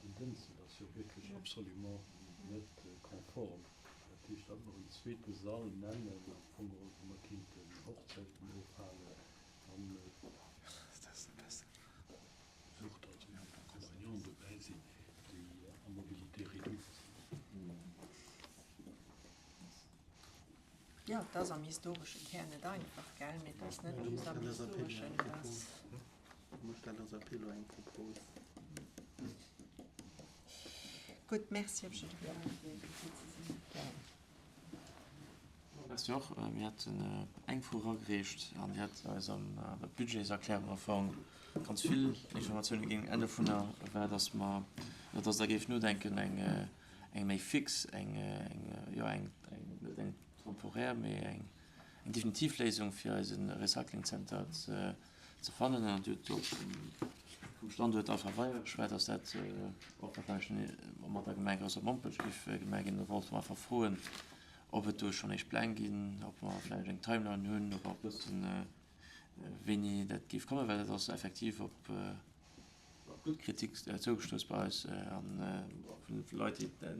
Den Dënschdeg ass jo wierklech absolument net konform. Dat heescht, datt mer en zweete Sall nennen am Fong geholl, wou mer kéinten Hochzäiten ofhalen an sucht, also wou d'Accompagnanten dobäi sinn, déi à mobilité réduite sinn. Jo, et ass am historesche Kär net einfach, gell, mee et ass net just am historeschen, et ass. Gutt, Merci op jidde Fall fir déi Prezisioun. Merci och. Mir haten eng Fro eragereecht an Dir hat eis an der Budgetserklärung am Fong ganz vill Informatioune ginn. Eng dovunner war, dass mer, oder dass Der géift nodenken, eng eng méi fix, eng, jo, eng, net eng temporär, mee eng definitiv Léisung fir eise Recyclingzenter ze fannen. An Dir hutt och vum Standuert Alpha Weier geschwat, dass dat och warscheinlech mat der Gemeng Rouspert-Mompech géif gemaach ginn. Do wollte mer einfach froen, ob et do schonn éischt Pläng ginn, ob mer vläicht eng Timeline hunn, ob mer wëssen, wéini dat géif kommen, well dat ass effektiv op gutt Kritik zougestouss bei eis an vun Leit, déi de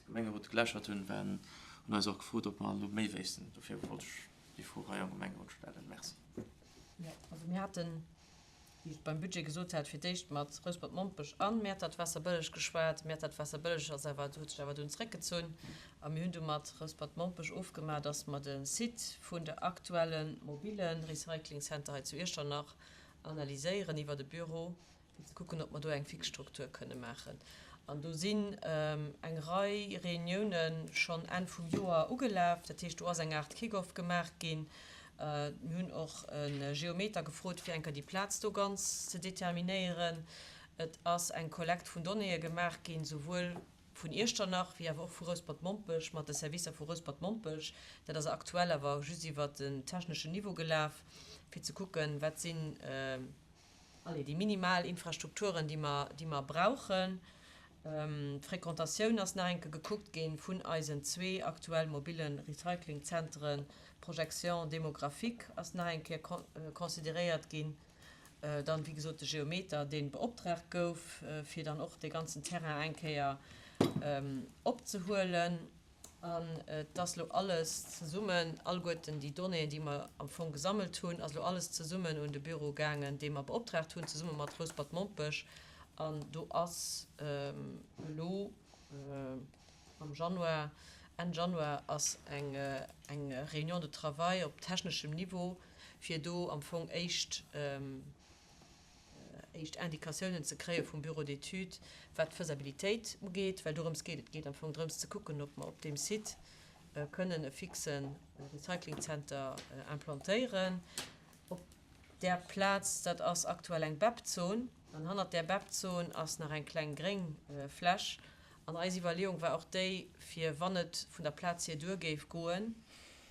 Gemengerot geläschert hunn, waren, hunn eis och gefrot, ob mer elo méi wéissten. Dofir wollt ech déi Fro hei am Gemengerot stellen. Merci. Jo, also mir haten, wéi ech beim Budget gesot hat, fir d'éischt mat Rouspert-Mompech an Mäertert-Waasserbëlleg geschwat. Mäertert-Waasserbëlleg ass awer, huet sech awer dunn zréckgezunn a mir hunn du mat Rouspert-Mompech ofgemaach, dass mer de Site vun de aktuelle mobile Recycling Center hei zu Iechternach analyséieren iwwert e Büro, fir ze kucken, ob mer do eng fix Struktur kënne maachen. An do sinn eng Rei Reunioune schonn Enn vum Joer ugelaf. Dat heescht, do ass eng Aart Kick-off gemaach ginn. Mir hunn och e Geometer gefrot, fir eng Kéier déi Plaz do ganz ze determinéieren. Et ass eng Kollekt vun Donnéeë gemaach ginn, souwuel. vun Iechternach wéi awer och vu Rouspert-Mompech, mat de Servicer vu Rouspert-Mompech. Dat ass aktuell awer just iwwert den techneschen Niveau gelaf, fir ze kucken, wat sinn, allez, déi minimal Infrastrukturen, déi mer, déi mer brauchen. D'Fréquentatioun ass nach eng Kéier gekuckt gi vun eisen zwee aktuell mobile Recyclingzenteren. D'Projection démographique ass nach eng Kéier consideréiert ginn. Dann, wéi gesot, de Geometer, dee beoptraagt gouf, fir dann och dee ganzen Terrain eng Kéier opzehuelen. An et ass elo alles zesummen, alleguerten déi Donnéeën, déi mer am Fong gesammelt hunn, ass elo alles zesummen un de Büro gaangen, dee mer beoptraagt hunn, zesumme mat Rouspert-Mompech. An do ass elo am Januar, Enn Januar ass eng Réunion de travail op techneschem Niveau, fir do am Fong éischt, éischt Indikatiounen ze kréie vum Bureau d'études, wat d'Faisabilitéit ugeet, well dorëms geet et. Et geet am Fong drëms ze kucken, ob mer op deem Site kënnen e fixe Recyclingzenter implantéieren. Op där Plaz, dat ass aktuell eng BEP-Zon, an hannert där BEP-Zon ass nach eng kleng gréng Fläch. An eis Iwwerleeung war och déi, fir wann et vun der Plaz hier duer géif goen,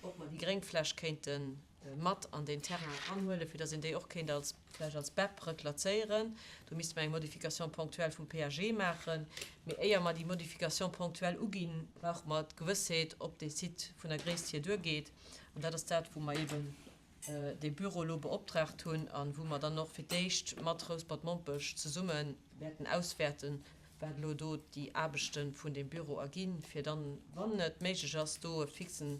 ob mer déi gréng Fläch kéinte mat an deen Terrain eranhuelen, fir datt een déi och kéint als, vläicht als BEP reklazéieren. Do misste mer eng Modification ponctuelle vum PAG maachen. Mee éier mer déi Modification ponctuelle uginn, brauche mer d'Gewëssheet, ob dee Site vun der Gréisst hier duergeet. An dat ass dat, wou mer eeben dee Büro elo beoptraagt hunn a wou mer dann och fir d'éischt mat Rouspert-Mompech zesumme wäerten auswäerten, wat elo do déi Aarbechte vun deem Büro erginn, fir dann, wann et méiglech ass, do e fixe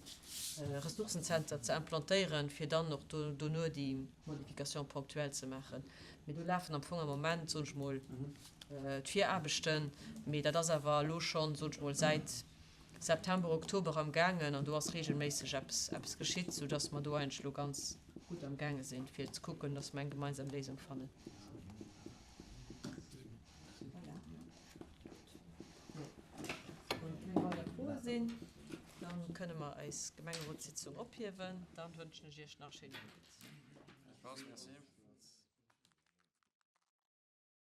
Ressourcenzenter ze implantéieren, fir dann och do dono déi Modification ponctuelle ze maachen. Mee do lafen am Fong am Moment, soen ech mol, d'Viraarbechten, mee dat ass awer elo schonn, soen ech mol, säit September, Oktober am gaangen an do ass regelméisseg eppes, eppes geschitt, soudass mer do eigentlech elo ganz gutt am gaange sinn, fir ze kucken, dass mer eng gemeinsam Léisung fannen. Voilà. Wann keng weider Froe sinn, da kënne mer eis Gemengerotssitzung ophiewen. Dann wënschen ech Iech nach e schéinen Owend. Gläichfalls, merci.